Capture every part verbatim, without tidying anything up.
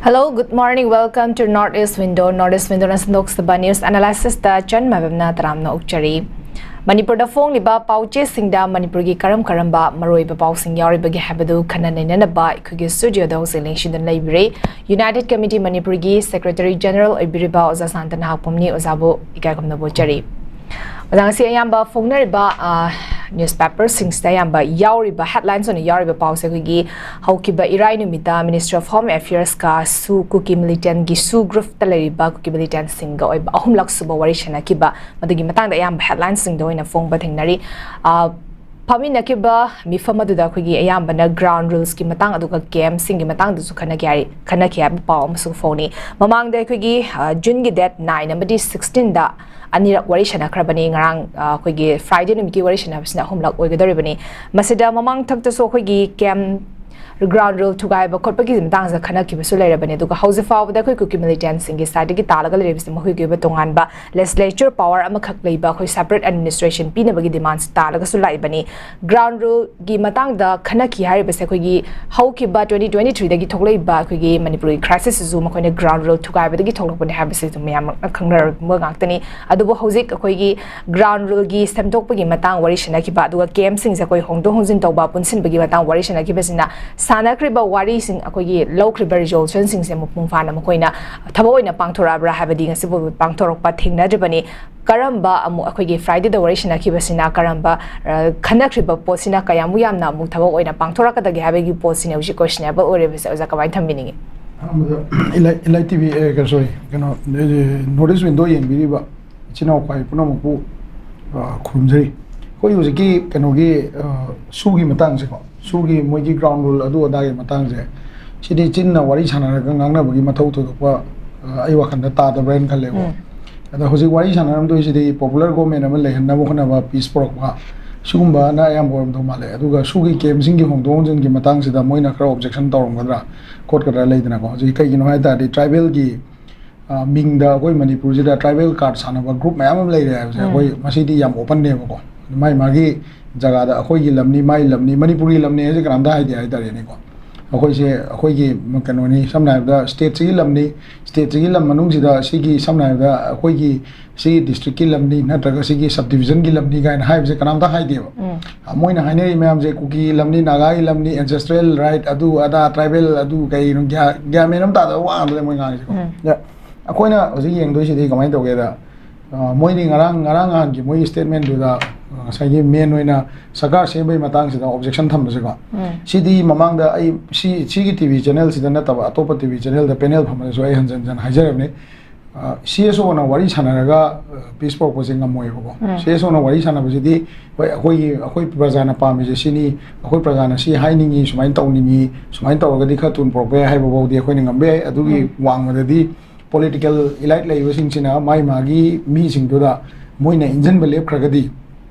Hello, good morning. Welcome to North East Window. North East Window ꯅ ꯁꯟꯗꯣꯛꯆꯕ news analysis ꯇ ꯆꯟ ꯃꯥꯏꯕꯝꯅ ꯇꯔꯥꯝꯅ ꯑꯣꯛꯆꯔꯤ꯫ ꯃꯅꯤꯄꯨꯔꯗ ꯐꯣꯡꯂꯤꯕ ꯄꯥꯎꯆꯦꯁꯤꯡꯗ ꯃꯅꯤꯄꯨꯔꯒꯤ ꯀꯔꯝ ꯀꯔꯝꯕ ꯃꯔꯨꯑꯣꯏꯕ ꯄꯥꯎꯁꯤꯡ ꯌꯥꯎꯔꯤꯕꯒꯦ ꯍꯥꯏꯕꯗꯨ ꯈꯟꯅ ꯅꯩꯅꯅꯕ ꯑꯩꯈꯣꯏꯒꯤ studio ꯗ ꯍꯧꯖꯤꯛ ꯂꯦꯡꯁꯤꯟꯗꯨꯅ ꯂꯩꯕꯤꯔꯦ꯫ United Committee ꯃꯅꯤꯄꯨꯔꯒꯤ Secretary General ꯑꯣꯏꯕꯤꯔꯤꯕ ꯑꯣꯖꯥ ꯁꯥꯟꯇ ꯅꯍꯥꯛꯄꯝꯅꯤ꯫ ꯑꯣꯖꯥꯕꯨ ꯏꯀꯥꯏ ꯈꯨꯝꯅꯕ ꯎꯠꯆꯔꯤ꯫ ꯑꯣꯖꯥ, ꯉꯁꯤ ꯑꯌꯥꯝꯕ ꯐꯣꯡꯅꯔꯤꯕ, ꯑ, newspaper ꯁꯤꯡꯁꯤꯗ ꯑꯌꯥꯝꯕ ꯌꯥꯎꯔꯤꯕ, headlines ꯑꯣꯏꯅ ꯌꯥꯎꯔꯤꯕ ꯄꯥꯎꯁꯦ ꯑꯩꯈꯣꯏꯒꯤ ꯍꯧꯈꯤꯕ ꯏꯔꯥꯏ ꯅꯨꯃꯤꯠꯇ Ministry of Home Affairs ꯀ ꯁꯨ, ꯀꯨꯀꯤ militant ꯀꯤ ꯁꯨ group ꯇ ꯂꯩꯔꯤꯕ ꯀꯨꯀꯤ militant ꯁꯤꯡꯒ ꯑꯣꯏꯕ ꯑꯍꯨꯝꯂꯛ ꯁꯨꯕ ꯋꯥꯔꯤ ꯁꯥꯟꯅꯈꯤꯕ, ꯃꯗꯨꯒꯤ ꯃꯇꯥꯡꯗ ꯑꯌꯥꯝꯕ headlines ꯁꯤꯡꯗ ꯑꯣꯏꯅ ꯐꯣꯡꯕ ꯊꯦꯡꯅꯔꯤ꯫ ꯑ, ꯐꯝꯃꯤꯟꯅꯈꯤꯕ ꯃꯤꯐꯝ ꯑꯗꯨꯗ ꯑꯩꯈꯣꯏꯒꯤ ꯑꯌꯥꯝꯕꯅ ground rules ꯀꯤ ꯃꯇꯥꯡ ꯑꯗꯨꯒ camp ꯁꯤꯡꯒꯤ ꯃꯇꯥꯡꯗꯁꯨ ꯈꯟꯅꯈꯤ ꯍꯥꯏ-, ꯈꯟꯅꯈꯤ ꯍꯥꯏꯕ ꯄꯥꯎ ꯑꯃꯁꯨ ꯐꯣꯡꯅꯤ꯫ ꯃꯃꯥꯡꯗ ꯑꯩꯈꯣꯏꯒꯤ, ꯑ, June ꯒꯤ date nine ꯑꯃꯗꯤ sixteen ꯗ ꯑꯅꯤꯔꯛ ꯋꯥꯔꯤ ꯁꯥꯟꯅꯈ꯭ꯔꯕꯅꯤ꯫ ꯉꯔꯥꯡ, ꯑ, ꯑꯩꯈꯣꯏꯒꯤ Friday ꯅꯨꯃꯤꯠꯀꯤ ꯋꯥꯔꯤ ꯁꯥꯟꯅꯕꯁꯤꯅ ꯑꯍꯨꯝꯂꯛ ꯑꯣꯏꯒꯗꯧꯔꯤꯕꯅꯤ꯫ ꯃꯁꯤꯗ ꯃꯃꯥꯡ ꯊꯛꯇꯁꯨ ꯑꯩꯈꯣꯏꯒꯤ camp ground rule ꯊꯨꯒꯥꯏꯕ ꯈꯣꯠꯄꯒꯤ ꯃꯇꯥꯡꯁꯤꯗ ꯈꯟꯅꯈꯤꯕꯁꯨ ꯂꯩꯔꯕꯅꯤ꯫ ꯑꯗꯨꯒ ꯍꯧꯖꯤꯛ ꯐꯥꯎꯕꯗ ꯑꯩꯈꯣꯏ ꯀꯨꯀꯤ militant ꯁꯤꯡꯒꯤ side ꯇꯒꯤ ꯇꯥꯜꯂꯒ ꯂꯩꯔꯤꯕꯁꯤ ꯃꯈꯣꯏꯒꯤ ꯑꯣꯏꯕ ꯇꯣꯉꯥꯟꯕ legislature power ꯑꯃꯈꯛ ꯂꯩꯕ ꯑꯩꯈꯣꯏ separate administration ꯄꯤꯅꯕꯒꯤ demands ꯇꯥꯜꯂꯒꯁꯨ ꯂꯥꯛꯏꯕꯅꯤ꯫ Ground rule ꯒꯤ ꯃꯇꯥꯡꯗ ꯈꯟꯅꯈꯤ ꯍꯥꯏꯔꯤꯕꯁꯦ ꯑꯩꯈꯣꯏꯒꯤ ꯍꯧꯈꯤꯕ twenty twenty three ꯗꯒꯤ ꯊꯣꯛꯂꯛꯏꯕ ꯑꯩꯈꯣꯏꯒꯤ ꯃꯅꯤꯄꯨꯔꯒꯤ crisis ꯁꯤꯁꯨ ꯃꯈꯣꯏꯅ ground rule ꯊꯨꯒꯥꯏꯕꯗꯒꯤ ꯊꯣꯛꯂꯛꯄꯅꯤ ꯍꯥꯏꯕꯁꯤꯁꯨ ꯃꯌꯥꯝꯅ ꯈꯪꯅꯔꯕ ꯉꯥꯛꯇꯅꯤ꯫ ꯑꯗꯨꯕꯨ ꯍꯧꯖꯤꯛ ꯑꯩꯈꯣꯏꯒꯤ ground rule ꯒꯤ ꯁꯦꯝꯗꯣꯛꯄꯒꯤ ꯃꯇꯥꯡ ꯋꯥꯔꯤ ꯁꯥꯟꯅꯈꯤꯕ, ꯑꯗꯨꯒ camp ꯁꯤꯡꯁꯦ ꯑꯩꯈꯣꯏ ꯍꯣꯡꯗꯣꯛ ꯍꯣꯡꯖꯤꯟ ꯇꯧꯕ, ꯄꯨꯟꯁꯤꯟꯕꯒꯤ ꯃꯇꯥꯡ ꯋꯥꯔꯤ ꯁꯥꯟꯅꯈꯤꯕꯁꯤꯅ ꯁꯥꯟꯅꯈ꯭ꯔꯤꯕ ꯋꯥꯔꯤꯁꯤꯡ, ꯑꯩꯈꯣꯏꯒꯤ ꯂꯧꯈ꯭ꯔꯤꯕ resolution ꯁꯤꯡꯁꯦ ꯃꯄꯨꯡ ꯐꯥꯅ ꯃꯈꯣꯏꯅ ꯊꯕꯛ ꯑꯣꯏꯅ ꯄꯥꯡꯊꯣꯔꯛꯑꯕ꯭ꯔꯥ ꯍꯥꯏꯕꯗꯤ ꯉꯁꯤ ꯐꯥꯎꯕ ꯄꯥꯡꯊꯣꯔꯛꯄ ꯊꯦꯡꯅꯗ꯭ꯔꯤꯕꯅꯤ꯫ ꯀꯔꯝꯕ ꯑꯃꯨꯛ ꯑꯩꯈꯣꯏꯒꯤ Friday ꯗ ꯋꯥꯔꯤ ꯁꯥꯟꯅꯈꯤꯕꯁꯤꯅ ꯀꯔꯝꯕ, ꯑ, ꯈꯟꯅꯈ꯭ꯔꯤꯕ ꯄꯣꯠꯁꯤꯅ ꯀꯌꯥꯃꯨꯛ ꯌꯥꯝꯅ ꯑꯃꯨꯛ ꯊꯕꯛ ꯑꯣꯏꯅ ꯄꯥꯡꯊꯣꯔꯛꯀꯗꯒꯦ ꯍꯥꯏꯕꯒꯤ ꯄꯣꯠꯁꯤꯅ ꯍꯧꯖꯤꯛ questionable ꯑꯣꯏꯔꯤꯕꯁꯦ ꯑꯣꯖꯥ ꯀꯃꯥꯏꯅ ꯊꯝꯕꯤꯅꯤꯡꯉꯤ? ꯑꯍꯥꯟꯕꯗ ꯏꯂꯥꯏ, ꯏꯂꯥꯏ ꯇꯤ ꯚꯤ, ꯑꯦ, ꯀꯩꯅꯣ, sorry, ꯀꯩꯅꯣ, North East Window ꯌꯦꯡꯕꯤꯔꯤꯕ ꯏꯆꯤꯟ ꯏꯅꯥꯎ ꯈ꯭ꯋꯥꯏ ꯄꯨꯝꯅꯃꯛꯄꯨ, ꯑ, ꯈꯨꯔꯨꯝꯖꯔꯤ꯫ ꯑꯩꯈꯣꯏ ꯍꯧꯖꯤꯛꯀꯤ ꯀꯩꯅꯣꯒꯤ, ꯑ, ꯁꯨꯒꯤ ꯃꯇꯥꯡꯁꯦꯀꯣ, ꯁꯨꯒꯤ ꯃꯣꯏꯒꯤ ground rule ꯑꯗꯨ ꯑꯗꯥꯒꯤ ꯃꯇꯥꯡꯁꯦ, ꯁꯤꯗꯤ ꯆꯤꯟꯅ ꯋꯥꯔꯤ ꯁꯥꯟꯅꯔꯒ ꯉꯥꯡꯅꯕꯒꯤ ꯃꯊꯧ ꯊꯣꯏꯗꯣꯛꯄ, ꯑ, ꯑꯩ ꯋꯥꯈꯜꯗ ꯇꯥꯗꯕ꯭ꯔꯥꯅ ꯈꯜꯂꯦꯀꯣ꯫ ꯎꯝ꯫ ꯑꯗ ꯍꯧꯖꯤꯛ ꯋꯥꯔꯤ ꯁꯥꯟꯅꯔꯝꯗꯣꯏꯁꯤꯗꯤ popular government ꯑꯃ ꯂꯩꯍꯟꯅꯕ ꯍꯣꯠꯅꯕ, peace ꯄꯨꯔꯛꯄ, ꯁꯤꯒꯨꯝꯕꯅ ꯑꯌꯥꯝꯕ ꯑꯣꯏꯔꯝꯗꯧ ꯃꯥꯜꯂꯦ꯫ ꯑꯗꯨꯒ ꯁꯨꯒꯤ camp ꯁꯤꯡꯒꯤ ꯍꯣꯡꯗꯣꯛ ꯍꯣꯡꯖꯤꯟꯒꯤ ꯃꯇꯥꯡꯁꯤꯗ ꯃꯣꯏꯅ ꯈꯔ objection ꯇꯧꯔꯝꯒꯗ꯭ꯔꯥ ꯈꯣꯠꯀꯗ꯭ꯔꯥ ꯂꯩꯗꯅꯀꯣ꯫ ꯍꯧꯖꯤꯛ ꯀꯩꯒꯤꯅꯣ ꯍꯥꯏ ꯇꯥꯔꯗꯤ tribal ꯒꯤ, ꯑ, ꯃꯤꯡꯗ ꯑꯩꯈꯣꯏ ꯃꯅꯤꯄꯨꯔꯁꯤꯗ tribal card ꯁꯥꯟꯅꯕ group ꯃꯌꯥꯝ ꯑꯃ ꯂꯩꯔꯦ ꯍꯥꯏꯕꯁꯦ ꯎꯝ꯫ ꯑꯩꯈꯣꯏ ꯃꯁꯤꯗꯤ ꯌꯥꯝ open ꯅꯦꯕꯀꯣ꯫ ꯃꯥꯏ ꯃꯥꯒꯤ ꯖꯒꯥꯗ ꯑꯩꯈꯣꯏꯒꯤ ꯂꯝꯅꯤ, ꯃꯥꯏ ꯂꯝꯅꯤ, ꯃꯅꯤꯄꯨꯔꯒꯤ ꯂꯝꯅꯤ ꯍꯥꯏꯁꯦ ꯀꯅꯥꯝꯇ ꯍꯥꯏꯗꯦ ꯍꯥꯏ ꯇꯥꯔꯦꯅꯦꯀꯣ꯫ ꯑꯩꯈꯣꯏꯁꯦ ꯑꯩꯈꯣꯏꯒꯤ ꯀꯩꯅꯣꯅꯤ, ꯁꯝꯅ ꯍꯥꯏꯔꯕꯗ ꯁ꯭ꯇꯦꯠꯁꯤꯒꯤ ꯂꯝꯅꯤ, ꯁ꯭ꯇꯦꯠꯁꯤꯒꯤ ꯂꯝ ꯃꯅꯨꯡꯁꯤꯗ ꯁꯤꯒꯤ, ꯁꯝꯅ ꯍꯥꯏꯔꯕꯗ ꯑꯩꯈꯣꯏꯒꯤ ꯁꯤꯒꯤ ꯗꯤꯁꯇ꯭ꯔꯤꯛꯀꯤ ꯂꯝꯅꯤ ꯅꯠꯇ꯭ꯔꯒ ꯁꯤꯒꯤ ꯁꯕ ꯗꯤꯕꯤꯖꯟꯒꯤ ꯂꯝꯅꯤ ꯀꯥꯏꯅ ꯍꯥꯏꯕꯁꯦ ꯀꯅꯥꯝꯇ ꯍꯥꯏꯗꯦꯕ꯫ ꯎꯝ꯫ ꯃꯣꯏꯅ ꯍꯥꯏꯅꯔꯤ ꯃꯌꯥꯝꯁꯦ ꯀꯨꯀꯤ ꯂꯝꯅꯤ, ꯅꯥꯒꯥꯒꯤ ꯂꯝꯅꯤ, ꯑꯦꯟꯁꯦꯁꯇ꯭ꯔꯦꯜ ꯔꯥꯏꯠ, ꯑꯗꯨ ꯑꯗꯥ, ꯇ꯭ꯔꯥꯏꯕꯦꯜ ꯑꯗꯨ ꯀꯩꯅꯣ, ꯒ꯭ꯌꯥ-, ꯒ꯭ꯌꯥꯟ ꯃꯦꯟ ꯑꯃ ꯇꯥꯗꯕ ꯋꯥ ꯉꯥꯛꯇꯅꯦ ꯃꯣꯏ ꯉꯥꯡꯉꯤꯁꯦꯀꯣ꯫ ꯎꯝ꯫ ꯑꯩꯈꯣꯏꯅ ꯍꯧꯖꯤꯛ ꯌꯦꯡꯗꯣꯏꯁꯤꯗꯤ ꯀꯃꯥꯏꯅ ꯇꯧꯒꯦꯗ, ꯑ, ꯃꯣꯏꯗꯤ ꯉꯔꯥꯡ, ꯉꯔꯥꯡ ꯅꯍꯥꯟꯒꯤ ꯃꯣꯏꯒꯤ ꯁ꯭ꯇꯦꯠꯃꯦꯟꯗꯨꯗ, ꯑ, ꯉꯁꯥꯏꯒꯤ ꯃꯦꯟ ꯑꯣꯏꯅ ꯁꯔꯀꯥꯔ ꯁꯦꯝꯕꯒꯤ ꯃꯇꯥꯡꯁꯤꯗ ꯑꯣꯕꯖꯦꯛꯁꯟ ꯊꯝꯕꯁꯦꯀꯣ꯫ ꯎꯝ꯫ ꯁꯤꯗꯤ ꯃꯃꯥꯡꯗ ꯑꯩ ꯁꯤ, ꯁꯤꯒꯤ ꯇꯤ ꯚꯤ ꯆꯦꯅꯦꯜꯁꯤꯗ ꯅꯠꯇꯕ ꯑꯇꯣꯞꯄ ꯇꯤ ꯚꯤ ꯆꯦꯅꯦꯜꯗ ꯄꯦꯅꯦꯜ ꯐꯝꯕꯗꯁꯨ ꯑꯩ ꯍꯟꯖꯟ ꯍꯟꯖꯟ ꯍꯥꯏꯖꯔꯕꯅꯤ꯫ ꯑ, ꯁꯤ ꯑꯦꯁ ꯑꯣꯅ ꯋꯥꯔꯤ ꯁꯥꯟꯅꯔꯒ, ꯑ, ꯄꯤꯁ ꯄꯨꯔꯛꯄꯁꯦ ꯉꯝꯃꯣꯏꯕꯀꯣ꯫ ꯎꯝ꯫ ꯁꯤ ꯑꯦꯁ ꯑꯣꯅ ꯋꯥꯔꯤ ꯁꯥꯟꯅꯕꯁꯤꯗꯤ, ꯍꯣꯏ, ꯑꯩꯈꯣꯏꯒꯤ, ꯑꯩꯈꯣꯏ ꯄ꯭ꯔꯖꯥꯅ ꯄꯥꯝꯃꯤꯁꯦ ꯁꯤꯅꯤ, ꯑꯩꯈꯣꯏ ꯄ꯭ꯔꯖꯥꯅ ꯁꯤ ꯍꯥꯏꯅꯤꯡꯉꯤ, ꯁꯨꯃꯥꯏꯅ ꯇꯧꯅꯤꯡꯉꯤ, ꯁꯨꯃꯥꯏꯅ ꯇꯧꯔꯒꯗꯤ ꯈꯔ ꯊꯨꯅ ꯄꯨꯔꯛꯄ ꯌꯥꯏ ꯍꯥꯏꯕ ꯐꯥꯎꯗꯤ ꯑꯩꯈꯣꯏꯅ ꯉꯝꯕ ꯌꯥꯏ꯫ ꯑꯗꯨꯒꯤ ꯎꯝ꯫ ꯋꯥꯡꯃꯗꯗꯤ ꯄꯣꯂꯤꯇꯤꯀꯦꯜ ꯏꯂꯥꯏꯠ ꯂꯩꯕꯁꯤꯡꯁꯤꯅ ꯃꯥꯒꯤ, ꯃꯥꯒꯤ ꯃꯤꯁꯤꯡꯗꯨꯗ ꯃꯣꯏꯅ ꯏꯟꯖꯟꯕ ꯂꯦꯞꯈ꯭ꯔꯒꯗꯤ,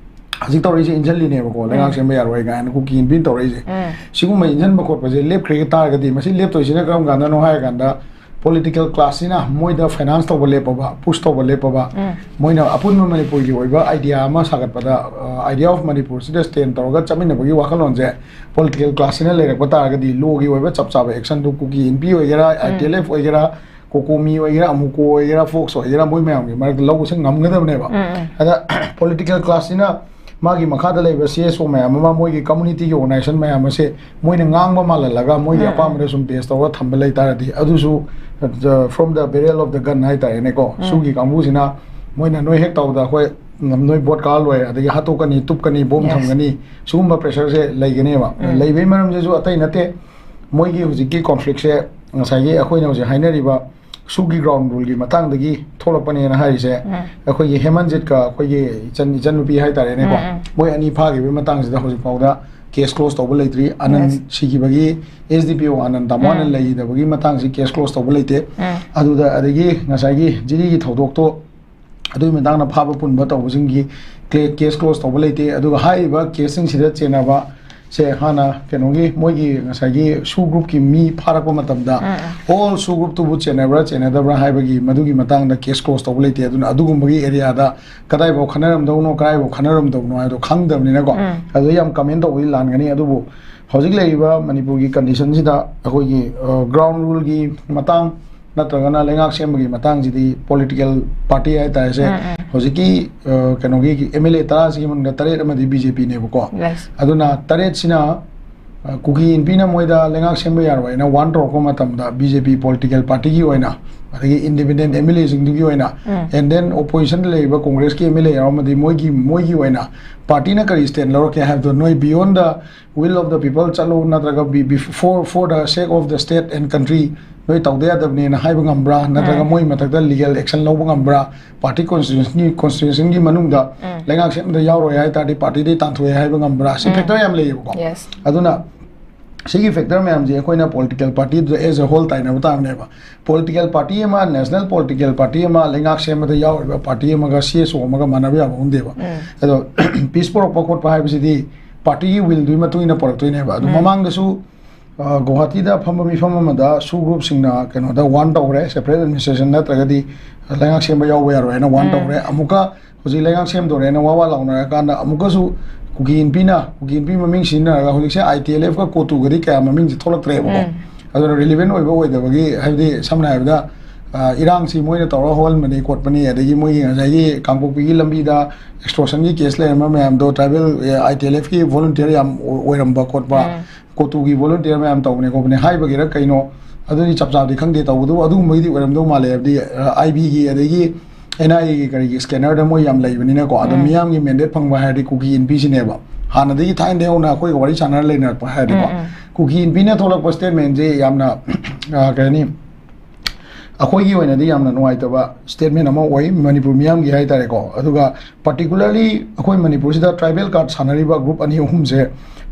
ꯍꯧꯖꯤꯛ ꯇꯧꯔꯛꯏꯁꯦ ꯏꯟꯖꯜꯂꯤꯅꯦꯕꯀꯣ, ꯂꯩꯉꯥꯛ ꯎꯝ꯫ ꯁꯦꯝꯕ ꯌꯥꯔꯣꯏ ꯀꯥꯏꯅ ꯀꯨꯀꯤ ꯏꯟꯕꯤꯅ ꯇꯧꯔꯛꯏꯁꯦ꯫ ꯎꯝ꯫ ꯁꯤꯒꯨꯝꯕ ꯏꯟꯖꯟꯕ ꯈꯣꯠꯄꯁꯦ ꯂꯦꯞꯈ꯭ꯔꯦ ꯇꯥꯔꯒꯗꯤ, ꯃꯁꯤ ꯂꯦꯞꯇꯣꯏꯁꯤꯅ ꯀꯔꯝ ꯀꯥꯟꯗꯅꯣ ꯍꯥꯏꯔ ꯀꯥꯟꯗ, ꯄꯣꯂꯤꯇꯤꯀꯦꯜ ꯀ꯭ꯂꯥꯁꯁꯤꯅ ꯃꯣꯏꯗ ꯐꯥꯏꯅꯥꯟꯁ ꯇꯧꯕ ꯂꯦꯞꯄꯕ, ꯄꯨꯁ ꯇꯧꯕ ꯂꯦꯞꯄꯕ, ꯎꯝ꯫ ꯃꯣꯏꯅ ꯑꯄꯨꯟꯕ ꯃꯅꯤꯄꯨꯔꯒꯤ ꯑꯣꯏꯕ ꯑꯥꯏꯗꯤꯌꯥ ꯑꯃ ꯁꯥꯒꯠꯄꯗ, ꯑ, idea of ꯃꯅꯤꯄꯨꯔꯁꯤꯗ ꯁ꯭ꯇꯦꯟ ꯇꯧꯔꯒ ꯆꯠꯃꯤꯟꯅꯕꯒꯤ ꯋꯥꯈꯜꯂꯣꯟꯁꯦ ꯄꯣꯂꯤꯇꯤꯀꯦꯜ ꯀ꯭ꯂꯥꯁꯁꯤꯅ ꯂꯩꯔꯛꯄ ꯇꯥꯔꯒꯗꯤ, ꯂꯣꯒꯤ ꯑꯣꯏꯕ ꯆꯞ ꯆꯥꯕ ꯑꯦꯛꯁꯟꯗꯨ ꯀꯨꯀꯤ ꯏꯟꯄꯤ ꯑꯣꯏꯒꯦꯔꯥ, ꯎꯝ꯫ ꯑꯥꯏ ꯇꯤ ꯑꯦꯜ ꯑꯦꯐ ꯑꯣꯏꯒꯦꯔꯥ, ꯀꯣꯀꯣꯃꯤ ꯑꯣꯏꯒꯦꯔꯥ, ꯑꯃꯨꯀꯣ ꯑꯣꯏꯒꯦꯔꯥ, ꯐꯣꯛꯁ ꯑꯣꯏꯒꯦꯔꯥ, ꯃꯣꯏ ꯃꯌꯥꯝꯒꯤ ꯃꯔꯛꯇ ꯂꯧꯕꯁꯦ ꯉꯝꯒꯗꯕꯅꯦꯕ꯫ ꯎꯝ, ꯎꯝ꯫ ꯑꯗ ꯄꯣꯂꯤꯇꯤꯀꯦꯜ ꯀ꯭ꯂꯥꯁꯁꯤꯅ ꯃꯥꯒꯤ ꯃꯈꯥꯗ ꯂꯩꯕ ꯁꯤ ꯑꯦꯁ ꯑꯣ ꯃꯌꯥꯝ ꯑꯃ, ꯃꯣꯏꯒꯤ ꯀꯝꯃꯨꯅꯤꯇꯤꯒꯤ ꯑꯣꯔꯒꯅꯥꯏꯖꯦꯁꯟ ꯃꯌꯥꯝ ꯑꯁꯦ ꯃꯣꯏꯅ ꯉꯥꯡꯕ ꯃꯥꯜꯍꯜꯂꯒ ꯃꯣꯏꯒꯤ ꯎꯝ, ꯎꯝ꯫ ꯑꯄꯥꯝꯕꯗ ꯁꯨꯝ ꯕꯦꯁ ꯇꯧꯔꯒ ꯊꯝꯕ ꯂꯩ ꯇꯥꯔꯗꯤ, ꯑꯗꯨꯁꯨ, ꯑ, from the barrel of the gun ꯍꯥꯏꯇꯥꯔꯦꯅꯦꯀꯣ, ꯎꯝ꯫ ꯁꯨꯒꯤ ꯀꯥꯡꯕꯨꯁꯤꯅ ꯃꯣꯏꯅ ꯅꯣꯏ ꯍꯦꯛ ꯇꯧꯕꯗ ꯑꯩꯈꯣꯏ ꯅꯣꯏ ꯚꯣꯠ ꯀꯥꯔ ꯂꯣꯏꯔꯦ, ꯑꯗꯒꯤ ꯍꯥꯠꯇꯣꯛꯀꯅꯤ, ꯇꯨꯞꯀꯅꯤ, ꯕꯣꯝ Yes. ꯊꯝꯒꯅꯤ, ꯁꯤꯒꯨꯝꯕ ꯄ꯭ꯔꯦꯁꯔꯁꯦ ꯂꯩꯒꯅꯦꯕ꯫ ꯎꯝ꯫ ꯂꯩꯕꯒꯤ ꯃꯔꯝꯁꯤꯁꯨ ꯑꯇꯩ ꯅꯠꯇꯦ, ꯃꯣꯏꯒꯤ ꯍꯧꯖꯤꯛꯀꯤ ꯀꯣꯟꯐ꯭ꯂꯤꯛꯁꯦ ꯉꯁꯥꯏꯒꯤ ꯑꯩꯈꯣꯏꯅ ꯍꯧꯖꯤꯛ ꯍꯥꯏꯅꯔꯤꯕ ꯁꯨꯒꯤ ꯒ꯭ꯔꯥꯎꯟ ꯔꯨꯜꯒꯤ ꯃꯇꯥꯡꯗꯒꯤ ꯊꯣꯛꯂꯛꯄꯅꯦꯅ ꯍꯥꯏꯔꯤꯁꯦ, ꯎꯝ꯫ ꯑꯩꯈꯣꯏꯒꯤ ꯍꯦꯃꯟꯖꯤꯠꯀ ꯑꯩꯈꯣꯏꯒꯤ ꯏꯆꯟ, ꯏꯆꯟꯅꯨꯄꯤ ꯍꯥꯏꯇꯥꯔꯦꯅꯦꯀꯣ, ꯎꯝ, ꯎꯝ꯫ ꯃꯣꯏ ꯑꯅꯤ ꯐꯥꯈꯤꯕꯒꯤ ꯃꯇꯥꯡꯁꯤꯗ ꯍꯧꯖꯤꯛ ꯐꯥꯎꯗ ꯀꯦꯁ ꯀ꯭ꯂꯣꯁ ꯇꯧꯕ ꯂꯩꯇ꯭ꯔꯤ꯫ ꯑꯅꯟ Yes. ꯁꯤꯈꯤꯕꯒꯤ ꯑꯦꯁ ꯗꯤ ꯄꯤ ꯑꯣ ꯑꯅꯟ, ꯇꯥꯃꯣ ꯑꯅꯟ ꯎꯝ꯫ ꯂꯩꯈꯤꯗꯕꯒꯤ ꯃꯇꯥꯡꯁꯤ ꯀꯦꯁ ꯀ꯭ꯂꯣꯁ ꯇꯧꯕ ꯂꯩꯇꯦ꯫ ꯎꯝ꯫ ꯑꯗꯨꯗ ꯑꯗꯒꯤ ꯉꯁꯥꯏꯒꯤ ꯖꯤꯔꯤꯒꯤ ꯊꯧꯗꯣꯛꯇꯣ, ꯑꯗꯨꯒꯤ ꯃꯇꯥꯡꯗ ꯐꯥꯕ ꯄꯨꯟꯕ ꯇꯧꯕꯁꯤꯡꯒꯤ ꯀ꯭ꯂꯦ-, ꯀꯦꯁ ꯀ꯭ꯂꯣꯁ ꯇꯧꯕ ꯂꯩꯇꯦ꯫ ꯑꯗꯨꯒ ꯍꯥꯏꯔꯤꯕ ꯀꯦꯁꯁꯤꯡꯁꯤꯗ ꯆꯦꯟꯅꯕ ꯁꯦ ꯍꯥꯟꯅ ꯀꯩꯅꯣꯒꯤ ꯃꯣꯏꯒꯤ ꯉꯁꯥꯏꯒꯤ ꯁꯨ ꯒ꯭ꯔꯨꯞꯀꯤ ꯃꯤ ꯐꯥꯔꯛꯄ ꯃꯇꯝꯗ ꯑꯣꯜ ꯁꯨ ꯒ꯭ꯔꯨꯞꯇꯨꯕꯨ ꯆꯦꯟꯅꯕ꯭ꯔꯥ ꯆꯦꯟꯅꯗꯕ꯭ꯔꯥ ꯍꯥꯏꯕꯒꯤ ꯃꯗꯨꯒꯤ ꯃꯇꯥꯡꯗ ꯀꯦꯁ ꯀ꯭ꯂꯣꯖ ꯇꯧꯕ ꯂꯩꯇꯦ꯫ ꯑꯗꯨꯅ ꯑꯗꯨꯒꯨꯝꯕꯒꯤ ꯑꯦꯔꯤꯌꯥꯗ ꯀꯗꯥꯏꯐꯥꯎ ꯈꯟꯅꯔꯝꯗꯧꯅꯣ ꯀꯗꯥꯏꯐꯥꯎ ꯈꯟꯅꯔꯝꯗꯧꯅꯣ ꯍꯥꯏꯗꯣ ꯈꯪꯗꯕꯅꯤꯅꯀꯣ꯫ ꯑꯗꯨꯗ ꯌꯥꯝ ꯀꯃꯦꯟ ꯇꯧꯕꯗꯤ ꯂꯥꯟꯒꯅꯤ꯫ ꯑꯗꯨꯕꯨ ꯍꯧꯖꯤꯛ ꯂꯩꯔꯤꯕ ꯃꯅꯤꯄꯨꯔꯒꯤ ꯀꯟꯗꯤꯁꯟꯁꯤꯗ ꯑꯩꯈꯣꯏꯒꯤ ꯒ꯭ꯔꯥꯎꯟ ꯔꯨꯜꯒꯤ ꯃꯇꯥꯡ ꯅꯠꯇ꯭ꯔꯒꯅ ꯂꯩꯉꯥꯛ ꯁꯦꯝꯕꯒꯤ ꯃꯇꯥꯡꯁꯤꯗꯤ ꯄꯣꯂꯤꯇꯤꯀꯦꯜ ꯄꯥꯔꯇꯤ ꯍꯥꯏꯇꯥꯔꯦꯁꯦ꯫ ꯍꯧꯖꯤꯛꯀꯤ ꯑ, ꯀꯩꯅꯣꯒꯤ ꯑꯦꯝ ꯑꯦꯜ ꯑꯦ ꯇꯔꯥꯁꯤꯒꯤ ꯃꯅꯨꯡꯗ ꯇꯔꯦꯠ ꯑꯃꯗꯤ ꯕꯤ ꯖꯦ ꯄꯤꯅꯦꯕꯀꯣ꯫ ꯑꯗꯨꯅ ꯇꯔꯦꯠꯁꯤꯅ ꯑ, ꯀꯨꯀꯤ ꯏꯟꯄꯤꯅ ꯃꯣꯏꯗ ꯂꯩꯉꯥꯛ ꯁꯦꯝꯕ ꯌꯥꯔꯣꯏ ꯍꯥꯏꯅ ꯋꯥꯟ ꯇꯧꯔꯛꯄ ꯃꯇꯝꯗ ꯕꯤ ꯖꯦ ꯄꯤ ꯄꯣꯂꯤꯇꯤꯀꯦꯜ ꯄꯥꯔꯇꯤꯒꯤ ꯑꯣꯏꯅ, ꯑꯗꯒꯤ ꯏꯟꯗꯤꯄꯦꯟꯗꯦꯟ ꯑꯦꯝ ꯑꯦꯜ ꯑꯦꯁꯤꯡꯗꯨꯒꯤ ꯑꯣꯏꯅ, ꯑꯦꯟ ꯗꯦꯟ ꯑꯣꯄꯣꯖꯤꯁꯟꯗ ꯂꯩꯔꯤꯕ ꯀꯣꯡꯒ꯭ꯔꯦꯁꯀꯤ ꯑꯦꯝ ꯑꯦꯜ ꯑꯦ ꯌꯥꯎꯔꯝꯃꯗꯤ ꯃꯣꯏꯒꯤ ꯃꯣꯏꯒꯤ ꯑꯣꯏꯅ ꯄꯥꯔꯇꯤꯅ ꯀꯔꯤ ꯁ꯭ꯇꯦꯟ ꯂꯧꯔꯛꯀꯦ ꯍꯥꯏꯕꯗꯣ, ꯅꯣꯏ beyond the will of the people ꯆꯠꯂꯣ, ꯅꯠꯇ꯭ꯔꯒ be, be, for, for the sake of the state and country ꯅꯣꯏ ꯇꯧꯗ ꯌꯥꯗꯕꯅꯦꯅ ꯍꯥꯏꯕ ꯉꯝꯕ꯭ꯔꯥ? ꯅꯠꯇ꯭ꯔꯒ ꯃꯣꯏ ꯃꯊꯛꯇ ꯂꯤꯒꯦꯜ ꯑꯦꯛꯁꯟ ꯂꯧꯕ ꯉꯝꯕ꯭ꯔꯥ? ꯄꯥꯔꯇꯤ ꯀꯣꯟꯁꯇꯤꯇ꯭ꯌꯨꯁꯟꯒꯤ ꯀꯣꯟꯁꯇꯤꯇ꯭ꯌꯨꯁꯟꯒꯤ ꯃꯅꯨꯡꯗ ꯂꯩꯉꯥꯛꯁꯦ ꯑꯝꯇ ꯌꯥꯎꯔꯣꯏ ꯍꯥꯏ ꯇꯥꯔꯗꯤ ꯄꯥꯔꯇꯤꯗꯩ ꯇꯥꯟꯊꯣꯛꯑꯦ ꯍꯥꯏꯕ ꯉꯝꯕ꯭ꯔꯥ? ꯁꯤ ꯐꯦꯛꯇꯔ ꯌꯥꯝ ꯂꯩꯌꯦꯕꯀꯣ꯫ ꯑꯗꯨꯅ ꯁꯤꯒꯤ ꯐꯦꯛꯇꯔ ꯃꯌꯥꯝꯁꯦ ꯑꯩꯈꯣꯏꯅ ꯄꯣꯂꯤꯇꯤꯀꯦꯜ ꯄꯥꯔꯇꯤꯗꯨꯗ ꯑꯦꯖ ꯑꯦ ꯍꯣꯜ ꯇꯥꯏꯅꯕ ꯇꯥꯕꯅꯦꯕ꯫ ꯄꯣꯂꯤꯇꯤꯀꯦꯜ ꯄꯥꯔꯇꯤ ꯑꯃ, ꯅꯦꯁꯅꯦꯜ ꯄꯣꯂꯤꯇꯤꯀꯦꯜ ꯄꯥꯔꯇꯤ ꯑꯃ, ꯂꯩꯉꯥꯛ ꯁꯦꯝꯕꯗ ꯌꯥꯎꯔꯤꯕ ꯄꯥꯔꯇꯤ ꯑꯃꯒ ꯁꯤ ꯑꯦꯁ ꯑꯣ ꯑꯃꯒ ꯃꯥꯟꯅꯕ ꯌꯥꯕ ꯄꯣꯟꯗꯦꯕ꯫ ꯑꯗꯣ ꯄꯤꯁ ꯄꯨꯔꯛꯄ ꯈꯣꯠꯄ ꯍꯥꯏꯕꯁꯤꯗꯤ ꯄꯥꯔꯇꯤꯒꯤ ꯋꯤꯜꯗꯨꯒꯤ ꯃꯇꯨꯡ ꯏꯟꯅ ꯄꯨꯔꯛꯇꯣꯏꯅꯦꯕ꯫ ꯑꯗꯣ ꯃꯃꯥꯡꯗꯁꯨ ꯑ, ꯒꯨꯋꯥꯍꯥꯇꯤꯗ ꯐꯝꯕ ꯃꯤꯐꯝ ꯑꯃꯗ ꯁꯨ ꯒ꯭ꯔꯨꯞꯁꯤꯡꯅ ꯀꯩꯅꯣꯗ ꯋꯥꯔꯟ ꯇꯧꯈ꯭ꯔꯦ, ꯁꯦꯄꯔꯦꯠ ꯑꯦꯗꯃꯤꯅꯤꯁꯇ꯭ꯔꯦꯁꯟ ꯅꯠꯇ꯭ꯔꯒꯗꯤ ꯂꯩꯉꯥꯛ ꯁꯦꯝꯕ ꯌꯥꯎꯕ ꯌꯥꯔꯣꯏ ꯍꯥꯏꯅ ꯋꯥꯔꯟ ꯇꯧꯈ꯭ꯔꯦ꯫ ꯑꯃꯨꯛꯀ ꯍꯧꯖꯤꯛ ꯂꯩꯉꯥꯛ ꯁꯦꯝꯗꯣꯔꯦꯅ ꯋꯥ ꯋꯥ ꯂꯥꯎꯅꯔꯀꯥꯟꯗ ꯑꯃꯨꯛꯀꯁꯨ ꯀꯨꯀꯤ ꯏꯟꯄꯤꯅ, ꯀꯨꯀꯤ ꯏꯟꯄꯤ ꯃꯃꯤꯡ ꯁꯤꯖꯤꯟꯅꯔꯒ ꯍꯧꯖꯤꯛꯁꯦ ꯑꯥꯏ ꯇꯤ ꯑꯦꯜ ꯑꯦꯐꯀ ꯀꯣꯇꯨꯒꯗꯤ ꯀꯌꯥ ꯃꯃꯤꯡꯁꯦ ꯊꯣꯛꯂꯛꯇ꯭ꯔꯦꯕꯀꯣ꯫ ꯑꯗꯨꯅ ꯔꯤꯂꯤꯚꯦꯟ ꯑꯣꯏꯕ ꯑꯣꯏꯗꯕꯒꯤ, ꯍꯥꯏꯕꯗꯤ ꯁꯝꯅ ꯍꯥꯏꯔꯕꯗ, ꯑ, ꯏꯔꯥꯡꯁꯤ ꯃꯣꯏꯅ ꯇꯧꯔꯒ ꯍꯧꯍꯟꯕꯅꯤ ꯈꯣꯠꯄꯅꯤ, ꯑꯗꯒꯤ ꯃꯣꯏꯒꯤ ꯉꯁꯥꯏꯒꯤ ꯀꯥꯡꯄꯣꯛꯄꯤꯒꯤ ꯂꯝꯕꯤꯗ ꯑꯦꯛꯁꯇꯣꯔꯁꯟꯒꯤ ꯀꯦꯁ ꯂꯩꯔꯝꯕ ꯃꯌꯥꯝꯗꯣ ꯇ꯭ꯔꯥꯏꯕꯦꯜ, ꯑ, ꯑꯥꯏ ꯇꯤ ꯑꯦꯜ ꯑꯦꯐꯀꯤ ꯚꯣꯂꯨꯟꯇꯤꯌꯔ ꯌꯥꯝ ꯑꯣꯏꯔꯝꯕ ꯈꯣꯠꯄ, ꯀꯣꯇꯨꯒꯤ ꯚꯣꯂꯨꯟꯇꯤꯌꯔ ꯃꯌꯥꯝ ꯇꯧꯕꯅꯦ ꯈꯣꯠꯄꯅꯦ ꯍꯥꯏꯕꯒꯤꯔ ꯀꯩꯅꯣ, ꯑꯗꯨꯗꯤ ꯆꯞ ꯆꯥꯕꯗꯤ ꯈꯪꯗꯦ꯫ ꯇꯧꯕꯗꯕꯨ ꯑꯗꯨꯒꯨꯝꯕꯒꯤꯗꯤ ꯑꯣꯏꯔꯝꯗꯧ ꯃꯥꯜꯂꯦ꯫ ꯍꯥꯏꯕꯗꯤ, ꯑ, ꯑꯥꯏ ꯕꯤꯒꯤ ꯑꯗꯒꯤ ꯑꯦꯟ ꯑꯥꯏ ꯑꯦꯒꯤ ꯀꯔꯤꯒꯤ ꯁ꯭ꯀꯦꯅꯔꯗ ꯃꯣꯏ ꯌꯥꯝ ꯂꯩꯕꯅꯤꯅꯀꯣ꯫ ꯑꯗꯣ ꯃꯤꯌꯥꯝꯒꯤ ꯃꯦꯟꯗꯦꯠ ꯐꯪꯕ ꯍꯥꯏꯔꯗꯤ ꯀꯨꯀꯤ ꯏꯟꯄꯤꯁꯤꯅꯦꯕ꯫ ꯍꯥꯟꯅꯗꯒꯤ ꯊꯥꯏꯅꯗꯒꯤ ꯍꯧꯅ ꯑꯩꯈꯣꯏꯒ ꯋꯥꯔꯤ ꯁꯥꯟꯅꯔ ꯂꯩꯅꯔꯛꯄ ꯍꯥꯏꯔꯗꯤꯀꯣ, ꯀꯨꯀꯤ ꯏꯟꯄꯤꯅ ꯊꯣꯛꯂꯛꯄ ꯁ꯭ꯇꯦꯠꯃꯦꯟꯁꯦ ꯌꯥꯝꯅ, ꯑ, ꯀꯩ ꯍꯥꯏꯅꯤ, ꯑꯩꯈꯣꯏꯒꯤ ꯑꯣꯏꯅꯗꯤ ꯌꯥꯝꯅ ꯅꯨꯡꯉꯥꯏꯇꯕ ꯁ꯭ꯇꯦꯠꯃꯦꯟ ꯑꯃ ꯑꯣꯏ, ꯃꯅꯤꯄꯨꯔ ꯃꯤꯌꯥꯝꯒꯤ ꯍꯥꯏꯇꯥꯔꯦꯀꯣ꯫ ꯑꯗꯨꯒ ꯄꯥꯔꯇꯤꯀꯨꯂꯔꯂꯤ ꯑꯩꯈꯣꯏ ꯃꯅꯤꯄꯨꯔꯁꯤꯗ ꯇ꯭ꯔꯥꯏꯕꯦꯜ ꯀꯥꯔꯗ ꯁꯥꯟꯅꯔꯤꯕ ꯒ꯭ꯔꯨꯞ ꯑꯅꯤ ꯑꯍꯨꯝꯁꯦ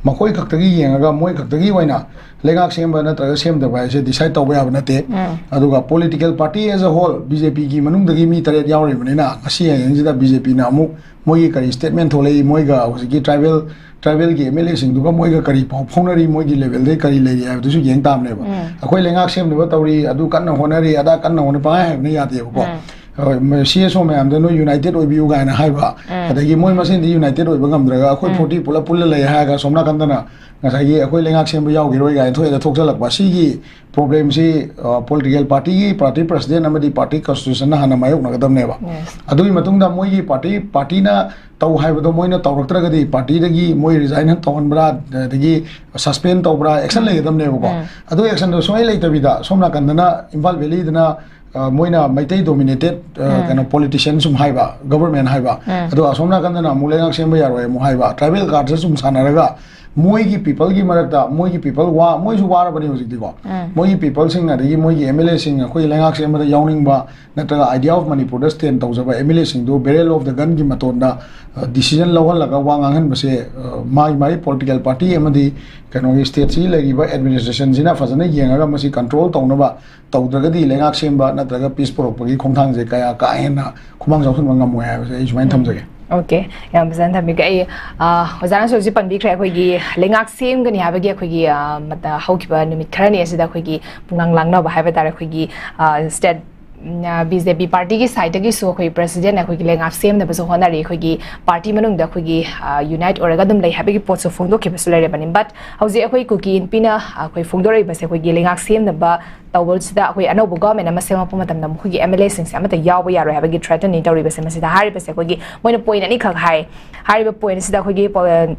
ꯃꯈꯣꯏ ꯈꯛꯇꯒꯤ ꯌꯦꯡꯉꯒ ꯃꯣꯏ ꯈꯛꯇꯒꯤ ꯑꯣꯏꯅ ꯂꯩꯉꯥꯛ ꯁꯦꯝꯕ ꯅꯠꯇ꯭ꯔꯒ ꯁꯦꯝꯗꯕ ꯍꯥꯏꯁꯦ decide ꯇꯧꯕ ꯌꯥꯕ ꯅꯠꯇꯦ꯫ ꯎꯝ꯫ ꯑꯗꯨꯒ political party as a whole, BJP ꯒꯤ ꯃꯅꯨꯡꯗꯒꯤ ꯃꯤ ꯇꯔꯦꯠ ꯌꯥꯎꯔꯤꯕꯅꯤꯅ, ꯉꯁꯤ ꯍꯌꯦꯡꯁꯤꯗ BJP ꯅ ꯑꯃꯨꯛ ꯃꯣꯏꯒꯤ ꯀꯔꯤ statement ꯊꯣꯛꯂꯛꯏ, ꯃꯣꯏꯒ ꯍꯧꯖꯤꯛꯀꯤ tribal, tribal ꯒꯤ MLA ꯁꯤꯡꯗꯨꯒ ꯃꯣꯏꯒ ꯀꯔꯤ ꯄꯥꯎ ꯐꯥꯎꯅꯔꯤ, ꯃꯣꯏꯒꯤ level ꯗꯩ ꯀꯔꯤ ꯂꯩꯔꯤ ꯍꯥꯏꯕꯗꯨꯁꯨ ꯌꯦꯡ ꯇꯥꯕꯅꯦꯕ꯫ ꯎꯝ꯫ ꯑꯩꯈꯣꯏ ꯂꯩꯉꯥꯛ ꯁꯦꯝꯅꯕ ꯇꯧꯔꯤ, ꯑꯗꯨ ꯀꯟꯅ ꯍꯣꯠꯅꯔꯤ, ꯑꯗꯥ ꯀꯟꯅ ꯍꯣꯠꯅ-, ꯄꯪꯍꯥꯏ ꯍꯥꯏꯕꯅ ꯌꯥꯗꯦꯕꯀꯣ꯫ ꯎꯝ꯫ ꯍꯣꯏ, ꯃ-, CSO ꯃꯌꯥꯝꯗ ꯅꯣꯏ united ꯑꯣꯏꯕꯤꯌꯨ ꯀꯥꯏꯅ ꯍꯥꯏꯕ, ꯎꯝ꯫ ꯑꯗꯒꯤ ꯃꯣꯏ ꯃꯁꯦꯟꯗꯤ united ꯑꯣꯏꯕ ꯉꯝꯗ꯭ꯔꯒ ꯑꯩꯈꯣꯏ ꯎꯝ꯫ forty ꯄꯨꯂꯞ ꯄꯨꯜꯂ ꯂꯩ ꯍꯥꯏꯔꯒ ꯑꯁꯣꯝ ꯅꯥꯀꯟꯗꯅ ꯉꯁꯥꯏꯒꯤ ꯑꯩꯈꯣꯏ ꯂꯩꯉꯥꯛ ꯁꯦꯝꯕ ꯌꯥꯎꯈꯤꯔꯣꯏ ꯀꯥꯏꯅ ꯊꯣꯛꯑꯦꯗ ꯊꯣꯛꯆꯜꯂꯛꯄ꯫ ꯁꯤꯒꯤ problem ꯁꯤ, ꯑ, political party ꯒꯤ party president ꯑꯃꯗꯤ party constitution ꯅ ꯍꯥꯟꯅ ꯃꯥꯌꯣꯛꯅꯒꯗꯕꯅꯦꯕ꯫ Yes. ꯑꯗꯨꯒꯤ ꯃꯇꯨꯡꯗ ꯃꯣꯏꯒꯤ party, party ꯅ ꯇꯧ ꯍꯥꯏꯕꯗꯣ ꯃꯣꯏꯅ ꯇꯧꯔꯛꯇ꯭ꯔꯒꯗꯤ party ꯗꯒꯤ ꯃꯣꯏ resign ꯇꯧꯍꯟꯕ꯭ꯔꯥ, ꯑꯗꯒꯤ suspend ꯇꯧꯕ꯭ꯔꯥ, action ꯂꯩꯒꯗꯕꯅꯦꯕꯀꯣ꯫ ꯎꯝ꯫ ꯑꯗꯨ action ꯗꯣ ꯁꯨꯡꯂꯩ ꯂꯩꯇꯕꯤꯗ ꯁꯣꯝ ꯅꯥꯀꯟꯗꯅ ꯏꯝꯐꯥꯜ valley ꯗꯅ, ꯑ, ꯃꯣꯏꯅ ꯃꯩꯇꯩ dominated, ꯑ, ꯎꯝ꯫ ꯀꯩꯅꯣ, politician ꯁꯨꯝ ꯍꯥꯏꯕ, government ꯍꯥꯏꯕ, ꯎꯝ꯫ ꯑꯗꯣ ꯑꯁꯣꯝ ꯅꯥꯀꯟꯗꯅ ꯑꯃꯨꯛ ꯂꯩꯉꯥꯛ ꯁꯦꯝꯕ ꯌꯥꯔꯣꯏ ꯑꯃꯨꯛ ꯍꯥꯏꯕ, tribal card ꯁꯦ ꯁꯨꯝ ꯁꯥꯟꯅꯔꯒ ꯃꯣꯏꯒꯤ people ꯒꯤ ꯃꯔꯛꯇ, ꯃꯣꯏꯒꯤ people ꯋꯥ-, ꯃꯣꯏꯁꯨ ꯋꯥꯔꯕꯅꯤ ꯍꯧꯖꯤꯛꯇꯤꯀꯣ꯫ ꯎꯝ꯫ ꯃꯣꯏꯒꯤ people ꯁꯤꯡ ꯑꯗꯒꯤ ꯃꯣꯏꯒꯤ MLA ꯁꯤꯡ, ꯑꯩꯈꯣꯏ ꯂꯩꯉꯥꯛ ꯁꯦꯝꯕꯗ ꯌꯥꯎꯅꯤꯡꯕ ꯅꯠꯇ꯭ꯔꯒ idea of Manipur the stand ꯇꯧꯖꯕ MLA ꯁꯤꯡꯗꯨ barrel of the gun ꯒꯤ ꯃꯇꯣꯟꯗ, ꯑ, decision ꯂꯧꯍꯜꯂꯒ ꯋꯥ ꯉꯥꯡꯍꯟꯕꯁꯦ, ꯑ, ꯃꯥꯒꯤ ꯃꯥꯒꯤ political party ꯑꯃꯗꯤ ꯀꯩꯅꯣꯒꯤ state ꯁꯤ ꯂꯩꯔꯤꯕ administration ꯁꯤꯅ ꯐꯖꯅ ꯌꯦꯡꯉꯒ ꯃꯁꯤ control ꯇꯧꯅꯕ ꯇꯧꯗ꯭ꯔꯒꯗꯤ ꯂꯩꯉꯥꯛ ꯁꯦꯝꯕ ꯅꯠꯇ꯭ꯔꯒ peace ꯄꯨꯔꯛꯄꯒꯤ ꯈꯣꯡꯊꯥꯡꯁꯦ ꯀꯌꯥ ꯀꯥ ꯍꯦꯟꯅ ꯈꯨꯃꯥꯡ ꯆꯥꯎꯁꯤꯟꯕ ꯉꯝꯃꯣꯏ ꯍꯥꯏꯕꯁꯦ ꯑꯩ ꯁꯨꯃꯥꯏꯅ ꯊꯝꯖꯒꯦ꯫ Okay, ꯌꯥꯝ ꯐꯖꯅ ꯊꯝꯕꯤꯈ꯭ꯔꯦ꯫ ꯑꯩ, ꯑ, ꯑꯣꯖꯥꯅꯁꯨ ꯍꯧꯖꯤꯛ ꯄꯟꯕꯤꯈ꯭ꯔꯦ, ꯑꯩꯈꯣꯏꯒꯤ ꯂꯩꯉꯥꯛ ꯁꯦꯝꯒꯅꯤ ꯍꯥꯏꯕꯒꯤ ꯑꯩꯈꯣꯏꯒꯤ, ꯑ, ꯃꯇ-, ꯍꯧꯈꯤꯕ ꯅꯨꯃꯤꯠ ꯈꯔꯅꯤ ꯑꯁꯤꯗ ꯑꯩꯈꯣꯏꯒꯤ ꯄꯨꯡꯂꯥꯡ ꯂꯥꯡꯅꯕ ꯍꯥꯏꯕ ꯇꯥꯔꯦ, ꯑꯩꯈꯣꯏꯒꯤ, ꯑ, state, ꯎꯝ, ꯑ, BJP party ꯒꯤ side ꯇꯒꯤꯁꯨ ꯑꯩꯈꯣꯏ president ꯅ ꯑꯩꯈꯣꯏꯒꯤ ꯂꯩꯉꯥꯛ ꯁꯦꯝꯅꯕꯁꯨ ꯍꯣꯠꯅꯔꯤ, ꯑꯩꯈꯣꯏꯒꯤ party ꯃꯅꯨꯡꯗ ꯑꯩꯈꯣꯏꯒꯤ, ꯑ, unite ꯑꯣꯏꯔꯒ ꯑꯗꯨꯝ ꯂꯩ ꯍꯥꯏꯕꯒꯤ ꯄꯣꯠꯁꯨ ꯐꯣꯡꯗꯣꯛꯈꯤꯕꯁꯨ ꯂꯩꯔꯕꯅꯤ꯫ But ꯍꯧꯖꯤꯛ ꯑꯩꯈꯣꯏ ꯀꯨꯀꯤ ꯏꯟꯄꯤꯅ, ꯑ, ꯑꯩꯈꯣꯏ ꯐꯣꯡꯗꯣꯔꯛꯏꯕꯁꯦ ꯑꯩꯈꯣꯏꯒꯤ ꯂꯩꯉꯥꯛ ꯁꯦꯝꯅꯕ ꯇꯧꯕꯁꯤꯗ ꯑꯩꯈꯣꯏ ꯑꯅꯧꯕ government ꯑꯃ ꯁꯦꯝꯃꯛꯄ ꯃꯇꯝꯗ ꯃꯈꯣꯏꯒꯤ MLA ꯁꯤꯡꯁꯦ ꯑꯃꯠꯇ ꯌꯥꯎꯕ ꯌꯥꯔꯣꯏ ꯍꯥꯏꯕꯒꯤ threaten ꯅꯤ ꯇꯧꯔꯤꯕꯁꯦ꯫ ꯃꯁꯤꯗ ꯍꯥꯏꯔꯤꯕꯁꯦ ꯑꯩꯈꯣꯏꯒꯤ ꯃꯣꯏꯅ point ꯑꯅꯤꯈꯛ ꯍꯥꯏ꯫ ꯍꯥꯏꯔꯤꯕ point ꯑꯁꯤꯗ ꯑꯩꯈꯣꯏꯒꯤ ꯄꯣ-,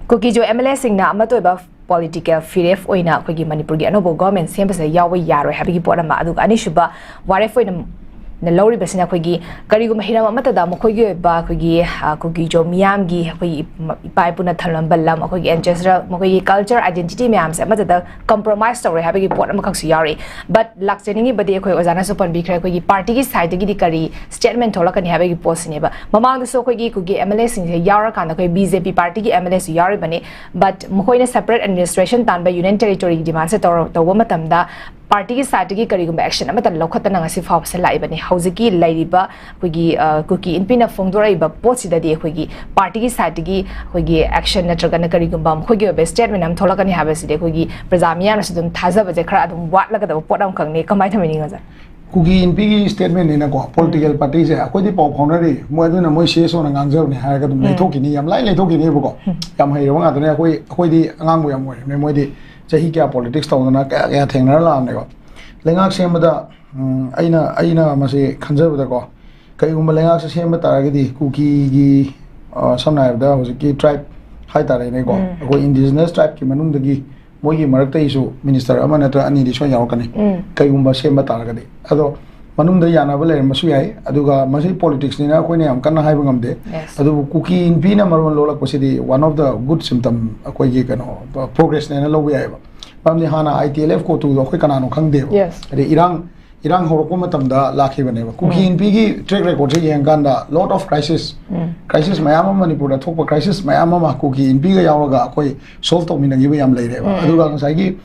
ꯀꯨꯀꯤꯖꯣ MLA ꯁꯤꯡꯅ ꯑꯃꯠꯇ ꯑꯣꯏꯕ political ꯐꯤꯔꯦꯞ ꯑꯣꯏꯅ ꯑꯩꯈꯣꯏꯒꯤ ꯃꯅꯤꯄꯨꯔꯒꯤ ꯑꯅꯧꯕ government ꯁꯦꯝꯕꯁꯤꯗ ꯌꯥꯎꯕ ꯌꯥꯔꯣꯏ ꯍꯥꯏꯕꯒꯤ ꯄꯣꯠ ꯑꯃ, ꯑꯗꯨꯒ ꯑꯅꯤꯁꯨꯕ ꯋꯥꯔꯦꯞ ꯑꯣꯏꯅ ꯂꯧꯔꯤꯕꯁꯤꯅ ꯑꯩꯈꯣꯏꯒꯤ ꯀꯔꯤꯒꯨꯝꯕ ꯍꯤꯔꯝ ꯑꯃꯠꯇꯗ ꯃꯈꯣꯏꯒꯤ ꯑꯣꯏꯕ ꯑꯩꯈꯣꯏꯒꯤ, ꯑ, ꯀꯨꯀꯤꯖꯣ ꯃꯤꯌꯥꯝꯒꯤ ꯑꯩꯈꯣꯏꯒꯤ ꯏꯄꯥ ꯏꯄꯨꯅ ꯊꯝꯂꯝꯕ ꯂꯝ, ꯑꯩꯈꯣꯏꯒꯤ ancestral, ꯃꯈꯣꯏꯒꯤ culture identity ꯃꯌꯥꯝꯁꯦ ꯑꯃꯠꯇꯗ compromise ꯇꯧꯔꯦ ꯍꯥꯏꯕꯒꯤ ꯄꯣꯠ ꯑꯃꯈꯛꯁꯨ ꯌꯥꯎꯔꯤ꯫ But ꯂꯥꯛꯆꯅꯤꯡꯉꯤꯕꯗꯤ ꯑꯩꯈꯣꯏ ꯑꯣꯖꯥꯅꯁꯨ ꯄꯟꯕꯤꯈ꯭ꯔꯦ, ꯑꯩꯈꯣꯏꯒꯤ partyꯒꯤ sideꯇꯒꯤꯗꯤ ꯀꯔꯤ statement ꯊꯣꯛꯂꯛꯀꯅꯤ ꯍꯥꯏꯕꯒꯤ ꯄꯣꯠꯁꯤꯅꯦꯕ꯫ ꯃꯃꯥꯡꯗꯁꯨ ꯑꯩꯈꯣꯏꯒꯤ ꯀꯨꯀꯤ MLAꯁꯤꯡꯁꯦ ꯌꯥꯎꯔꯀꯥꯟꯗ ꯑꯩꯈꯣꯏ BJP partyꯒꯤ MLAꯁꯨ ꯌꯥꯎꯔꯤꯕꯅꯤ꯫ But ꯃꯈꯣꯏꯅ separate administration ꯇꯥꯟꯕ Union Territoryꯒꯤ demandꯁꯦ ꯇꯧꯔ-, ꯇꯧꯕ ꯃꯇꯝꯗ partyꯒꯤ sideꯇꯒꯤ ꯀꯔꯤꯒꯨꯝꯕ action ꯑꯃꯠꯇ ꯂꯧꯈꯠꯇꯅ ꯉꯁꯤ ꯐꯥꯎꯕꯁꯦ ꯂꯥꯛꯏꯕꯅꯤ꯫ ꯍꯧꯖꯤꯛꯀꯤ ꯂꯩꯔꯤꯕ ꯑꯩꯈꯣꯏꯒꯤ, ꯑ, ꯀꯨꯀꯤ ꯏꯟꯄꯤꯅ ꯐꯣꯡꯗꯣꯔꯛꯏꯕ ꯄꯣꯠꯁꯤꯗꯗꯤ ꯑꯩꯈꯣꯏꯒꯤ partyꯒꯤ sideꯇꯒꯤ ꯑꯩꯈꯣꯏꯒꯤ action ꯅꯠꯇ꯭ꯔꯒꯅ ꯀꯔꯤꯒꯨꯝꯕ ꯃꯈꯣꯏꯒꯤ ꯑꯣꯏꯕ statement ꯑꯃ ꯊꯣꯛꯂꯛꯀꯅꯤ ꯍꯥꯏꯕꯁꯤꯗꯤ ꯑꯩꯈꯣꯏꯒꯤ ꯄ꯭ꯔꯖꯥ ꯃꯤꯌꯥꯝꯅꯁꯨ ꯑꯗꯨꯝ ꯊꯥꯖꯕꯁꯦ ꯈꯔ ꯑꯗꯨꯝ ꯋꯥꯠꯂꯒꯗꯕ ꯄꯣꯠ ꯑꯃꯈꯛꯅꯤ꯫ ꯀꯃꯥꯏꯅ ꯊꯝꯕꯤꯅꯤꯡꯉꯤ, ꯑꯣꯖꯥ? ꯀꯨꯀꯤ ꯏꯟꯄꯤꯒꯤ statementꯅꯤꯅꯀꯣ, political partyꯁꯦ ꯑꯩꯈꯣꯏꯗꯤ ꯄꯥꯎ ꯐꯥꯎꯅꯔꯤ, ꯃꯣꯏ ꯑꯗꯨꯅ ꯃꯣꯏ CSOꯅ ꯉꯥꯡꯖꯕꯅꯦ ꯍꯥꯏꯔꯒ ꯑꯗꯨꯝ ꯂꯩꯊꯣꯛꯈꯤꯅꯤ, ꯌꯥꯝ ꯂꯥꯏꯅ ꯂꯩꯊꯣꯛꯈꯤꯅꯦꯕꯀꯣ꯫ ꯌꯥꯝ ꯍꯩꯔꯕ ꯉꯥꯛꯇꯅꯦ꯫ ꯑꯩꯈꯣꯏ, ꯑꯩꯈꯣꯏꯗꯤ ꯑꯉꯥꯡꯕꯨ ꯌꯥꯝ ꯑꯣꯏꯔꯤꯕꯅꯦ, ꯃꯣꯏꯗꯤ ꯆꯍꯤ ꯀꯌꯥ politics ꯇꯧꯗꯅ ꯀꯌꯥ ꯀꯌꯥ ꯊꯦꯡꯅꯔ ꯂꯥꯛꯑꯕꯅꯦꯕ꯫ ꯂꯩꯉꯥꯛ ꯁꯦꯝꯕꯗ, ꯎꯝ, ꯑꯩꯅ, ꯑꯩꯅ ꯃꯁꯤ ꯈꯟꯖꯕꯗꯀꯣ, ꯀꯔꯤꯒꯨꯝꯕ ꯂꯩꯉꯥꯛꯁꯦ ꯁꯦꯝꯕ ꯇꯥꯔꯒꯗꯤ ꯀꯨꯀꯤꯒꯤ, ꯑ, ꯁꯝꯅ ꯍꯥꯏꯔꯕꯗ ꯍꯧꯖꯤꯛꯀꯤ tribe ꯍꯥꯏꯇꯥꯔꯦꯅꯦꯀꯣ, ꯑꯩꯈꯣꯏ indigenous tribeꯀꯤ ꯃꯅꯨꯡꯗꯒꯤ ꯃꯣꯏꯒꯤ ꯃꯔꯛꯇꯒꯤꯁꯨ minister ꯑꯃ ꯅꯠꯇ꯭ꯔꯒ ꯑꯅꯤꯗꯤ ꯁꯣꯏ ꯌꯥꯎꯔꯛꯀꯅꯤ, ꯀꯩꯒꯨꯝꯕ ꯁꯦꯝꯕ ꯇꯥꯔꯒꯗꯤ꯫ ꯑꯗꯣ ꯃꯅꯨꯡꯗ ꯌꯥꯅꯕ ꯂꯩꯔꯝꯕꯁꯨ ꯌꯥꯏ, ꯑꯗꯨꯒ ꯃꯁꯤ politicsꯅꯤꯅ ꯑꯩꯈꯣꯏꯅ ꯌꯥꯝ ꯀꯟꯅ ꯍꯥꯏꯕ ꯉꯝꯗꯦ꯫ Yes. ꯑꯗꯨꯕꯨ ꯀꯨꯀꯤ ꯏꯟꯄꯤꯅ ꯃꯔꯣꯟ ꯂꯣꯜꯂꯛꯄꯁꯤꯗꯤ one of the good symptom, ꯑꯩꯈꯣꯏꯒꯤ ꯀꯩꯅꯣ, progressꯅꯦꯅ ꯂꯧꯕ ꯌꯥꯏꯑꯕ꯫ ꯃꯔꯝꯗꯤ ꯍꯥꯟꯅ ITLF CoTUꯗꯣ ꯑꯩꯈꯣꯏ ꯀꯅꯥꯅꯣ ꯈꯪꯗꯦꯕ꯫ Yes. ꯑꯗꯩ ꯏꯔꯥꯡ, ꯏꯔꯥꯡ ꯍꯧꯔꯛꯄ ꯃꯇꯝꯗ ꯂꯥꯛꯈꯤꯕꯅꯦꯕ꯫ ꯀꯨꯀꯤ ꯏꯟꯄꯤꯒꯤ track recordꯁꯦ ꯌꯦꯡꯉꯀꯥꯟꯗ lot of crisis, crisis ꯃꯌꯥꯝ ꯑꯃ ꯃꯅꯤꯄꯨꯔꯗ ꯊꯣꯛꯄ crisis ꯃꯌꯥꯝ ꯑꯃ ꯀꯨꯀꯤ ꯏꯟꯄꯤꯒ ꯌꯥꯎꯔꯒ ꯑꯩꯈꯣꯏ solve ꯇꯧꯃꯤꯟꯅꯈꯤꯕ ꯌꯥꯝ ꯂꯩꯔꯦꯕ꯫ ꯑꯗꯨꯒ ꯉꯁꯥꯏꯒꯤ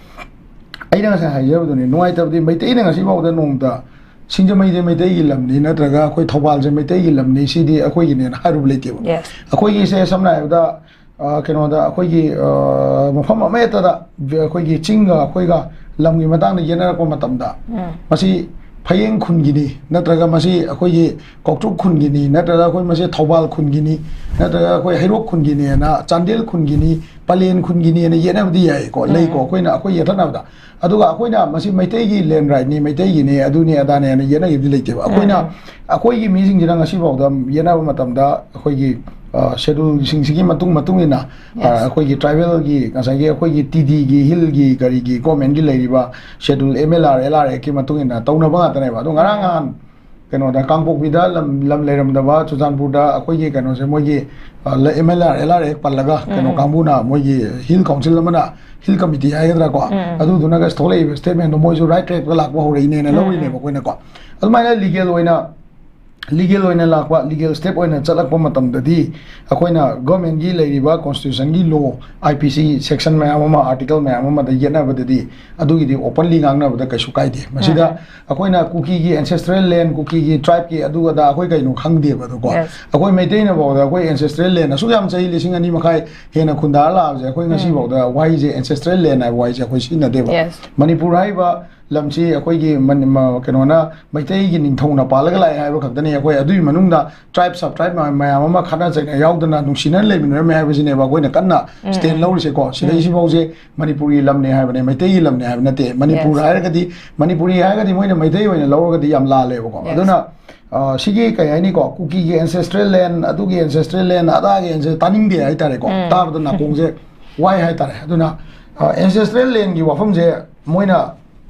ꯑꯩꯅ ꯉꯁꯥꯏ ꯍꯥꯏꯖꯕꯗꯨꯅꯤ, ꯅꯨꯡꯉꯥꯏꯇꯕꯗꯤ ꯃꯩꯇꯩꯅ ꯉꯁꯤ ꯐꯥꯎꯗ ꯅꯣꯡꯃꯇ ꯁꯤꯡꯖꯃꯩꯗꯤ ꯃꯩꯇꯩꯒꯤ ꯂꯝꯅꯤ ꯅꯠꯇ꯭ꯔꯒ ꯑꯩꯈꯣꯏ ꯊꯧꯕꯥꯜꯁꯦ ꯃꯩꯇꯩꯒꯤ ꯂꯝꯅꯤ, ꯁꯤꯗꯤ ꯑꯩꯈꯣꯏꯒꯤꯅꯦꯅ ꯍꯥꯏꯔꯨꯕ ꯂꯩꯇꯦꯕ꯫ Yes. ꯑꯩꯈꯣꯏꯒꯤꯁꯦ ꯁꯝꯅ ꯍꯥꯏꯔꯕꯗ, ꯑ, ꯀꯩꯅꯣꯗ ꯑꯩꯈꯣꯏꯒꯤ, ꯑ, ꯃꯐꯝ ꯑꯃꯍꯦꯛꯇꯗ ꯑꯩꯈꯣꯏꯒꯤ ꯆꯤꯡꯒ ꯑꯩꯈꯣꯏꯒ ꯂꯝꯒꯤ ꯃꯇꯥꯡꯗ ꯌꯦꯠꯅꯔꯛꯄ ꯃꯇꯝꯗ ꯃꯁꯤ ꯐꯌꯦꯡ ꯈꯨꯟꯒꯤꯅꯤ ꯅꯠꯇ꯭ꯔꯒ ꯃꯁꯤ ꯑꯩꯈꯣꯏꯒꯤ ꯀꯥꯎꯇ꯭ꯔꯨꯛ ꯈꯨꯟꯒꯤꯅꯤ ꯅꯠꯇ꯭ꯔꯒ ꯑꯩꯈꯣꯏ ꯃꯁꯤ ꯊꯧꯕꯥꯜ ꯈꯨꯟꯒꯤꯅꯤ ꯅꯠꯇ꯭ꯔꯒ ꯑꯩꯈꯣꯏ ꯍꯩꯔꯣꯛ ꯈꯨꯟꯒꯤꯅꯤꯅ, ꯆꯥꯟꯗꯦꯜ ꯈꯨꯟꯒꯤꯅꯤ, ꯄꯂꯦꯟ ꯈꯨꯟꯒꯤꯅꯤꯅ ꯌꯦꯠꯅꯕꯗꯤ ꯌꯥꯏꯀꯣ, ꯂꯩꯀꯣ, ꯑꯩꯈꯣꯏꯅ ꯑꯩꯈꯣꯏ ꯌꯦꯠꯊꯅꯕꯗ꯫ ꯑꯗꯨꯒ ꯑꯩꯈꯣꯏꯅ ꯃꯁꯤ ꯃꯩꯇꯩꯒꯤ land rightꯅꯤ, ꯃꯩꯇꯩꯒꯤꯅꯤ, ꯑꯗꯨꯅꯤ ꯑꯗꯥꯅꯤ ꯍꯥꯏꯅ ꯌꯦꯠꯅꯈꯤꯕꯗꯤ ꯂꯩꯇꯦꯕ꯫ ꯑꯩꯈꯣꯏꯅ, ꯑꯩꯈꯣꯏꯒꯤ ꯃꯤꯁꯤꯡꯁꯤꯅ ꯉꯁꯤ ꯐꯥꯎꯗ ꯌꯦꯠꯅꯕ ꯃꯇꯝꯗ ꯑꯩꯈꯣꯏꯒꯤ, ꯑ, scheduleꯁꯤꯡꯁꯤꯒꯤ ꯃꯇꯨꯡ, ꯃꯇꯨꯡ ꯏꯟꯅ, ꯑ, Yes. ꯑꯩꯈꯣꯏꯒꯤ tribalꯒꯤ, ꯉꯁꯥꯏꯒꯤ ꯑꯩꯈꯣꯏꯒꯤ TDꯒꯤ, hillꯒꯤ, ꯀꯔꯤꯒꯤ governmentꯀꯤ ꯂꯩꯔꯤꯕ schedule MLR, LRAꯒꯤ ꯃꯇꯨꯡ ꯏꯟꯅ ꯇꯧꯅꯕ ꯉꯥꯛꯇꯅꯦꯕ꯫ ꯑꯗꯣ ꯉꯔꯥꯡ ꯅꯍꯥꯟ ꯀꯩꯅꯣꯗ, ꯀꯥꯡꯄꯣꯛꯄꯤꯗ ꯂꯝ ꯂꯝ ꯂꯩꯔꯝꯗꯕ, ꯆꯨꯔꯆꯥꯟꯄꯨꯔꯗ ꯑꯩꯈꯣꯏꯒꯤ ꯀꯩꯅꯣꯁꯦ, ꯃꯣꯏꯒꯤ M L R L R ꯍꯦꯛ ꯄꯜꯂꯒ, ꯀꯩꯅꯣ ꯎꯝ꯫ ꯀꯥꯡꯕꯨꯅ, ꯃꯣꯏꯒꯤ ꯍꯤꯜ ꯀꯥꯎꯟꯁꯤꯜ ꯑꯃꯅ, ꯍꯤꯜ ꯀꯃꯤꯇꯤ ꯍꯥꯏꯒꯗ꯭ꯔꯥꯀꯣ, ꯎꯝ꯫ ꯑꯗꯨꯗꯨꯅꯒ ꯊꯣꯛꯂꯛꯏꯕ ꯁ꯭ꯇꯦꯠꯃꯦꯟꯗꯣ ꯃꯣꯏꯁꯨ ꯔꯥꯏꯠ ꯇ꯭ꯔꯦꯛꯇ ꯂꯥꯛꯄ ꯍꯧꯔꯛꯏꯅꯦꯅ ꯎꯝ, ꯎꯝ꯫ ꯂꯧꯔꯤꯅꯦꯕ ꯑꯩꯈꯣꯏꯅꯀꯣ꯫ ꯑꯗꯨꯃꯥꯏꯅ ꯂꯤꯒꯦꯜ ꯑꯣꯏꯅ, ꯂꯤꯒꯦꯜ ꯑꯣꯏꯅ ꯂꯥꯛꯄ, ꯂꯤꯒꯦꯜ ꯁ꯭ꯇꯦꯞ ꯑꯣꯏꯅ ꯆꯠꯂꯛꯄ ꯃꯇꯝꯗꯗꯤ, ꯑꯩꯈꯣꯏꯅ ꯒꯣꯔꯃꯦꯟꯒꯤ ꯂꯩꯔꯤꯕ ꯀꯣꯟꯁꯇꯤꯇ꯭ꯌꯨꯁꯟꯒꯤ ꯂꯣ, ꯑꯥꯏ ꯄꯤ ꯁꯤ ꯁꯦꯛꯁꯟ ꯃꯌꯥꯝ ꯑꯃ, ꯑꯥꯔꯇꯤꯀꯜ ꯃꯌꯥꯝ ꯑꯃꯗ ꯌꯦꯠꯅꯕꯗꯗꯤ, ꯑꯗꯨꯒꯤꯗꯤ ꯑꯣꯄꯟꯂꯤ ꯉꯥꯡꯅꯕꯗ ꯀꯩꯁꯨ ꯀꯥꯏꯗꯦ꯫ ꯃꯁꯤꯗ ꯎꯝ꯫ ꯑꯩꯈꯣꯏꯅ ꯀꯨꯀꯤꯒꯤ ꯑꯦꯟꯁꯦꯁꯇ꯭ꯔꯦꯜ ꯂꯦꯟ, ꯀꯨꯀꯤꯒꯤ ꯇ꯭ꯔꯥꯏꯕꯀꯤ ꯑꯗꯨ ꯑꯗꯥ ꯑꯩꯈꯣꯏ ꯀꯩꯅꯣ ꯈꯪꯗꯦꯕ ꯑꯗꯨꯀꯣ꯫ Yes. ꯑꯩꯈꯣꯏ ꯃꯩꯇꯩꯅ ꯐꯥꯎꯗ ꯑꯩꯈꯣꯏ ꯑꯦꯟꯁꯦꯁꯇ꯭ꯔꯦꯜ ꯂꯦꯟ ꯑꯁꯨꯛ ꯌꯥꯝ ꯆꯍꯤ ꯂꯤꯁꯤꯡ ꯑꯅꯤ ꯃꯈꯥꯏ ꯍꯦꯟꯅ ꯈꯨꯟꯗꯥꯔ ꯂꯥꯛꯑꯕꯁꯦ, ꯑꯩꯈꯣꯏ ꯉꯁꯤ ꯎꯝ꯫ ꯐꯥꯎꯗ ꯋꯥꯍꯩꯁꯦ ꯑꯦꯟꯁꯦꯁꯇ꯭ꯔꯦꯜ ꯂꯦꯟ ꯍꯥꯏꯕ ꯋꯥꯍꯩꯁꯦ ꯑꯩꯈꯣꯏ ꯁꯤꯖꯤꯟꯅꯗꯦꯕ꯫ Yes. ꯃꯅꯤꯄꯨꯔ ꯍꯥꯏꯔꯤꯕ ꯂꯝꯁꯤ ꯑꯩꯈꯣꯏꯒꯤ ꯃꯅꯤ-, ꯃ-, ꯀꯩꯅꯣꯅ, ꯃꯩꯇꯩꯒꯤ ꯅꯤꯡꯊꯧꯅ ꯄꯥꯜꯂꯒ ꯂꯥꯛꯑꯦ ꯍꯥꯏꯕ ꯈꯛꯇꯅꯤ꯫ ꯑꯩꯈꯣꯏ ꯑꯗꯨꯒꯤ ꯃꯅꯨꯡꯗ ꯇ꯭ꯔꯥꯏꯕ, ꯁꯕ ꯇ꯭ꯔꯥꯏꯕ ꯃꯌꯥꯝ ꯑꯃ ꯈꯠꯅ ꯆꯩꯅ ꯌꯥꯎꯗꯅ ꯅꯨꯡꯁꯤꯅꯅ ꯂꯩꯃꯤꯟꯅꯔꯝꯃꯦ ꯍꯥꯏꯕꯁꯤꯅꯦꯕ ꯑꯩꯈꯣꯏꯅ ꯀꯟꯅ ꯎꯝ, ꯁ꯭ꯇꯦꯟ ꯎꯝ꯫ ꯂꯧꯔꯤꯁꯦꯀꯣ꯫ ꯎꯝ꯫ ꯁꯤꯗꯩꯁꯤꯐꯥꯎꯁꯦ ꯃꯅꯤꯄꯨꯔꯒꯤ ꯂꯝꯅꯦ ꯍꯥꯏꯕꯅꯦ, ꯃꯩꯇꯩꯒꯤ ꯂꯝꯅꯦ ꯍꯥꯏꯕ ꯅꯠꯇꯦ꯫ ꯃꯅꯤꯄꯨꯔ Yes. ꯍꯥꯏꯔꯒꯗꯤ, ꯃꯅꯤꯄꯨꯔꯤ ꯍꯥꯏꯔꯒꯗꯤ ꯃꯣꯏꯅ ꯃꯩꯇꯩ ꯑꯣꯏꯅ ꯂꯧꯔꯒꯗꯤ ꯌꯥꯝ ꯂꯥꯜꯂꯦꯕꯀꯣ꯫ Yes. ꯑꯗꯨꯅ, ꯑ, ꯁꯤꯒꯤ ꯀꯩ ꯍꯥꯏꯅꯤꯀꯣ, ꯀꯨꯀꯤꯒꯤ ꯑꯦꯟꯁꯦꯁꯇ꯭ꯔꯦꯜ ꯂꯦꯟ, ꯑꯗꯨꯒꯤ ꯑꯦꯟꯁꯦꯁꯇ꯭ꯔꯦꯜ ꯂꯦꯟ, ꯑꯗꯥꯒꯤ ꯑꯦꯟꯁꯦ-, ꯇꯥꯅꯤꯡꯗꯦ ꯍꯥꯏꯇꯥꯔꯦꯀꯣ꯫ ꯎꯝ꯫ ꯇꯥꯕꯗ ꯅꯥꯀꯣꯡꯁꯦ ꯋꯥꯏ ꯍꯥꯏꯇꯥꯔꯦ꯫ ꯑꯗꯨꯅ, ꯑ, ꯑꯦꯟꯁꯦꯁꯇ꯭ꯔꯦꯜ ꯂꯦꯟꯒꯤ ꯋꯥꯐꯝꯁꯦ ꯃꯣꯏꯅ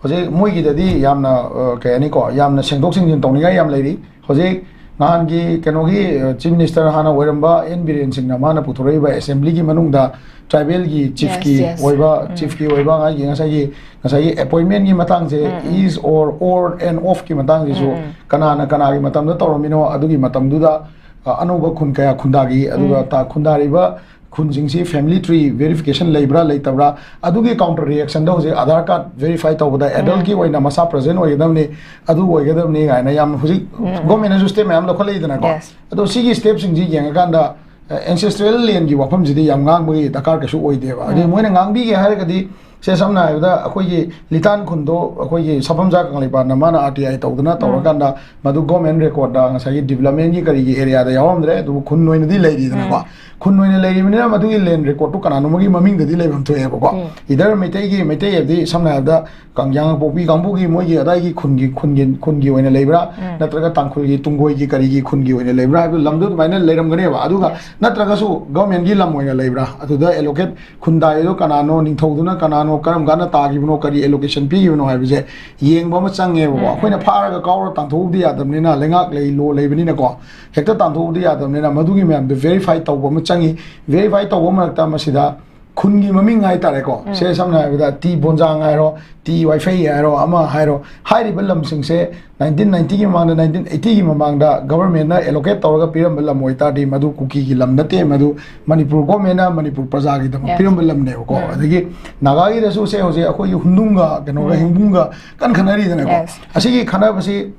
ꯍꯧꯖꯤꯛ ꯃꯣꯏꯒꯤꯗꯗꯤ ꯌꯥꯝꯅ, ꯑ, ꯀꯩ ꯍꯥꯏꯅꯤꯀꯣ, ꯌꯥꯝꯅ ꯁꯦꯡꯗꯣꯛ ꯁꯦꯡꯖꯤꯟ ꯇꯧꯅꯤꯡꯉꯥꯏ ꯌꯥꯝ ꯂꯩꯔꯤ꯫ ꯍꯧꯖꯤꯛ ꯅꯍꯥꯟꯒꯤ ꯀꯩꯅꯣꯒꯤ, ꯑ, ꯆꯤꯐ ꯃꯤꯅꯤꯁꯇꯔ ꯍꯥꯟꯅ ꯑꯣꯏꯔꯝꯕ ꯑꯦꯟ ꯕꯤꯔꯦꯟ ꯁꯤꯡꯅ ꯃꯥꯅ ꯄꯨꯊꯣꯔꯛꯏꯕ ꯑꯦꯁꯦꯝꯕ꯭ꯂꯤꯒꯤ ꯃꯅꯨꯡꯗ ꯇ꯭ꯔꯥꯏꯕꯦꯜꯒꯤ Yes, ꯆꯤꯐꯀꯤ yes. ꯑꯣꯏꯕ, ꯎꯝ꯫ ꯆꯤꯐꯀꯤ ꯑꯣꯏꯕ ꯉꯥꯏꯒꯤ ꯉꯁꯥꯏꯒꯤ, ꯉꯁꯥꯏꯒꯤ ꯑꯦꯄꯣꯏꯟꯃꯦꯟꯒꯤ ꯃꯇꯥꯡꯁꯦ, ꯎꯝ, ꯎꯝ꯫ Is or, or, and of ꯀꯤ ꯃꯇꯥꯡꯁꯤꯁꯨ ꯎꯝ, ꯎꯝ꯫ ꯀꯅꯥꯅ ꯀꯅꯥꯒꯤ ꯃꯇꯝꯗ ꯇꯧꯔꯝꯃꯤꯅꯣ, ꯑꯗꯨꯒꯤ ꯃꯇꯝꯗꯨꯗ, ꯑ, ꯑꯅꯧꯕ ꯈꯨꯟ ꯀꯌꯥ ꯈꯨꯟꯗꯥꯈꯤ, ꯑꯗꯨꯒ ꯎꯝ꯫ ꯇ-, ꯈꯨꯟꯗꯥꯔꯤꯕ ꯈꯨꯟꯁꯤꯡꯁꯤ ꯐꯦꯃꯤꯂꯤ ꯇ꯭ꯔꯤ ꯚꯦꯔꯤꯐꯤꯀꯦꯁꯟ ꯂꯩꯕ꯭ꯔꯥ ꯂꯩꯇꯕ꯭ꯔꯥ, ꯑꯗꯨꯒꯤ ꯀꯥꯎꯟꯇꯔ ꯔꯤꯌꯦꯛꯁꯟꯗ ꯍꯧꯖꯤꯛ ꯑꯥꯙꯥꯔ ꯀꯥꯔꯗ ꯚꯦꯔꯤꯐꯥꯏ ꯇꯧꯕꯗ ꯎꯝ꯫ ꯑꯦꯗꯜꯀꯤ ꯑꯣꯏꯅ ꯃꯁꯥ ꯄ꯭ꯔꯖꯦꯟ ꯑꯣꯏꯒꯗꯕꯅꯤ, ꯑꯗꯨ ꯑꯣꯏꯒꯗꯕꯅꯤ ꯀꯥꯏꯅ ꯌꯥꯝ ꯍꯧꯖꯤꯛ ꯎꯝ, ꯎꯝ꯫ ꯒꯣꯔꯃꯦꯟꯅꯁꯨ ꯁ꯭ꯇꯦꯞ ꯃꯌꯥꯝ ꯂꯧꯈꯠꯂꯛꯏꯗꯅꯀꯣ꯫ Yes. ꯑꯗꯣ ꯁꯤꯒꯤ ꯁ꯭ꯇꯦꯞꯁꯤꯡꯁꯤ ꯌꯦꯡꯉꯀꯥꯟꯗ, ꯑ, ꯑꯦꯟꯁꯦꯁꯇ꯭ꯔꯦꯜ ꯂꯦꯟꯒꯤ ꯋꯥꯐꯝꯁꯤꯗꯤ ꯌꯥꯝ ꯉꯥꯡꯕꯒꯤ ꯗꯔꯀꯥꯔ ꯀꯩꯁꯨ ꯑꯣꯏꯗꯦꯕ꯫ ꯑꯗꯩ ꯎꯝ꯫ ꯃꯣꯏꯅ ꯉꯥꯡꯕꯤꯒꯦ ꯍꯥꯏꯔꯒꯗꯤ, ꯁꯦ, ꯁꯝꯅ ꯍꯥꯏꯔꯕꯗ, ꯑꯩꯈꯣꯏꯒꯤ ꯂꯤꯇꯥꯟ ꯈꯨꯟꯗꯣ ꯑꯩꯈꯣꯏꯒꯤ ꯁꯥꯐꯝꯖꯥ ꯀꯪꯂꯩꯄꯥꯛꯅ ꯃꯥꯅ ꯑꯥꯔ ꯇꯤ ꯑꯥꯏ ꯇꯧꯗꯅ ꯎꯝ꯫ ꯇꯧꯔꯀꯥꯟꯗ ꯃꯗꯨ ꯒꯣꯔꯃꯦꯟ ꯔꯦꯀꯣꯔꯗ ꯉꯁꯥꯏꯒꯤ ꯗꯤꯕꯂꯞꯃꯦꯟꯒꯤ ꯀꯔꯤꯒꯤ ꯑꯦꯔꯤꯌꯥꯗ ꯌꯥꯎꯔꯝꯗ꯭ꯔꯦ, ꯑꯗꯨꯕꯨ ꯈꯨꯟ ꯑꯣꯏꯅꯗꯤ ꯂꯩꯔꯤꯗꯅꯀꯣ꯫ ꯎꯝ꯫ ꯈꯨꯟ ꯑꯣꯏꯅ ꯂꯩꯔꯤꯕꯅꯤꯅ ꯃꯗꯨꯒꯤ ꯂꯦꯟ ꯔꯦꯀꯣꯔꯗꯇꯨ ꯀꯅꯥꯅꯣꯝꯒꯤ ꯃꯃꯤꯡꯗꯗꯤ ꯂꯩꯐꯝ ꯊꯣꯛꯑꯦꯕꯀꯣ꯫ ꯎꯝ꯫ Either ꯃꯩꯇꯩꯒꯤ, ꯃꯩꯇꯩ ꯍꯥꯏꯕꯗꯤ ꯁꯝꯅ ꯍꯥꯏꯔꯕꯗ ꯀꯪ-, ꯌꯥꯡꯉꯪꯄꯣꯛꯄꯤ ꯀꯥꯡꯕꯨꯒꯤ ꯃꯣꯏꯒꯤ ꯑꯗꯥꯏꯒꯤ ꯈꯨꯟꯒꯤ, ꯈꯨꯟꯒꯤ, ꯈꯨꯟꯒꯤ ꯑꯣꯏꯅ ꯂꯩꯕ꯭ꯔꯥ, ꯎꯝ꯫ ꯅꯠꯇ꯭ꯔꯒ ꯇꯥꯡꯈꯨꯜꯒꯤ ꯇꯨꯡꯒꯣꯏꯒꯤ ꯀꯔꯤꯒꯤ ꯈꯨꯟꯒꯤ ꯑꯣꯏꯅ ꯂꯩꯕ꯭ꯔꯥ ꯍꯥꯏꯕꯗꯨ ꯂꯝꯗꯨ ꯑꯗꯨꯃꯥꯏꯅ ꯂꯩꯔꯝꯒꯅꯦꯕ꯫ ꯑꯗꯨꯒ Yes. ꯅꯠꯇ꯭ꯔꯒꯁꯨ ꯒꯣꯔꯃꯦꯟꯒꯤ ꯂꯝ ꯑꯣꯏꯅ ꯂꯩꯕ꯭ꯔꯥ, ꯑꯗꯨꯗ ꯑꯦꯂꯣꯀꯦꯠ ꯈꯨꯟꯗꯥꯔꯤꯗꯣ ꯀꯅꯥꯅꯣ, ꯅꯤꯡꯊꯧꯗꯨꯅ ꯀꯅꯥꯅꯣ, ꯀꯔꯝ ꯀꯥꯟꯗ ꯇꯥꯈꯤꯕꯅꯣ, ꯀꯔꯤ allocation ꯄꯤꯈꯤꯕꯅꯣ ꯍꯥꯏꯕꯁꯦ ꯌꯦꯡꯕ ꯑꯃ ꯆꯪꯉꯦꯕꯀꯣ꯫ ꯑꯩꯈꯣꯏꯅ ꯐꯥꯔꯒ ꯀꯥꯎꯔ ꯇꯥꯟꯊꯣꯛꯎꯕꯗꯤ ꯌꯥꯗꯕꯅꯤꯅ, ꯂꯩꯉꯥꯛ ꯂꯩ, ꯂꯣ ꯂꯩꯕꯅꯤꯅꯀꯣ, ꯍꯦꯛꯇ ꯇꯥꯟꯊꯣꯛꯎꯕꯗꯤ ꯌꯥꯗꯕꯅꯤꯅ, ꯃꯗꯨꯒꯤ ꯃꯌꯥꯝꯗꯣ verify ꯇꯧꯕ ꯑꯃ ꯆꯪꯉꯤ꯫ Verify ꯇꯧꯕ ꯃꯔꯛꯇ ꯃꯁꯤꯗ ꯈꯨꯟꯒꯤ ꯃꯃꯤꯡ ꯍꯥꯏꯇꯥꯔꯦꯀꯣ, ꯁꯦ ꯁꯝꯅ ꯍꯥꯏꯔꯕꯗ ꯇꯤ ꯕꯣꯟꯖꯥꯡ ꯍꯥꯏꯔꯣ, ꯇꯤ ꯋꯥꯏꯐꯩ ꯍꯥꯏꯔꯣ, ꯑꯃ ꯍꯥꯏꯔꯣ, ꯍꯥꯏꯔꯤꯕ ꯂꯝꯁꯤꯡꯁꯦ ꯅꯥꯏꯟꯇꯤꯟ ꯅꯥꯏꯟꯇꯤꯒꯤ ꯃꯃꯥꯡꯗ, ꯅꯥꯏꯟꯇꯤꯟ ꯑꯩꯠꯇꯤꯒꯤ ꯃꯃꯥꯡꯗ governmentꯅ allocate ꯇꯧꯔꯒ ꯄꯤꯔꯝꯕ ꯂꯝ ꯑꯣꯏꯇꯥꯔꯗꯤ, ꯃꯗꯨ ꯀꯨꯀꯤꯒꯤ ꯂꯝ ꯅꯠꯇꯦ, ꯃꯗꯨ ꯃꯅꯤꯄꯨꯔ governmentꯅ ꯃꯅꯤꯄꯨꯔ ꯄ꯭ꯔꯖꯥꯒꯤꯗꯃꯛ ꯄꯤꯔꯝꯕ ꯂꯝꯅꯦꯕꯀꯣ꯫ ꯑꯗꯒꯤ ꯅꯥꯒꯥꯒꯤꯗꯁꯨ ꯁꯦ ꯍꯧꯖꯤꯛ ꯑꯩꯈꯣꯏꯒꯤ ꯍꯨꯟꯗꯨꯡꯒ ꯀꯩꯅꯣꯒ ꯍꯤꯡꯕꯨꯡꯒ ꯀꯟꯅ ꯈꯟꯅꯔꯤꯗꯅꯀꯣ꯫ ꯑꯁꯤꯒꯤ ꯈꯟꯅꯕꯁꯤ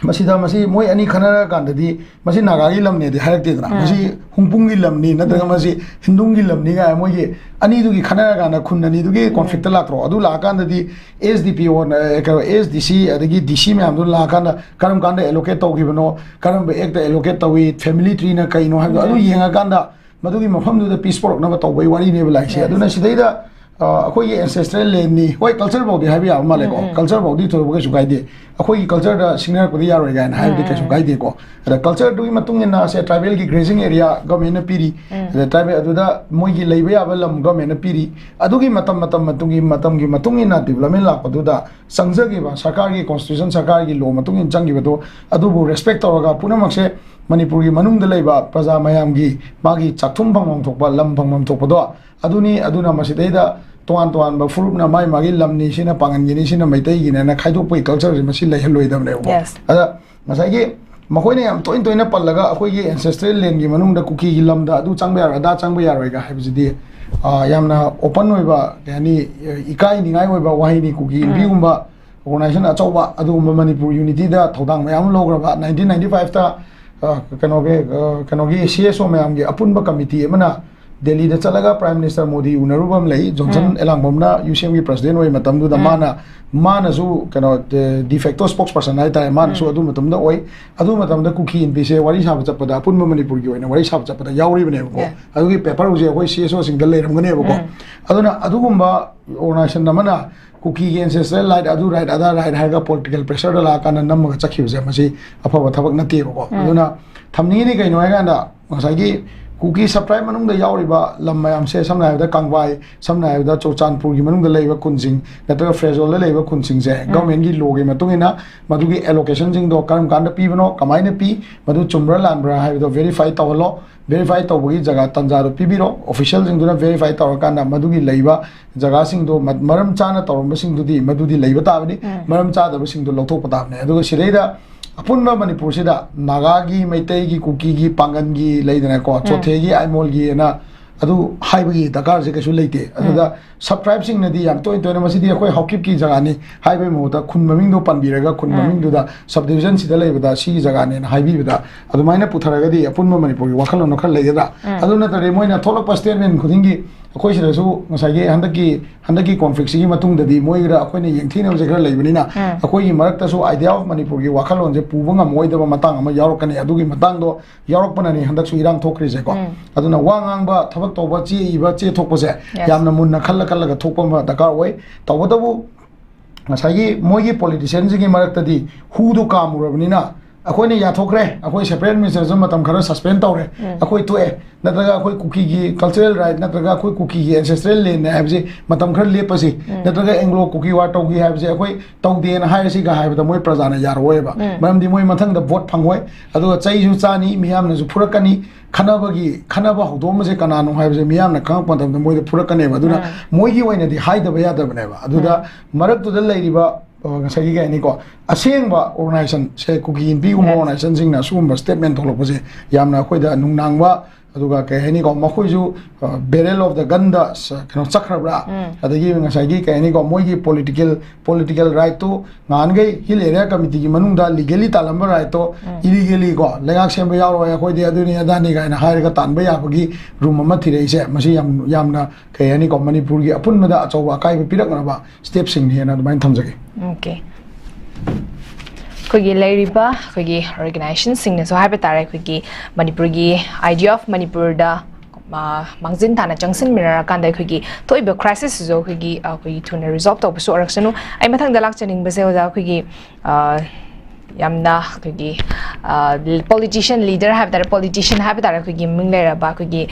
ꯃꯁꯤꯗ ꯃꯁꯤ ꯃꯣꯏ ꯑꯅꯤ ꯈꯟꯅꯔꯀꯥꯟꯗꯗꯤ ꯃꯁꯤ ꯅꯥꯒꯥꯒꯤ ꯂꯝꯅꯦꯗꯤ ꯍꯥꯏꯔꯛꯇꯦꯗꯅ, ꯃꯁꯤ ꯍꯨꯝꯄꯨꯡꯒꯤ ꯂꯝꯅꯤ ꯅꯠꯇ꯭ꯔꯒ ꯃꯁꯤ ꯍꯤꯟꯗꯨꯡꯒꯤ ꯂꯝꯅꯤ ꯀꯥꯏꯅ ꯃꯣꯏꯒꯤ ꯑꯅꯤꯗꯨꯒꯤ ꯈꯟꯅꯔꯀꯥꯟꯗ ꯈꯨꯟ ꯑꯅꯤꯗꯨꯒꯤ conflictꯇ ꯂꯥꯛꯇ꯭ꯔꯣ? ꯑꯗꯨ ꯂꯥꯛꯑꯀꯥꯟꯗꯗꯤ S D P O, ꯀꯩꯅꯣ, S D C ꯑꯗꯒꯤ D C ꯃꯌꯥꯝꯗꯨ ꯂꯥꯛꯑꯀꯥꯟꯗ ꯀꯔꯝ ꯀꯥꯟꯗ allocate ꯇꯧꯈꯤꯕꯅꯣ, ꯀꯔꯝꯕ actꯇ allocate ꯇꯧꯏ, family treeꯅ ꯀꯩꯅꯣ ꯍꯥꯏꯕꯗꯣ ꯑꯗꯨ ꯌꯦꯡꯉꯀꯥꯟꯗ ꯃꯗꯨꯒꯤ ꯃꯐꯝꯗꯨꯗ peace ꯄꯨꯔꯛꯅꯕ ꯇꯧꯕꯒꯤ ꯋꯥꯔꯤꯅꯦꯕ ꯂꯥꯛꯏꯁꯦ꯫ ꯑꯗꯨꯅ ꯁꯤꯗꯩꯗ ꯑ, ꯑꯩꯈꯣꯏꯒꯤ ancestral landꯅꯤ, ꯍꯣꯏ, culture ꯐꯥꯎꯗꯤ ꯍꯥꯏꯕ ꯌꯥꯕ ꯃꯥꯜꯂꯦꯀꯣ꯫ Culture ꯐꯥꯎꯗꯤ ꯊꯣꯏꯗꯣꯛꯄ ꯀꯩꯁꯨ ꯀꯥꯏꯗꯦ, ꯑꯩꯈꯣꯏꯒꯤ cultureꯗ ꯁꯤꯡꯅꯔꯛꯄꯗꯤ ꯌꯥꯔꯣꯏ ꯀꯥꯏꯅ ꯍꯥꯏꯕꯗꯤ ꯀꯩꯁꯨ ꯀꯥꯏꯗꯦꯀꯣ꯫ ꯑꯗ cultureꯗꯨꯒꯤ ꯃꯇꯨꯡ ꯏꯟꯅ ꯁꯦ tribalꯒꯤ grazing area governmentꯅ ꯄꯤꯔꯤ, ꯑꯗ tribal ꯑꯗꯨꯗ ꯃꯣꯏꯒꯤ ꯂꯩꯕ ꯌꯥꯕ ꯂꯝ governmentꯅ ꯄꯤꯔꯤ꯫ ꯑꯗꯨꯒꯤ ꯃꯇꯝ ꯃꯇꯝ ꯃꯇꯨꯡꯒꯤ ꯃꯇꯝꯒꯤ ꯃꯇꯨꯡ ꯏꯟꯅ development ꯂꯥꯛꯄꯗꯨꯗ ꯆꯪꯖꯈꯤꯕ ꯁꯔꯀꯥꯔꯒꯤ constitution, ꯁꯔꯀꯥꯔꯒꯤ law ꯃꯇꯨꯡ ꯏꯟꯅ ꯆꯪꯈꯤꯕꯗꯣ ꯑꯗꯨꯕꯨ respect ꯇꯧꯔꯒ ꯄꯨꯝꯅꯃꯛꯁꯦ ꯃꯅꯤꯄꯨꯔꯒꯤ ꯃꯅꯨꯡꯗ ꯂꯩꯕ ꯄ꯭ꯔꯖꯥ ꯃꯌꯥꯝꯒꯤ ꯃꯥꯒꯤ ꯆꯥꯛꯊꯨꯝ ꯐꯪꯐꯝ ꯊꯣꯛꯄ, ꯂꯝ ꯐꯪꯐꯝ ꯊꯣꯛꯄꯗꯣ ꯑꯗꯨꯅꯤ꯫ ꯑꯗꯨꯅ ꯃꯁꯤꯗꯩꯗ ꯇꯣꯉꯥꯟ ꯇꯣꯉꯥꯟꯕ ꯐꯨꯔꯨꯞꯅ ꯃꯥꯏ ꯃꯥꯒꯤ ꯂꯝꯅꯤ, ꯁꯤꯅ ꯄꯥꯡꯒꯟꯒꯤꯅꯤ, ꯁꯤꯅ ꯃꯩꯇꯩꯒꯤꯅꯦꯅ ꯈꯥꯏꯗꯣꯛꯄꯒꯤ cultureꯁꯦ ꯃꯁꯤ ꯂꯩꯍꯜꯂꯣꯏꯗꯕꯅꯦꯕꯀꯣ꯫ ꯑꯗ ꯉꯁꯥꯏꯒꯤ ꯃꯈꯣꯏꯅ ꯌꯥꯝ ꯇꯣꯏꯅ ꯇꯣꯏꯅ ꯄꯜꯂꯒ ꯑꯩꯈꯣꯏꯒꯤ ancestral landꯒꯤ ꯃꯅꯨꯡꯗ ꯀꯨꯀꯤꯒꯤ ꯂꯝꯗ ꯑꯗꯨ ꯆꯪꯕ ꯌꯥꯔꯣꯏ, ꯑꯗꯥ ꯆꯪꯕ ꯌꯥꯔꯣꯏꯒ ꯍꯥꯏꯕꯁꯤꯗꯤ, ꯑ, ꯌꯥꯝꯅ open ꯑꯣꯏꯕ, ꯀꯩ ꯍꯥꯏꯅꯤ, ꯏꯀꯥꯏꯅꯤꯡꯉꯥꯏ ꯑꯣꯏꯕ ꯋꯥꯍꯩꯅꯤ꯫ ꯀꯨꯀꯤ ꯅꯨꯄꯤꯒꯨꯝꯕ organization ꯑꯆꯧꯕ ꯑꯗꯨꯒꯨꯝꯕ ꯃꯅꯤꯄꯨꯔ unityꯗ ꯊꯧꯗꯥꯡ ꯃꯌꯥꯝ ꯑꯃ ꯂꯧꯈ꯭ꯔꯕ, nineteen ninety fiveꯇ, ꯑ, ꯀꯩꯅꯣꯒꯤ, ꯑ, ꯀꯩꯅꯣꯒꯤ C S O ꯃꯌꯥꯝꯒꯤ ꯑꯄꯨꯟꯕ committee ꯑꯃꯅ ꯗꯦꯜꯂꯤꯗ ꯆꯠꯂꯒ Prime Minister ꯃꯣꯗꯤ ꯎꯅꯔꯨꯕ ꯑꯃ ꯂꯩ꯫ ꯖꯣꯟꯁꯟ ꯑꯦꯂꯥꯡꯕꯝꯅ UCMꯒꯤ president ꯑꯣꯏꯕ ꯃꯇꯝꯗꯨꯗ ꯃꯥꯅ, ꯃꯥꯅꯁꯨ ꯀꯩꯅꯣ, de facto spokesperson ꯍꯥꯏꯇꯥꯔꯦ, ꯃꯥꯅꯁꯨ ꯑꯗꯨ ꯃꯇꯝꯗ ꯑꯣꯏ꯫ ꯑꯗꯨ ꯃꯇꯝꯗ ꯀꯨꯀꯤ ꯏꯟꯄꯤꯁꯦ ꯋꯥꯔꯤ ꯁꯥꯕ ꯆꯠꯄꯗ, ꯑꯄꯨꯟꯕ ꯃꯅꯤꯄꯨꯔꯒꯤ ꯑꯣꯏꯅ ꯋꯥꯔꯤ ꯁꯥꯕ ꯆꯠꯄꯗ ꯌꯥꯎꯔꯤꯕꯅꯦꯕꯀꯣ꯫ ꯑꯗꯨꯒꯤ paper ꯍꯧꯖꯤꯛ ꯑꯩꯈꯣꯏ C S O ꯁꯤꯡꯗ ꯂꯩꯔꯝꯒꯅꯦꯕꯀꯣ꯫ ꯑꯗꯨꯅ ꯑꯗꯨꯒꯨꯝꯕ organization ꯑꯃꯅ ꯀꯨꯀꯤꯒꯤ ancestral right, ꯑꯗꯨ right, ꯑꯗꯥ right ꯍꯥꯏꯔꯒ political pressureꯗ ꯂꯥꯛꯑꯀꯥꯟꯗ ꯅꯝꯃꯒ ꯆꯠꯈꯤꯕꯁꯦ ꯃꯁꯤ ꯑꯐꯕ ꯊꯕꯛ ꯅꯠꯇꯦꯕꯀꯣ꯫ ꯑꯗꯨꯅ ꯊꯝꯅꯤꯡꯉꯤꯗꯤ ꯀꯩꯅꯣ ꯍꯥꯏꯀꯥꯟꯗ ꯉꯁꯥꯏꯒꯤ ꯀꯨꯀꯤ ꯁꯕ ꯇ꯭ꯔꯥꯏꯕ ꯃꯅꯨꯡꯗ ꯌꯥꯎꯔꯤꯕ ꯂꯝ ꯃꯌꯥꯝꯁꯦ, ꯁꯝꯅ ꯍꯥꯏꯔꯕꯗ ꯀꯪꯕꯥꯏ, ꯁꯝꯅ ꯍꯥꯏꯔꯕꯗ ꯆꯨꯔꯆꯥꯟꯄꯨꯔꯒꯤ ꯃꯅꯨꯡꯗ ꯂꯩꯕ ꯈꯨꯟꯁꯤꯡ ꯅꯠꯇ꯭ꯔꯒ ꯐ꯭ꯔꯦꯖꯣꯜꯗ ꯂꯩꯕ ꯈꯨꯟꯁꯤꯡꯁꯦ, ꯒꯚꯔꯟꯃꯦꯟꯠꯀꯤ ꯂꯣꯒꯤ ꯃꯇꯨꯡ ꯏꯟꯅ ꯃꯗꯨꯒꯤ ꯑꯦꯂꯣꯀꯦꯁꯟꯁꯤꯡꯗꯣ ꯀꯔꯝ ꯀꯥꯟꯗ ꯄꯤꯕꯅꯣ, ꯀꯃꯥꯏꯅ ꯄꯤ, ꯃꯗꯨ ꯆꯨꯝꯕ꯭ꯔꯥ ꯂꯥꯟꯕ꯭ꯔꯥ ꯍꯥꯏꯕꯗꯣ ꯚꯦꯔꯤꯐꯥꯏ ꯇꯧꯍꯜꯂꯣ꯫ ꯚꯦꯔꯤꯐꯥꯏ ꯇꯧꯕꯒꯤ ꯖꯒꯥ ꯇꯥꯟꯖꯥꯗꯣ ꯄꯤꯕꯤꯔꯣ꯫ ꯑꯣꯐꯤꯁꯤꯌꯦꯜꯁꯤꯡꯗꯨꯅ ꯚꯦꯔꯤꯐꯥꯏ ꯇꯧꯔꯀꯥꯟꯗ ꯃꯗꯨꯒꯤ ꯂꯩꯕ ꯖꯒꯥꯁꯤꯡꯗꯣ ꯃ-, ꯃꯔꯝ ꯆꯥꯅ ꯇꯧꯔꯝꯕꯁꯤꯡꯗꯨꯗꯤ ꯃꯗꯨꯗꯤ ꯂꯩꯕ ꯇꯥꯕꯅꯤ, ꯎꯝ꯫ ꯃꯔꯝ ꯆꯥꯗꯕꯁꯤꯡꯗꯣ ꯂꯧꯊꯣꯛꯄ ꯇꯥꯕꯅꯤ꯫ ꯑꯗꯨꯒ ꯁꯤꯗꯩꯗ ꯑꯄꯨꯟꯕ ꯃꯅꯤꯄꯨꯔꯁꯤꯗ ꯅꯥꯒꯥꯒꯤ, ꯃꯩꯇꯩꯒꯤ, ꯀꯨꯀꯤꯒꯤ, ꯄꯥꯡꯒꯟꯒꯤ ꯂꯩꯗꯅꯀꯣ, ꯎꯝ꯫ ꯆꯣꯊꯦꯒꯤ, ꯑꯥꯏꯃꯣꯜꯒꯤ ꯑꯅ ꯑꯗꯨ ꯍꯥꯏꯕꯒꯤ ꯗꯔꯀꯥꯔꯁꯦ ꯀꯩꯁꯨ ꯂꯩꯇꯦ꯫ ꯑꯗꯨꯗ ꯎꯝ꯫ ꯁꯕ ꯇ꯭ꯔꯥꯏꯕꯁꯤꯡꯅꯗꯤ ꯌꯥꯝ ꯇꯣꯏꯅ ꯇꯣꯏꯅ ꯃꯁꯤꯗꯤ ꯑꯩꯈꯣꯏ ꯍꯥꯎꯀꯤꯞꯀꯤ ꯖꯒꯥꯅꯤ ꯍꯥꯏꯕꯒꯤ ꯃꯍꯨꯠꯇ ꯈꯨꯟ ꯃꯃꯤꯡꯗꯣ ꯄꯟꯕꯤꯔꯒ ꯈꯨꯟ ꯎꯝ꯫ ꯃꯃꯤꯡꯗꯨꯗ ꯁꯕ ꯗꯤꯕꯤꯖꯟꯁꯤꯗ ꯂꯩꯕꯗ ꯁꯤꯒꯤ ꯖꯒꯥꯅꯦꯅ ꯍꯥꯏꯕꯤꯕꯗ ꯑꯗꯨꯃꯥꯏꯅ ꯄꯨꯊꯔꯒꯗꯤ ꯑꯄꯨꯟꯕ ꯃꯅꯤꯄꯨꯔꯒꯤ ꯋꯥꯈꯜꯂꯣꯟꯗꯣ ꯈꯔ ꯂꯩꯒꯗ꯭ꯔꯥ? ꯎꯝ꯫ ꯑꯗꯨ ꯅꯠꯇ꯭ꯔꯗꯤ ꯃꯣꯏꯅ ꯊꯣꯛꯂꯛꯄ ꯁ꯭ꯇꯦꯠꯃꯦꯟ ꯈꯨꯗꯤꯡꯒꯤ ꯑꯩꯈꯣꯏ ꯁꯤꯗꯁꯨ ꯉꯁꯥꯏꯒꯤ ꯍꯟꯗꯛꯀꯤ, ꯍꯟꯗꯛꯀꯤ ꯀꯣꯟꯐ꯭ꯂꯤꯛꯁꯤꯒꯤ ꯃꯇꯨꯡꯗꯗꯤ ꯃꯣꯏꯒ ꯑꯩꯈꯣꯏꯅ ꯌꯦꯡꯊꯤꯅꯕꯁꯦ ꯈꯔ ꯂꯩꯕꯅꯤꯅ, ꯎꯝ꯫ ꯑꯩꯈꯣꯏꯒꯤ ꯃꯔꯛꯇꯁꯨ idea of ꯃꯅꯤꯄꯨꯔꯒꯤ ꯋꯥꯈꯜꯂꯣꯟꯁꯦ ꯄꯨꯕ ꯉꯝꯃꯣꯏꯗꯕ ꯃꯇꯥꯡ ꯑꯃ ꯌꯥꯎꯔꯛꯀꯅꯤ꯫ ꯑꯗꯨꯒꯤ ꯃꯇꯥꯡꯗꯣ ꯌꯥꯎꯔꯛꯄꯅꯅꯤ ꯍꯟꯗꯛꯁꯨ ꯏꯔꯥꯡ ꯊꯣꯛꯈ꯭ꯔꯤꯁꯦꯀꯣ꯫ ꯎꯝ꯫ ꯑꯗꯨꯅ ꯋꯥ ꯉꯥꯡꯕ, ꯊꯕꯛ ꯇꯧꯕ, ꯆꯦ ꯏꯕ, ꯆꯦ ꯊꯣꯛꯄꯁꯦ Yes. ꯌꯥꯝꯅ ꯃꯨꯟꯅ ꯈꯜꯂ ꯈꯜꯂꯒ ꯊꯣꯛꯄ ꯑꯃ ꯗꯔꯀꯥꯔ ꯑꯣꯏ꯫ ꯇꯧꯕꯇꯕꯨ ꯉꯁꯥꯏꯒꯤ ꯃꯣꯏꯒꯤ ꯄꯣꯂꯤꯇꯤꯁꯤꯌꯟꯁꯤꯡꯒꯤ ꯃꯔꯛꯇꯗꯤ ꯍꯨꯗꯨ ꯀꯥꯝꯃꯨꯔꯕꯅꯤꯅ ꯑꯩꯈꯣꯏꯅ ꯌꯥꯊꯣꯛꯈ꯭ꯔꯦ, ꯑꯩꯈꯣꯏ separate administration ꯃꯇꯝ ꯈꯔ suspend ꯇꯧꯔꯦ, ꯎꯝ꯫ ꯑꯩꯈꯣꯏ ꯇꯣꯛꯑꯦ, ꯅꯠꯇ꯭ꯔꯒ ꯑꯩꯈꯣꯏ ꯀꯨꯀꯤꯒꯤ cultural right ꯅꯠꯇ꯭ꯔꯒ ꯑꯩꯈꯣꯏ ꯀꯨꯀꯤꯒꯤ ancestral landꯅꯦ ꯍꯥꯏꯕꯁꯤ ꯃꯇꯝ ꯈꯔ ꯂꯦꯞꯄꯁꯤ, ꯎꯝ꯫ ꯅꯠꯇ꯭ꯔꯒ Anglo Kuki War ꯇꯧꯈꯤ ꯍꯥꯏꯕꯁꯦ ꯑꯩꯈꯣꯏ ꯇꯧꯗꯦꯅ ꯍꯥꯏꯔꯁꯤꯒ ꯍꯥꯏꯕꯗ ꯃꯣꯏ ꯄ꯭ꯔꯖꯥꯅ ꯌꯥꯔꯛꯑꯣꯏꯕ꯫ ꯎꯝ꯫ ꯃꯔꯝꯗꯤ ꯃꯣꯏ ꯃꯊꯪꯗ ꯚꯣꯠ ꯐꯪꯉꯣꯏ, ꯑꯗꯨꯒ ꯆꯩꯁꯨ ꯆꯥꯅꯤ, ꯃꯤꯌꯥꯝꯅꯁꯨ ꯐꯨꯔꯛꯀꯅꯤ, ꯈꯠꯅꯕꯒꯤ, ꯈꯠꯅꯕ ꯍꯧꯗꯣꯛꯑꯝꯕꯁꯦ ꯀꯅꯥꯅꯣ ꯍꯥꯏꯕꯁꯦ ꯃꯤꯌꯥꯝꯅ ꯈꯪꯉꯛꯄ ꯃꯇꯝꯗ ꯃꯣꯏꯗ ꯐꯨꯔꯛꯀꯅꯦꯕ꯫ ꯑꯗꯨꯅ ꯎꯝ꯫ ꯃꯣꯏꯒꯤ ꯑꯣꯏꯅꯗꯤ ꯍꯥꯏꯗꯕ ꯌꯥꯗꯕꯅꯦꯕ꯫ ꯑꯗꯨꯗ ꯎꯝ꯫ ꯃꯔꯛꯇꯨꯗ ꯂꯩꯔꯤꯕ, ꯑ, ꯉꯁꯥꯏꯒꯤ ꯀꯩ ꯍꯥꯏꯅꯤꯀꯣ, ꯑꯁꯦꯡꯕ organization ꯁꯦ, ꯀꯨꯀꯤ ꯏꯟꯄꯤꯒꯨꯝꯕ Yes. organizationꯁꯤꯡꯅ ꯑꯁꯤꯒꯨꯝꯕ statement ꯊꯣꯛꯂꯛꯄꯁꯦ ꯌꯥꯝꯅ ꯑꯩꯈꯣꯏꯗ ꯅꯨꯡꯅꯥꯡꯕ, ꯑꯗꯨꯒ ꯀꯩ ꯍꯥꯏꯅꯤꯀꯣ, ꯃꯈꯣꯏꯁꯨ, ꯑ, barrel of the gunꯗ ꯁ-, ꯀꯩꯅꯣ ꯆꯠꯈ꯭ꯔꯕ꯭ꯔꯥ? ꯎꯝ꯫ ꯑꯗꯒꯤ ꯉꯁꯥꯏꯒꯤ ꯀꯩ ꯍꯥꯏꯅꯤꯀꯣ, ꯃꯣꯏꯒꯤ political, political rightꯇꯨ ꯅꯍꯥꯟꯈꯩ Hill Area Committeeꯒꯤ ꯃꯅꯨꯡꯗ legally ꯇꯥꯜꯂꯝꯕ rightꯇꯣ ꯎꯝ꯫ illegally ꯀꯣ, ꯂꯩꯉꯥꯛ ꯁꯦꯝꯕ ꯌꯥꯎꯔꯣꯏ, ꯑꯩꯈꯣꯏꯗꯤ ꯑꯗꯨꯅꯤ ꯑꯗꯥꯅꯤ ꯀꯥꯏꯅ ꯍꯥꯏꯔꯒ ꯇꯥꯟꯕ ꯌꯥꯕꯒꯤ room ꯑꯃ ꯊꯤꯔꯛꯏꯁꯦ, ꯃꯁꯤ ꯌꯥꯝ, ꯌꯥꯝꯅ ꯀꯩ ꯍꯥꯏꯅꯤꯀꯣ, ꯃꯅꯤꯄꯨꯔꯒꯤ ꯑꯄꯨꯟꯕꯗ ꯑꯆꯧꯕ ꯑꯀꯥꯏꯕ ꯄꯤꯔꯛꯅꯕ stepꯁꯤꯡꯅꯦꯅ ꯑꯗꯨꯃꯥꯏꯅ ꯊꯝꯖꯒꯦ꯫ Okay. ꯑꯩꯈꯣꯏꯒꯤ ꯂꯩꯔꯤꯕ ꯑꯩꯈꯣꯏꯒꯤ organizationꯁꯤꯡꯅꯁꯨ ꯍꯥꯏꯕ ꯇꯥꯔꯦ, ꯑꯩꯈꯣꯏꯒꯤ ꯃꯅꯤꯄꯨꯔꯒꯤ idea of ꯃꯅꯤꯄꯨꯔꯗ, ꯑ, ꯃꯥꯡꯖꯤꯟ ꯇꯥꯅ ꯆꯪꯁꯤꯟꯃꯤꯟꯅꯔꯀꯥꯟꯗ ꯑꯩꯈꯣꯏꯒꯤ ꯊꯣꯛꯏꯕ crisisꯁꯤꯁꯨ ꯑꯩꯈꯣꯏꯒꯤ, ꯑ, ꯑꯩꯈꯣꯏꯒꯤ ꯊꯨꯅ resolve ꯇꯧꯕꯁꯨ ꯑꯣꯏꯔꯛꯁꯅꯨ꯫ ꯑꯩ ꯃꯊꯪꯗ ꯂꯥꯛꯆꯅꯤꯡꯕꯁꯦ ꯑꯣꯖꯥ, ꯑꯩꯈꯣꯏꯒꯤ, ꯑ, ꯌꯥꯝꯅ ꯑꯩꯈꯣꯏꯒꯤ ꯄꯣꯂꯤꯇꯤꯁꯤꯌꯟ ꯂꯤꯗꯔ ꯍꯥꯏꯕ ꯇꯥꯔꯦ, ꯄꯣꯂꯤꯇꯤꯁꯤꯌꯟ ꯍꯥꯏꯕ ꯇꯥꯔꯦ, ꯑꯩꯈꯣꯏꯒꯤ ꯃꯃꯤꯡ ꯂꯩꯔꯕ ꯑꯩꯈꯣꯏꯒꯤ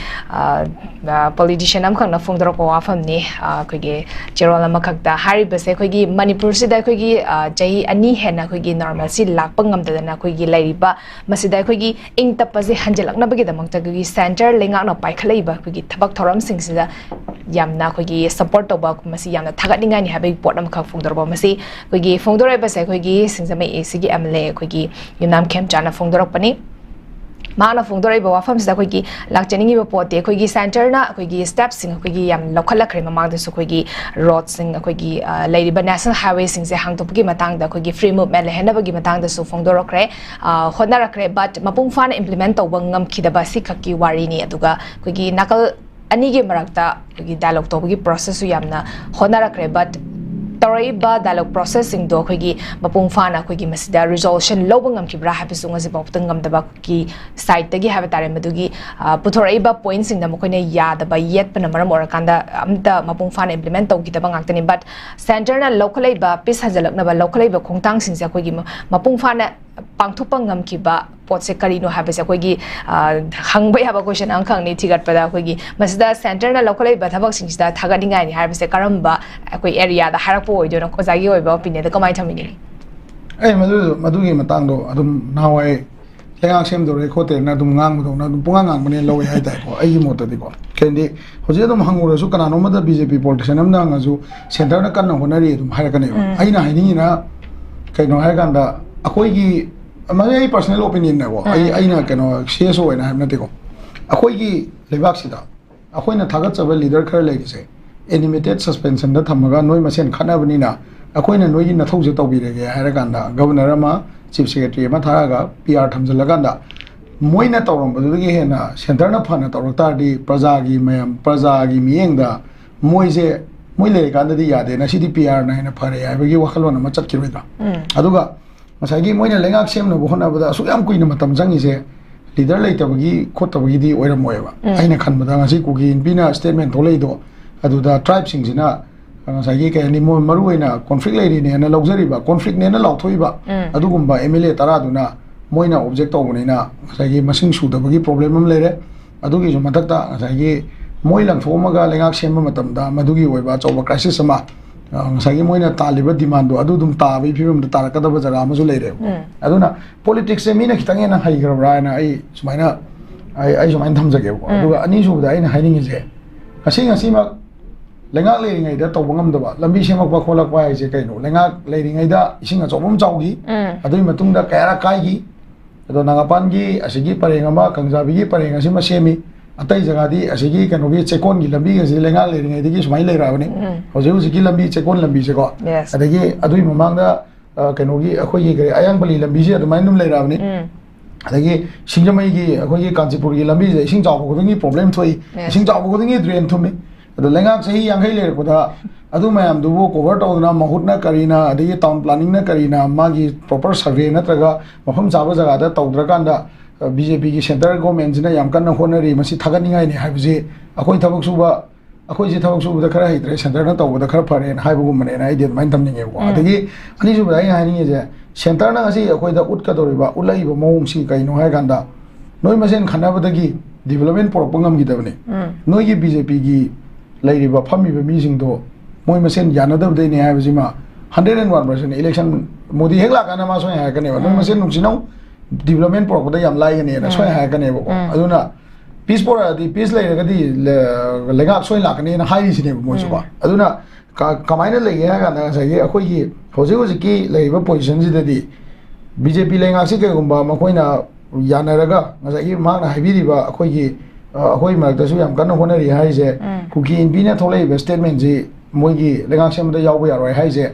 ꯄꯣꯂꯤꯇꯤꯁꯤꯌꯟ ꯑꯃꯈꯛꯅ ꯐꯣꯡꯗꯣꯔꯛꯄ ꯋꯥꯐꯝꯅꯤ꯫ ꯑ, ꯑꯩꯈꯣꯏꯒꯤ ꯆꯦꯔꯣꯜ ꯑꯃꯈꯛꯇ ꯍꯥꯏꯔꯤꯕꯁꯦ, ꯑꯩꯈꯣꯏꯒꯤ ꯃꯅꯤꯄꯨꯔꯁꯤꯗ ꯑꯩꯈꯣꯏꯒꯤ ꯑ, ꯆꯍꯤ ꯑꯅꯤ ꯍꯦꯟꯅ ꯑꯩꯈꯣꯏꯒꯤ ꯅꯣꯔꯃꯦꯜꯁꯤ ꯂꯥꯛꯄ ꯉꯝꯗꯗꯅ ꯑꯩꯈꯣꯏꯒꯤ ꯂꯩꯔꯤꯕ ꯃꯁꯤꯗ ꯑꯩꯈꯣꯏꯒꯤ ꯏꯪ ꯇꯞꯄꯁꯦ ꯍꯟꯖꯤꯜꯂꯛꯅꯕꯒꯤꯗꯃꯛꯇ ꯑꯩꯈꯣꯏꯒꯤ ꯁꯦꯟꯇꯔ ꯂꯩꯉꯥꯛꯅ ꯄꯥꯏꯈꯠꯂꯛꯏꯕ ꯑꯩꯈꯣꯏꯒꯤ ꯊꯕꯛ ꯊꯧꯔꯝꯁꯤꯡꯁꯤꯗ ꯌꯥꯝꯅ ꯑꯩꯈꯣꯏꯒꯤ ꯁꯄꯣꯔꯠ ꯇꯧꯕ, ꯃꯁꯤ ꯌꯥꯝꯅ ꯊꯥꯒꯠꯅꯤꯡꯉꯥꯏꯅꯤ ꯍꯥꯏꯕꯒꯤ ꯄꯣꯠ ꯑꯃꯈꯛ ꯐꯣꯡꯗꯣꯔꯛꯄ꯫ ꯃꯁꯤ ꯑꯩꯈꯣꯏꯒꯤ ꯐꯣꯡꯗꯣꯔꯛꯏꯕꯁꯦ ꯑꯩꯈꯣꯏꯒꯤ ꯁꯤꯡꯖꯃꯩ ꯑꯦꯁꯤꯒꯤ ꯑꯦꯝ ꯑꯦꯜ ꯑꯦ ꯑꯩꯈꯣꯏꯒꯤ ꯌꯨꯝꯅꯥꯝ ꯈꯦꯝꯆꯥꯅ ꯐꯣꯡꯗꯣꯔꯛꯄꯅꯤ꯫ ꯃꯍꯥꯛꯅ ꯐꯣꯡꯗꯣꯔꯛꯏꯕ ꯋꯥꯐꯝꯁꯤꯗ ꯑꯩꯈꯣꯏꯒꯤ ꯂꯥꯛꯆꯅꯤꯡꯉꯤꯕ ꯄꯣꯠꯇꯤ ꯑꯩꯈꯣꯏꯒꯤ ꯁꯦꯟꯇꯔꯅ ꯑꯩꯈꯣꯏꯒꯤ ꯁ꯭ꯇꯦꯞꯁꯤꯡ ꯑꯩꯈꯣꯏꯒꯤ ꯌꯥꯝ ꯂꯧꯈꯠꯂꯛꯈ꯭ꯔꯦ꯫ ꯃꯃꯥꯡꯗꯁꯨ ꯑꯩꯈꯣꯏꯒꯤ ꯔꯣꯗꯁꯤꯡ, ꯑꯩꯈꯣꯏꯒꯤ ꯑ, ꯂꯩꯔꯤꯕ ꯅꯦꯁꯅꯦꯜ ꯍꯥꯏꯋꯦꯁꯤꯡꯁꯦ ꯍꯥꯡꯗꯣꯛꯄꯒꯤ ꯃꯇꯥꯡꯗ, ꯑꯩꯈꯣꯏꯒꯤ ꯐ꯭ꯔꯤ ꯃꯨꯚꯃꯦꯟ ꯂꯩꯍꯟꯅꯕꯒꯤ ꯃꯇꯥꯡꯗꯁꯨ ꯐꯣꯡꯗꯣꯔꯛꯈ꯭ꯔꯦ, ꯑ, ꯍꯣꯠꯅꯔꯛꯈ꯭ꯔꯦ꯫ ꯕꯠ ꯃꯄꯨꯡ ꯐꯥꯅ ꯏꯝꯄ꯭ꯂꯤꯃꯦꯟ ꯇꯧꯕ ꯉꯝꯈꯤꯗꯕ ꯑꯁꯤꯈꯛꯀꯤ ꯋꯥꯔꯤꯅꯤ꯫ ꯑꯗꯨꯒ ꯑꯩꯈꯣꯏꯒꯤ ꯅꯥꯀꯜ ꯑꯅꯤꯒꯤ ꯃꯔꯛꯇ ꯑꯩꯈꯣꯏꯒꯤ ꯗꯥꯏꯂꯣꯛ ꯇꯧꯕꯒꯤ ꯄ꯭ꯔꯣꯁꯦꯁꯁꯨ ꯌꯥꯝꯅ ꯍꯣꯠꯅꯔꯛꯈ꯭ꯔꯦ, ꯕꯠ ꯇꯧꯔꯛꯏꯕ ꯗꯥꯏꯂꯣꯛ ꯄ꯭ꯔꯣꯁꯦꯁꯁꯤꯡꯗꯣ ꯑꯩꯈꯣꯏꯒꯤ ꯃꯄꯨꯡ ꯐꯥꯅ ꯑꯩꯈꯣꯏꯒꯤ ꯃꯁꯤꯗ ꯔꯤꯖꯣꯂꯨꯁꯟ ꯂꯧꯕ ꯉꯝꯈꯤꯕ꯭ꯔꯥ ꯍꯥꯏꯕꯁꯨ ꯉꯁꯤꯐꯥꯎꯕꯗ ꯉꯝꯗꯕꯒꯤ ꯁꯥꯏꯠꯇꯒꯤ ꯍꯥꯏꯕ ꯇꯥꯔꯦ, ꯃꯗꯨꯒꯤ ꯑ, ꯄꯨꯊꯣꯔꯛꯏꯕ ꯄꯣꯏꯟꯠꯁꯤꯡꯗ ꯃꯈꯣꯏꯅ ꯌꯥꯗꯕ, ꯌꯦꯠꯄꯅ ꯃꯔꯝ ꯑꯣꯏꯔꯀꯥꯟꯗ ꯑꯝꯇ ꯃꯄꯨꯡ ꯐꯥꯅ ꯏꯝꯄ꯭ꯂꯤꯃꯦꯟ ꯇꯧꯈꯤꯗꯕ ꯉꯥꯛꯇꯅꯤ꯫ ꯕꯠ ꯁꯦꯟꯇꯔꯅ ꯂꯧꯈꯠꯂꯛꯏꯕ, ꯄꯤꯁ ꯍꯟꯖꯜꯂꯛꯅꯕ ꯂꯧꯈꯠꯂꯛꯏꯕ ꯈꯣꯡꯊꯥꯡꯁꯤꯡꯁꯦ ꯑꯩꯈꯣꯏꯒꯤ ꯃ-, ꯃꯄꯨꯡ ꯐꯥꯅ ꯄꯥꯡꯊꯣꯛꯄ ꯉꯝꯈꯤꯕ ꯄꯣꯠꯁꯦ ꯀꯔꯤꯅꯣ ꯍꯥꯏꯕꯁꯦ ꯑꯩꯈꯣꯏꯒꯤ, ꯑ, ꯍꯪꯕ ꯌꯥꯕ ꯀꯣꯏꯁꯟ ꯑꯃꯈꯛꯅꯤ ꯊꯤꯒꯠꯄꯗ꯫ ꯑꯩꯈꯣꯏꯒꯤ ꯃꯁꯤꯗ ꯁꯦꯟꯇꯔꯅ ꯂꯧꯈꯠꯂꯛꯏꯕ ꯊꯕꯛꯁꯤꯡꯁꯤꯗ ꯊꯥꯒꯠꯅꯤꯡꯉꯥꯏꯅꯤ ꯍꯥꯏꯕꯁꯦ ꯀꯔꯝꯕ ꯑꯩꯈꯣꯏ ꯑꯦꯔꯤꯌꯥꯗ ꯍꯥꯏꯔꯛꯄ ꯑꯣꯏꯗꯣꯏꯅꯣ? ꯑꯣꯖꯥꯒꯤ ꯑꯣꯏꯕ ꯑꯣꯄꯤꯅꯤꯌꯟꯗ ꯀꯃꯥꯏꯅ ꯊꯝꯕꯤꯅꯤꯡꯉꯤ? ꯑꯩ ꯃꯗꯨ, ꯃꯗꯨꯒꯤ ꯃꯇꯥꯡꯗꯣ ꯑꯗꯨꯝ ꯅꯍꯥꯟꯋꯥꯏ ꯂꯩꯉꯥꯛ ꯁꯦꯝꯗꯧꯔꯦ ꯈꯣꯠꯇꯦꯅ ꯑꯗꯨꯝ ꯉꯥꯡꯕꯗꯧꯅ ꯑꯗꯨꯝ ꯄꯨꯡꯉꯥꯡ ꯉꯥꯡꯕꯅꯦꯅ ꯂꯧꯋꯦ ꯍꯥꯏꯇꯥꯔꯦꯀꯣ, ꯑꯩꯒꯤ ꯃꯣꯠꯇꯗꯤꯀꯣ꯫ ꯀꯩꯅꯣꯗꯤ ꯍꯧꯖꯤꯛ ꯑꯗꯨꯝ ꯍꯪꯉꯨꯔꯁꯨ, ꯀꯅꯥꯅꯣꯝꯃꯗ ꯕꯤ ꯖꯦ ꯄꯤ ꯄꯣꯂꯤꯇꯤꯁꯤꯌꯟ ꯑꯃꯅ ꯍꯪꯉꯁꯨ, ꯁꯦꯟꯇꯔꯅ ꯀꯟꯅ ꯍꯣꯠꯅꯔꯤ ꯑꯗꯨꯝ ꯍꯥꯏꯔꯛꯀꯅꯦꯕ꯫ ꯎꯝ꯫ ꯑꯩꯅ ꯍꯥꯏꯅꯤꯡꯉꯤꯅ ꯀꯩꯅꯣ ꯍꯥꯏꯔꯀꯥꯟꯗ, ꯑꯩꯈꯣꯏꯒꯤ, ꯃꯁꯤ ꯑꯩ ꯄꯔꯁꯅꯦꯜ ꯑꯣꯄꯤꯅꯤꯌꯟꯅꯦꯀꯣ, ꯑꯩ, ꯎꯝ꯫ ꯑꯩꯅ ꯀꯩꯅꯣ ꯁꯤ ꯑꯦꯁ ꯑꯣ ꯑꯣꯏꯅ ꯍꯥꯏꯕ ꯅꯠꯇꯦꯀꯣ, ꯑꯩꯈꯣꯏꯒꯤ ꯂꯩꯕꯥꯛꯁꯤꯗ ꯑꯩꯈꯣꯏꯅ ꯊꯥꯒꯠꯆꯕ ꯂꯤꯗꯔ ꯈꯔ ꯂꯩꯔꯤꯁꯦ ꯑꯦꯅꯤꯃꯦꯇꯦꯠ ꯁꯁꯄꯦꯟꯁꯟꯗ ꯊꯝꯃꯒ, ꯅꯣꯏ ꯃꯁꯦꯟ ꯈꯠꯅꯕꯅꯤꯅ ꯑꯩꯈꯣꯏꯅ ꯅꯣꯏꯒꯤ ꯅꯊꯧꯁꯦ ꯇꯧꯕꯤꯔꯒꯦ ꯍꯥꯏꯔꯀꯥꯟꯗ, ꯒꯕꯔꯅꯔ ꯑꯃ, ꯆꯤꯐ ꯁꯦꯀ꯭ꯔꯦꯇꯔꯤ ꯑꯃ ꯊꯥꯔꯒ ꯄꯤ ꯑꯥꯔ ꯊꯝꯖꯤꯜꯂꯀꯥꯟꯗ, ꯃꯣꯏꯅ ꯇꯧꯔꯝꯕꯗꯨꯗꯒꯤ ꯍꯦꯟꯅ ꯁꯦꯟꯇꯔꯅ ꯐꯅ ꯇꯧꯔꯛ ꯇꯥꯔꯗꯤ, ꯄ꯭ꯔꯖꯥꯒꯤ ꯃꯌꯥꯝ, ꯄ꯭ꯔꯖꯥꯒꯤ ꯃꯤꯠꯌꯦꯡꯗ ꯃꯣꯏꯁꯦ, ꯃꯣꯏ ꯂꯩꯔꯀꯥꯟꯗꯗꯤ ꯌꯥꯗꯦ, ꯉꯁꯤꯗꯤ ꯄꯤ ꯑꯥꯔꯅ ꯍꯦꯟꯅ ꯐꯔꯦ ꯍꯥꯏꯕꯒꯤ ꯋꯥꯈꯜꯂꯣꯟ ꯑꯃ ꯆꯠꯈꯤꯔꯣꯏꯗ꯭ꯔꯥ? ꯎꯝ꯫ ꯑꯗꯨꯒ ꯉꯁꯥꯏꯒꯤ ꯃꯣꯏꯅ ꯂꯩꯉꯥꯛ ꯁꯦꯝꯅꯕ ꯍꯣꯠꯅꯕꯗ ꯑꯁꯨꯛ ꯌꯥꯝ ꯀꯨꯏꯅ ꯃꯇꯝ ꯆꯪꯉꯤꯁꯦ ꯂꯤꯗꯔ ꯂꯩꯇꯕꯒꯤ ꯈꯣꯠꯇꯕꯒꯤꯗꯤ ꯑꯣꯏꯔꯝꯃꯣꯏꯕ꯫ ꯎꯝ꯫ ꯑꯩꯅ ꯈꯟꯕꯗ ꯉꯁꯤ ꯀꯨꯀꯤ ꯏꯟꯄꯤꯅ ꯁ꯭ꯇꯦꯠꯃꯦꯟ ꯊꯣꯛꯂꯛꯏꯗꯣ, ꯑꯗꯨꯗ ꯇ꯭ꯔꯥꯏꯕꯁꯤꯡꯁꯤꯅ ꯉꯁꯥꯏꯒꯤ ꯀꯩ ꯍꯥꯏꯅꯤ, ꯃꯣꯏ ꯃꯔꯨ ꯑꯣꯏꯅ ꯀꯣꯟꯐ꯭ꯂꯤꯛ ꯂꯩꯔꯤꯅꯦꯅ ꯂꯧꯖꯔꯤꯕ, ꯀꯣꯟꯐ꯭ꯂꯤꯛꯅꯦꯅ ꯂꯥꯎꯊꯣꯛꯏꯕ, ꯎꯝ. ꯑꯗꯨꯒꯨꯝꯕ ꯑꯦꯝ ꯑꯦꯜ ꯑꯦ ꯇꯔꯥꯗꯨꯅ ꯃꯣꯏꯅ ꯑꯣꯕꯖꯦꯛ ꯇꯧꯕꯅꯤꯅ ꯉꯁꯥꯏꯒꯤ ꯃꯁꯤꯡ ꯁꯨꯗꯕꯒꯤ ꯄ꯭ꯔꯣꯕ꯭ꯂꯦꯝ ꯑꯃ ꯂꯩꯔꯦ꯫ ꯑꯗꯨꯒꯤꯁꯨ ꯃꯊꯛꯇ ꯉꯁꯥꯏꯒꯤ ꯃꯣꯏ ꯂꯪꯊꯣꯛꯑꯝꯃꯒ ꯂꯩꯉꯥꯛ ꯁꯦꯝꯕ ꯃꯇꯝꯗ ꯃꯗꯨꯒꯤ ꯑꯣꯏꯕ ꯑꯆꯧꯕ ꯀ꯭ꯔꯥꯏꯁꯤꯁ ꯑꯃ, ꯑ, ꯉꯁꯥꯏꯒꯤ ꯃꯣꯏꯅ ꯇꯥꯜꯂꯤꯕ ꯗꯤꯃꯥꯟꯗꯣ ꯑꯗꯨ ꯑꯗꯨꯝ ꯇꯥꯕꯒꯤ ꯐꯤꯕꯝꯗ ꯇꯥꯔꯛꯀꯗꯕ ꯖꯒꯥ ꯑꯃꯁꯨ ꯂꯩꯔꯦꯕ꯫ ꯎꯝ. ꯑꯗꯨꯅ ꯄꯣꯂꯤꯇꯤꯛꯁꯁꯦ ꯃꯤꯅ ꯈꯤꯇꯪ ꯍꯦꯟꯅ ꯍꯩꯈ꯭ꯔꯕ꯭ꯔꯥ ꯍꯥꯏꯅ ꯑꯩ ꯁꯨꯃꯥꯏꯅ, ꯑꯩ, ꯑꯩ ꯁꯨꯃꯥꯏꯅ ꯊꯝꯖꯒꯦꯕꯀꯣ꯫ ꯎꯝ. ꯑꯗꯨꯒ ꯑꯅꯤꯁꯨꯕꯗ ꯑꯩꯅ ꯍꯥꯏꯅꯤꯡꯉꯤꯁꯦ, ꯉꯁꯤ ꯉꯁꯤꯃꯛ ꯂꯩꯉꯥꯛ ꯂꯩꯔꯤꯉꯩꯗ ꯇꯧꯕ ꯉꯝꯗꯕ ꯂꯝꯕꯤ ꯁꯦꯝꯃꯛꯄ ꯈꯣꯠꯂꯛꯄ ꯍꯥꯏꯁꯦ ꯀꯩꯅꯣ? ꯂꯩꯉꯥꯛ ꯂꯩꯔꯤꯉꯩꯗ ꯏꯁꯤꯡ ꯑꯆꯧꯕ ꯑꯃ ꯆꯥꯎꯈꯤ, ꯎꯝ. ꯑꯗꯨꯒꯤ ꯃꯇꯨꯡꯗ ꯀꯌꯥꯔꯛ ꯀꯥꯏꯈꯤ꯫ ꯑꯗꯣ ꯅꯥꯒꯥꯄꯥꯟꯒꯤ ꯑꯁꯤꯒꯤ ꯄꯔꯦꯡ ꯑꯃ, ꯀꯪꯖꯥꯕꯤꯒꯤ ꯄꯔꯦꯡ ꯑꯁꯤꯃ ꯁꯦꯝꯃꯤ, ꯑꯇꯩ ꯖꯒꯥꯗꯤ ꯑꯁꯤꯒꯤ ꯀꯩꯅꯣꯒꯤ ꯆꯦꯛꯀꯣꯟꯒꯤ ꯂꯝꯕꯤꯒꯁꯤ ꯂꯩꯉꯥꯛ ꯂꯩꯔꯤꯉꯩꯗꯒꯤ ꯁꯨꯃꯥꯏꯅ ꯂꯩꯔꯛꯑꯕꯅꯤ꯫ ꯎꯝ. ꯍꯧꯖꯤꯛ ꯍꯧꯖꯤꯛꯀꯤ ꯂꯝꯕꯤ, ꯆꯦꯛꯀꯣꯟ ꯂꯝꯕꯤꯁꯦꯀꯣ, Yes. ꯑꯗꯒꯤ ꯑꯗꯨꯒꯤ ꯃꯃꯥꯡꯗ, ꯑ, ꯀꯩꯅꯣꯒꯤ ꯑꯩꯈꯣꯏꯒꯤ ꯀꯔꯤ, ꯑꯌꯥꯡꯄꯜꯂꯤ ꯂꯝꯕꯤꯁꯦ ꯑꯗꯨꯃꯥꯏꯅ ꯑꯗꯨꯝ ꯂꯩꯔꯛꯑꯕꯅꯤ꯫ ꯎꯝ. ꯑꯗꯒꯤ ꯁꯤꯡꯖꯃꯩꯒꯤ ꯑꯩꯈꯣꯏꯒꯤ ꯀꯥꯟꯆꯤꯄꯨꯔꯒꯤ ꯂꯝꯕꯤꯁꯦ ꯏꯁꯤꯡ ꯆꯥꯎꯕ ꯈꯨꯗꯤꯡꯒꯤ ꯄ꯭ꯔꯣꯕ꯭ꯂꯦꯝ ꯊꯣꯛꯏ, Yes. ꯏꯁꯤꯡ ꯆꯥꯎꯕ ꯈꯨꯗꯤꯡꯒꯤ ꯗ꯭ꯔꯦꯟ ꯊꯨꯝꯃꯤ꯫ ꯑꯗꯣ ꯂꯩꯉꯥꯛ ꯆꯍꯤ ꯌꯥꯡꯈꯩ ꯂꯩꯔꯛꯄꯗ ꯑꯗꯨ ꯃꯌꯥꯝꯗꯨꯕꯨ ꯀꯣꯚꯔ ꯇꯧꯗꯅ ꯃꯍꯨꯠꯅ ꯀꯔꯤꯅ, ꯑꯗꯒꯤ ꯇꯥꯎꯟ ꯄ꯭ꯂꯥꯅꯤꯡꯅ ꯀꯔꯤꯅ, ꯃꯥꯒꯤ ꯄ꯭ꯔꯣꯄꯔ ꯁꯔꯚꯦ ꯅꯠꯇ꯭ꯔꯒ ꯃꯐꯝ ꯆꯥꯕ ꯖꯒꯥꯗ ꯇꯧꯗ꯭ꯔꯀꯥꯟꯗ, ꯑ, ꯕꯤ ꯖꯦ ꯄꯤꯒꯤ ꯁꯦꯟꯇꯔ ꯒꯣꯔꯃꯦꯟꯁꯤꯅ ꯌꯥꯝ ꯀꯟꯅ ꯍꯣꯠꯅꯔꯤ, ꯃꯁꯤ ꯊꯥꯒꯠꯅꯤꯡꯉꯥꯏꯅꯤ ꯍꯥꯏꯕꯁꯤ ꯑꯩꯈꯣꯏ ꯊꯕꯛ ꯁꯨꯕ, ꯑꯩꯈꯣꯏꯁꯦ ꯊꯕꯛ ꯁꯨꯕꯗ ꯈꯔ ꯍꯩꯇ꯭ꯔꯦ, ꯁꯦꯟꯇꯔꯅ ꯇꯧꯕꯗ ꯈꯔ ꯐꯔꯦꯅ ꯍꯥꯏꯕꯒꯨꯝꯕꯅꯦꯅ ꯑꯩꯗꯤ ꯑꯗꯨꯃꯥꯏꯅ ꯊꯝꯅꯤꯡꯉꯦꯕꯀꯣ꯫ ꯎꯝ. ꯑꯗꯒꯤ ꯑꯅꯤꯁꯨꯕꯗ ꯑꯩꯅ ꯍꯥꯏꯅꯤꯡꯉꯤꯁꯦ, ꯁꯦꯟꯇꯔꯅ ꯉꯁꯤ ꯑꯩꯈꯣꯏꯗ ꯎꯠꯀꯗꯧꯔꯤꯕ, ꯎꯠꯂꯛꯏꯕ ꯃꯑꯣꯡꯁꯤ ꯀꯩꯅꯣ ꯍꯥꯏ ꯀꯥꯟꯗ, ꯅꯣꯏ ꯃꯁꯦꯟ ꯈꯟꯅꯕꯗꯒꯤ ꯗꯤꯕꯂꯞꯃꯦꯟ ꯄꯨꯔꯛꯄ ꯉꯝꯈꯤꯗꯕꯅꯤ꯫ ꯎꯝ. ꯅꯣꯏꯒꯤ ꯕꯤ ꯖꯦ ꯄꯤꯒꯤ ꯂꯩꯔꯤꯕ ꯐꯝꯃꯤꯕ ꯃꯤꯁꯤꯡꯗꯣ ꯃꯣꯏ ꯃꯁꯦꯟ ꯌꯥꯅꯗꯕꯗꯩꯅꯦ ꯍꯥꯏꯕꯁꯤꯃ hundred and one percent election Modi ꯍꯦꯛ ꯂꯥꯛꯀꯥꯟꯗ ꯃꯥ ꯁꯣꯏꯅ ꯍꯥꯏꯔꯛꯀꯅꯦꯕ, "ꯅꯣꯏ ꯎꯝ. ꯃꯁꯦꯟ ꯅꯨꯡꯁꯤꯅꯧ, ꯗꯤꯕꯂꯞꯃꯦꯟ ꯄꯨꯔꯛꯄꯗ ꯌꯥꯝ ꯂꯥꯏꯒꯅꯦꯅ" ꯎꯝ. ꯁꯣꯏꯅ ꯍꯥꯏꯔꯛꯀꯅꯦꯕꯀꯣ꯫ ꯎꯝ. ꯑꯗꯨꯅ ꯄꯤꯁ ꯄꯨꯔꯛꯑꯗꯤ, ꯄꯤꯁ ꯂꯩꯔꯒꯗꯤ ꯂ-, ꯂꯩꯉꯥꯛ ꯁꯣꯏꯅ ꯂꯥꯛꯀꯅꯦꯅ ꯍꯥꯏꯔꯤꯁꯤꯅꯦꯕ ꯃꯣꯏꯁꯨꯀꯣ꯫ ꯎꯝ. ꯑꯗꯨꯅ ꯀ-, ꯀꯃꯥꯏꯅ ꯂꯩꯒꯦ ꯍꯥꯏ ꯀꯥꯟꯗ, ꯉꯁꯥꯏꯒꯤ ꯑꯩꯈꯣꯏꯒꯤ ꯍꯧꯖꯤꯛ ꯍꯧꯖꯤꯛꯀꯤ ꯂꯩꯔꯤꯕ ꯄꯣꯖꯤꯁꯟꯁꯤꯗꯗꯤ ꯕꯤ ꯖꯦ ꯄꯤ ꯂꯩꯉꯥꯛꯁꯤ ꯀꯩꯒꯨꯝꯕ ꯃꯈꯣꯏꯅ ꯌꯥꯅꯔꯒ, ꯉꯁꯥꯏꯒꯤ ꯃꯍꯥꯛꯅ ꯍꯥꯏꯕꯤꯔꯤꯕ ꯑꯩꯈꯣꯏꯒꯤ, ꯑ, ꯑꯩꯈꯣꯏ ꯃꯔꯛꯇꯁꯨ ꯌꯥꯝ ꯀꯟꯅ ꯍꯣꯠꯅꯔꯤ ꯍꯥꯏꯔꯤꯁꯦ, ꯎꯝ. ꯀꯨꯀꯤ ꯏꯟꯄꯤꯅ ꯊꯣꯛꯂꯛꯏꯕ ꯁ꯭ꯇꯦꯠꯃꯦꯟꯁꯤ ꯃꯣꯏꯒꯤ ꯂꯩꯉꯥꯛ ꯁꯦꯝꯕꯗ ꯌꯥꯎꯕ ꯌꯥꯔꯣꯏ ꯍꯥꯏꯁꯦ,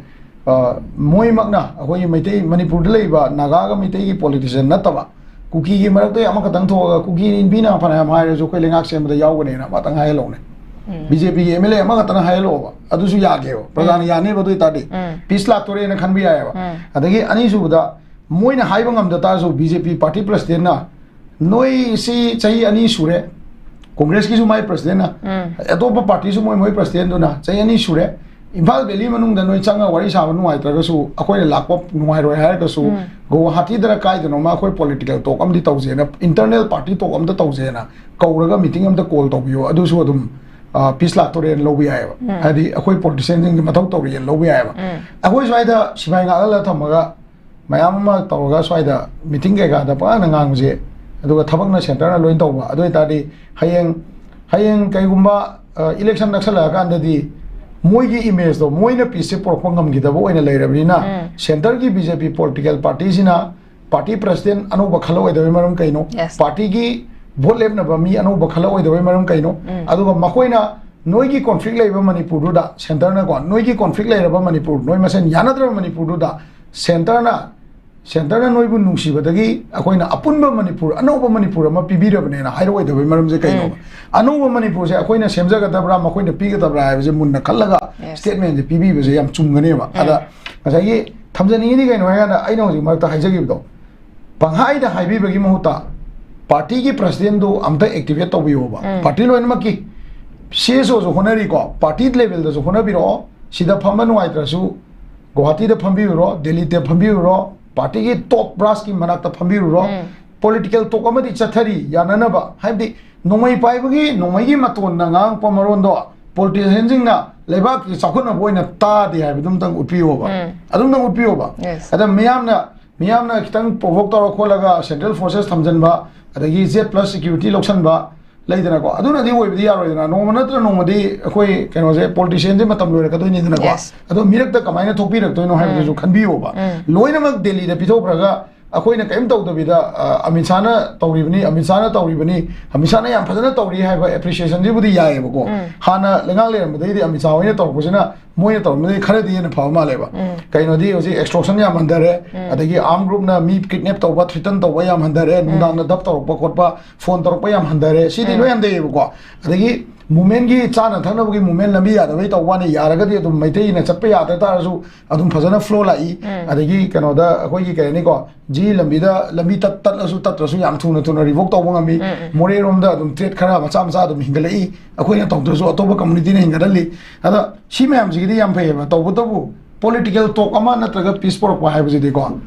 ꯑ, ꯃꯣꯏꯃꯛꯅ, ꯑꯩꯈꯣꯏꯒꯤ ꯃꯩꯇꯩ, ꯃꯅꯤꯄꯨꯔꯗ ꯂꯩꯕ ꯅꯥꯒꯥꯒ ꯃꯩꯇꯩꯒꯤ ꯄꯣꯂꯤꯇꯤꯁꯤꯌꯟ ꯅꯠꯇꯕ, ꯀꯨꯀꯤꯒꯤ ꯃꯔꯛꯇ ꯑꯃꯈꯛꯇꯪ ꯊꯣꯛꯑꯒ ꯀꯨꯀꯤ ꯏꯟꯄꯤꯅ ꯐꯅꯌꯥꯝ ꯍꯥꯏꯔꯁꯨ ꯑꯩꯈꯣꯏ ꯂꯩꯉꯥꯛ ꯁꯦꯝꯕꯗ ꯌꯥꯎꯒꯅꯦꯅ ꯑꯃꯇꯪ ꯍꯥꯏꯍꯜꯂꯧꯅꯦ꯫ ꯎꯝ. ꯕꯤ ꯖꯦ ꯄꯤꯒꯤ ꯑꯦꯝ ꯑꯦꯜ ꯑꯦ ꯑꯃꯈꯛꯇꯅ ꯍꯥꯏꯍꯜꯂꯛꯑꯣꯕ, ꯑꯗꯨꯁꯨ ꯌꯥꯒꯦꯕ, ꯄ꯭ꯔꯖꯥꯅ ꯎꯝ. ꯌꯥꯅꯦꯕ꯫ ꯑꯗꯨ ꯑꯣꯏꯇꯥꯔꯗꯤ ꯎꯝ. ꯄꯤꯁ ꯂꯥꯛꯇꯣꯔꯦꯅ ꯈꯟꯕ ꯌꯥꯏꯑꯕ꯫ ꯎꯝ. ꯑꯗꯒꯤ ꯑꯅꯤꯁꯨꯕꯗ, ꯃꯣꯏꯅ ꯍꯥꯏꯕ ꯉꯝꯗ ꯇꯥꯔꯁꯨ, ꯕꯤ ꯖꯦ ꯄꯤ ꯄꯥꯔꯇꯤ ꯄ꯭ꯔꯁꯤꯗꯦꯟꯅ, "ꯅꯣꯏ ꯁꯤ ꯆꯍꯤ ꯑꯅꯤ ꯁꯨꯔꯦ, ꯀꯣꯡꯒ꯭ꯔꯦꯁꯀꯤꯁꯨ ꯃꯥꯏ ꯄ꯭ꯔꯁꯤꯗꯦꯟꯅ, ꯎꯝ. ꯑꯇꯣꯞꯄ ꯄꯥꯔꯇꯤꯁꯨ ꯃꯣꯏ ꯃꯣꯏ ꯄ꯭ꯔꯁꯤꯗꯦꯟꯗꯨꯅ ꯆꯍꯤ ꯑꯅꯤ ꯁꯨꯔꯦ, ꯏꯝꯐꯥꯜ ꯚꯦꯂꯤ ꯃꯅꯨꯡꯗ ꯅꯣꯏ ꯆꯪꯉ ꯋꯥꯔꯤ ꯁꯥꯕ ꯅꯨꯡꯉꯥꯏꯇ꯭ꯔꯒꯁꯨ, ꯑꯩꯈꯣꯏꯅ ꯂꯥꯛꯄ ꯅꯨꯡꯉꯥꯏꯔꯣꯏ ꯍꯥꯏꯔꯒꯁꯨ, ꯒꯨꯋꯥꯍꯥꯇꯤꯗꯔ ꯀꯥꯏꯗꯅꯣꯃ ꯑꯩꯈꯣꯏ ꯄꯣꯂꯤꯇꯤꯀꯦꯜ ꯇꯣꯛ ꯑꯃꯗꯤ ꯇꯧꯁꯦꯅ, ꯏꯟꯇꯔꯅꯦꯜ ꯄꯥꯔꯇꯤ ꯇꯣꯛ ꯑꯝꯇ ꯇꯧꯁꯦꯅ ꯀꯧꯔꯒ ꯃꯤꯇꯤꯡ ꯑꯝꯇ ꯀꯣꯜ ꯇꯧꯕꯤꯌꯣ, ꯑꯗꯨꯁꯨ ꯑꯗꯨꯝ ꯄꯤꯁ ꯂꯥꯛꯇꯣꯔꯦꯅ ꯂꯧꯕ ꯌꯥꯏꯑꯕ꯫ ꯍꯥꯏꯗꯤ ꯑꯩꯈꯣꯏ ꯄꯣꯂꯤꯇꯤꯁꯤꯌꯥꯟꯁꯤꯡꯒꯤ ꯃꯊꯧ ꯇꯧꯔꯤꯑꯅ ꯂꯧꯕ ꯌꯥꯏꯑꯕ꯫ ꯑꯩꯈꯣꯏ ꯁ꯭ꯋꯥꯏꯗ ꯁꯤꯐꯥꯏ ꯉꯥꯛꯍꯜꯂꯒ ꯊꯝꯃꯒ ꯃꯌꯥꯝ ꯑꯃ ꯇꯧꯔꯒ ꯁ꯭ꯋꯥꯏꯗ ꯃꯤꯇꯤꯡ ꯀꯩꯀꯥꯗ ꯄꯉꯥꯡꯗ ꯉꯥꯡꯕꯁꯦ, ꯑꯗꯨꯒ ꯊꯕꯛꯅ ꯁꯦꯟꯇꯔꯅ ꯂꯣꯏ ꯇꯧꯕ, ꯑꯗꯨ ꯑꯣꯏꯇꯥꯔꯗꯤ ꯍꯌꯦꯡ, ꯍꯌꯦꯡ ꯀꯩꯒꯨꯝꯕ ꯏꯂꯦꯛꯁꯟ ꯅꯛꯁꯜꯂꯛꯑꯀꯥꯟꯗꯗꯤ ꯃꯣꯏꯒꯤ ꯏꯃꯦꯖꯇꯣ, ꯃꯣꯏꯅ ꯄꯤꯁꯁꯦ ꯄꯨꯔꯛꯄ ꯉꯝꯈꯤꯗꯕ ꯑꯣꯏꯅ ꯂꯩꯔꯕꯅꯤꯅ, ꯁꯦꯟꯇꯔꯒꯤ ꯕꯤ ꯖꯦ ꯄꯤ ꯄꯣꯂꯤꯇꯤꯀꯦꯜ ꯄꯥꯔꯇꯤꯁꯤꯅ ꯄꯥꯔꯇꯤ ꯄ꯭ꯔꯁꯤꯗꯦꯟ ꯑꯅꯧꯕ ꯈꯜꯂꯛꯑꯣꯏꯗꯕꯩ ꯃꯔꯝ ꯀꯩꯅꯣ? Yes. ꯄꯥꯔꯇꯤꯒꯤ ꯚꯣꯠ ꯂꯦꯞꯅꯕ ꯃꯤ ꯑꯅꯧꯕ ꯈꯜꯂꯛꯑꯣꯏꯗꯕꯩ ꯃꯔꯝ ꯀꯩꯅꯣ? ꯑꯗꯨꯒ ꯃꯈꯣꯏꯅ ꯅꯣꯏꯒꯤ ꯀꯣꯟꯐ꯭ꯂꯤꯛ ꯂꯩꯕ ꯃꯅꯤꯄꯨꯔꯗꯨꯗ, ꯁꯦꯟꯇꯔꯅꯀꯣ, ꯅꯣꯏꯒꯤ ꯀꯣꯟꯐ꯭ꯂꯤꯛ ꯂꯩꯔꯕ ꯃꯅꯤꯄꯨꯔ, ꯅꯣꯏ ꯃꯁꯦꯟ ꯌꯥꯅꯗ꯭ꯔꯕ ꯃꯅꯤꯄꯨꯔꯗꯨꯗ ꯁꯦꯟꯇꯔꯅ, ꯁꯦꯟꯇꯔꯅ ꯅꯣꯏꯕꯨ ꯅꯨꯡꯁꯤꯕꯗꯒꯤ ꯑꯩꯈꯣꯏꯅ ꯑꯄꯨꯟꯕ ꯃꯅꯤꯄꯨꯔ, ꯑꯅꯧꯕ ꯃꯅꯤꯄꯨꯔ ꯑꯃ ꯄꯤꯕꯤꯔꯕꯅꯦꯅ ꯍꯥꯏꯔꯛꯑꯣꯏꯗꯕꯩ ꯃꯔꯝꯁꯦ ꯀꯩꯅꯣꯕ? ꯑꯅꯧꯕ ꯃꯅꯤꯄꯨꯔꯁꯦ ꯑꯩꯈꯣꯏꯅ ꯁꯦꯝꯖꯒꯗꯕ꯭ꯔꯥ, ꯃꯈꯣꯏꯅ ꯄꯤꯒꯗꯕ꯭ꯔꯥ ꯍꯥꯏꯕꯁꯦ ꯃꯨꯟꯅ ꯈꯜꯂꯒ Yes. ꯁ꯭ꯇꯦꯠꯃꯦꯟꯁꯦ ꯄꯤꯕꯤꯕꯁꯦ ꯌꯥꯝ ꯆꯨꯝꯒꯅꯦꯕ꯫ ꯑꯗ ꯉꯁꯥꯏꯒꯤ ꯊꯝꯖꯅꯤꯡꯉꯤꯗꯤ ꯀꯩꯅꯣ ꯍꯥꯏꯀꯥꯟꯗ, ꯑꯩꯅ ꯍꯧꯖꯤꯛ ꯃꯔꯛꯇ ꯍꯥꯏꯖꯈꯤꯕꯗꯣ, ꯄꯪꯍꯥꯏꯗ ꯍꯥꯏꯕꯤꯕꯒꯤ ꯃꯍꯨꯠꯇ ꯄꯥꯔꯇꯤꯒꯤ ꯄ꯭ꯔꯁꯤꯗꯦꯟꯗꯨ ꯑꯝꯇ activate ꯇꯧꯕꯤꯌꯣꯕ꯫ Party ꯂꯣꯏꯅꯃꯛꯀꯤ, C S ꯑꯣꯁꯨ ꯍꯣꯠꯅꯔꯤꯀꯣ, party ꯂꯦꯚꯦꯜꯗꯁꯨ ꯍꯣꯠꯅꯕꯤꯔꯛꯑꯣ꯫ ꯁꯤꯗ ꯐꯝꯕ ꯅꯨꯡꯉꯥꯏꯇ꯭ꯔꯁꯨ ꯒꯨꯋꯥꯍꯥꯇꯤꯗ ꯐꯝꯕꯤꯔꯨꯔꯣ, ꯗꯦꯜꯂꯤꯗ ꯐꯝꯕꯤꯔꯨꯔꯣ, ꯄꯥꯔꯇꯤꯒꯤ ꯇꯣꯞ ꯕ꯭ꯔꯥꯁꯀꯤ ꯃꯅꯥꯛꯇ ꯐꯝꯕꯤꯔꯨꯔꯣ꯫ ꯄꯣꯂꯤꯇꯤꯀꯦꯜ ꯇꯣꯛ ꯑꯃꯗꯤ ꯆꯠꯊꯔꯤ, ꯌꯥꯅꯅꯕ꯫ ꯍꯥꯏꯕꯗꯤ ꯅꯣꯡꯃꯩ ꯄꯥꯏꯕꯒꯤ, ꯅꯣꯡꯃꯩꯒꯤ ꯃꯇꯣꯟꯅ ꯉꯥꯡꯉꯛꯄ ꯃꯔꯣꯟꯗꯣ ꯄꯣꯂꯤꯇꯤꯁꯤꯌꯥꯟꯁꯤꯡꯅ ꯂꯩꯕꯥꯛꯀꯤ ꯆꯥꯎꯈꯠꯅꯕ ꯑꯣꯏꯅ ꯇꯥꯗꯦ ꯍꯥꯏꯕꯗꯨꯝꯇꯪ ꯎꯠꯄꯤꯌꯣꯕ꯫ ꯑꯗꯨꯝꯇꯪ ꯎꯠꯄꯤꯌꯣꯕ꯫ Yes. ꯑꯗ ꯃꯤꯌꯥꯝꯅ, ꯃꯤꯌꯥꯝꯅ ꯈꯤꯇꯪ ꯄ꯭ꯔꯣꯚꯣꯛ ꯇꯧꯔ ꯈꯣꯠꯂꯒ ꯁꯦꯟꯇ꯭ꯔꯦꯜ ꯐꯣꯔꯁꯦꯁ ꯊꯝꯖꯤꯟꯕ, ꯑꯗꯒꯤ ꯖꯦꯠ ꯄ꯭ꯂꯁ ꯁꯦꯀ꯭ꯌꯨꯔꯤꯇꯤ ꯂꯧꯁꯟꯕ, ꯂꯩꯗꯅꯀꯣ, ꯑꯗꯨꯅꯗꯤ ꯑꯣꯏꯕꯗꯤ ꯌꯥꯔꯣꯏꯗꯅ꯫ ꯅꯣꯡꯃ ꯅꯠꯇ꯭ꯔ ꯅꯣꯡꯃꯗꯤ ꯑꯩꯈꯣꯏ ꯀꯩꯅꯣꯁꯦ, ꯄꯣꯂꯤꯇꯤꯁꯤꯌꯥꯟꯁꯦ ꯃꯇꯝ ꯂꯣꯏꯔꯛꯀꯗꯣꯏꯅꯤꯗꯅꯀꯣ꯫ Yes. ꯑꯗꯣ ꯃꯤꯔꯛꯇ ꯀꯃꯥꯏꯅ ꯊꯣꯛꯄꯤꯔꯛꯇꯣꯏꯅꯣ ꯍꯥꯏꯕꯗꯨꯁꯨ ꯈꯟꯕꯤꯌꯣꯕ꯫ ꯂꯣꯏꯅꯃꯛ ꯗꯦꯜꯂꯤꯗ ꯄꯤꯊꯣꯛꯈ꯭ꯔꯒ ꯑꯩꯈꯣꯏꯅ ꯀꯔꯤꯝ ꯇꯧꯗꯕꯤꯗ, ꯑ, ꯑꯃꯤꯠ ꯁꯥꯍꯅ ꯇꯧꯔꯤꯕꯅꯤ, ꯑꯃꯤꯠ ꯁꯥꯍꯅ ꯇꯧꯔꯤꯕꯅꯤ, ꯑꯃꯤꯠ ꯁꯥꯍꯅ ꯌꯥꯝ ꯐꯖꯅ ꯇꯧꯔꯤ ꯍꯥꯏꯕ ꯑꯦꯄ꯭ꯔꯤꯁꯤꯌꯦꯁꯟꯁꯤꯕꯨꯗꯤ ꯌꯥꯏꯑꯕꯀꯣ꯫ ꯍꯥꯟꯅ ꯂꯩꯉꯥꯛ ꯂꯩꯔꯝꯕꯗꯒꯤꯗꯤ ꯑꯃꯤꯠ ꯁꯥꯍ ꯍꯣꯏꯅ ꯇꯧꯔꯛꯄꯁꯤꯅ, ꯃꯣꯏꯅ ꯇꯧꯔꯝꯕꯗꯒꯤ ꯈꯔꯗꯤ ꯍꯦꯟꯅ ꯐꯕ ꯃꯥꯜꯂꯦꯕ꯫ ꯀꯩꯅꯣꯗꯤ ꯍꯧꯖꯤꯛ ꯑꯦꯛꯁꯇꯣꯔꯁꯟ ꯌꯥꯝ ꯍꯟꯊꯔꯦ, ꯑꯗꯒꯤ ꯑꯥꯔꯝ ꯒ꯭ꯔꯨꯞꯅ ꯃꯤ ꯀꯤꯗꯅꯦꯞ ꯇꯧꯕ, ꯊ꯭ꯔꯤꯇꯟ ꯇꯧꯕ ꯌꯥꯝ ꯍꯟꯊꯔꯦ, ꯅꯨꯡꯗꯥꯡꯗ ꯗꯞ ꯇꯧꯔꯛꯄ ꯈꯣꯠꯄ, ꯐꯣꯟ ꯇꯧꯔꯛꯄ ꯌꯥꯝ ꯍꯟꯊꯔꯦ, ꯁꯤꯗꯤ ꯂꯣꯏ ꯍꯟꯊꯩꯑꯕꯀꯣ꯫ ꯑꯗꯒꯤ ꯃꯨꯞꯃꯦꯟꯒꯤ ꯆꯥꯅ ꯊꯛꯅꯕꯒꯤ ꯃꯨꯞꯃꯦꯟ ꯂꯝꯕꯤ ꯌꯥꯗꯕꯩ ꯇꯧꯕ ꯋꯥꯅꯤ, ꯌꯥꯔꯒꯗꯤ ꯑꯗꯨꯝ ꯃꯩꯇꯩꯅ ꯆꯠꯄ ꯌꯥꯗ ꯇꯥꯔꯁꯨ ꯑꯗꯨꯝ ꯐꯖꯅ ꯐ꯭ꯂꯣ ꯂꯥꯛꯏ꯫ ꯑꯗꯒꯤ ꯀꯩꯅꯣꯗ ꯑꯩꯈꯣꯏꯒꯤ ꯀꯩ ꯍꯥꯏꯅꯤꯀꯣ, ꯖꯤ ꯂꯝꯕꯤꯗ, ꯂꯝꯕꯤ ꯇꯠ-, ꯇꯠꯂꯁꯨ ꯇꯠꯇ꯭ꯔꯁꯨ ꯌꯥꯝ ꯊꯨꯅ ꯊꯨꯅ ꯔꯤꯚꯣꯛ ꯇꯧꯕ ꯉꯝꯃꯤ꯫ ꯃꯣꯔꯦꯔꯣꯝꯗ ꯑꯗꯨꯝ ꯇ꯭ꯔꯦꯠ ꯈꯔ ꯃꯆꯥ ꯃꯆꯥ ꯑꯗꯨꯝ ꯍꯤꯡꯒꯠꯂꯛꯏ, ꯑꯩꯈꯣꯏꯅ ꯇꯧꯗ꯭ꯔꯁꯨ ꯑꯇꯣꯞꯄ ꯀꯝꯃꯨꯅꯤꯇꯤꯅ ꯍꯤꯡꯒꯠꯍꯜꯂꯤ꯫ ꯑꯗ ꯁꯤ ꯃꯌꯥꯝꯁꯤ ꯁꯤꯗꯤ ꯌꯥꯝ ꯐꯩꯌꯦꯕ꯫ ꯇꯧꯕꯇꯕꯨ political talk ꯑꯃ ꯅꯠꯇ꯭ꯔꯒ peace ꯄꯨꯔꯛꯄ ꯍꯥꯏꯕꯁꯤꯗꯤꯀꯣ,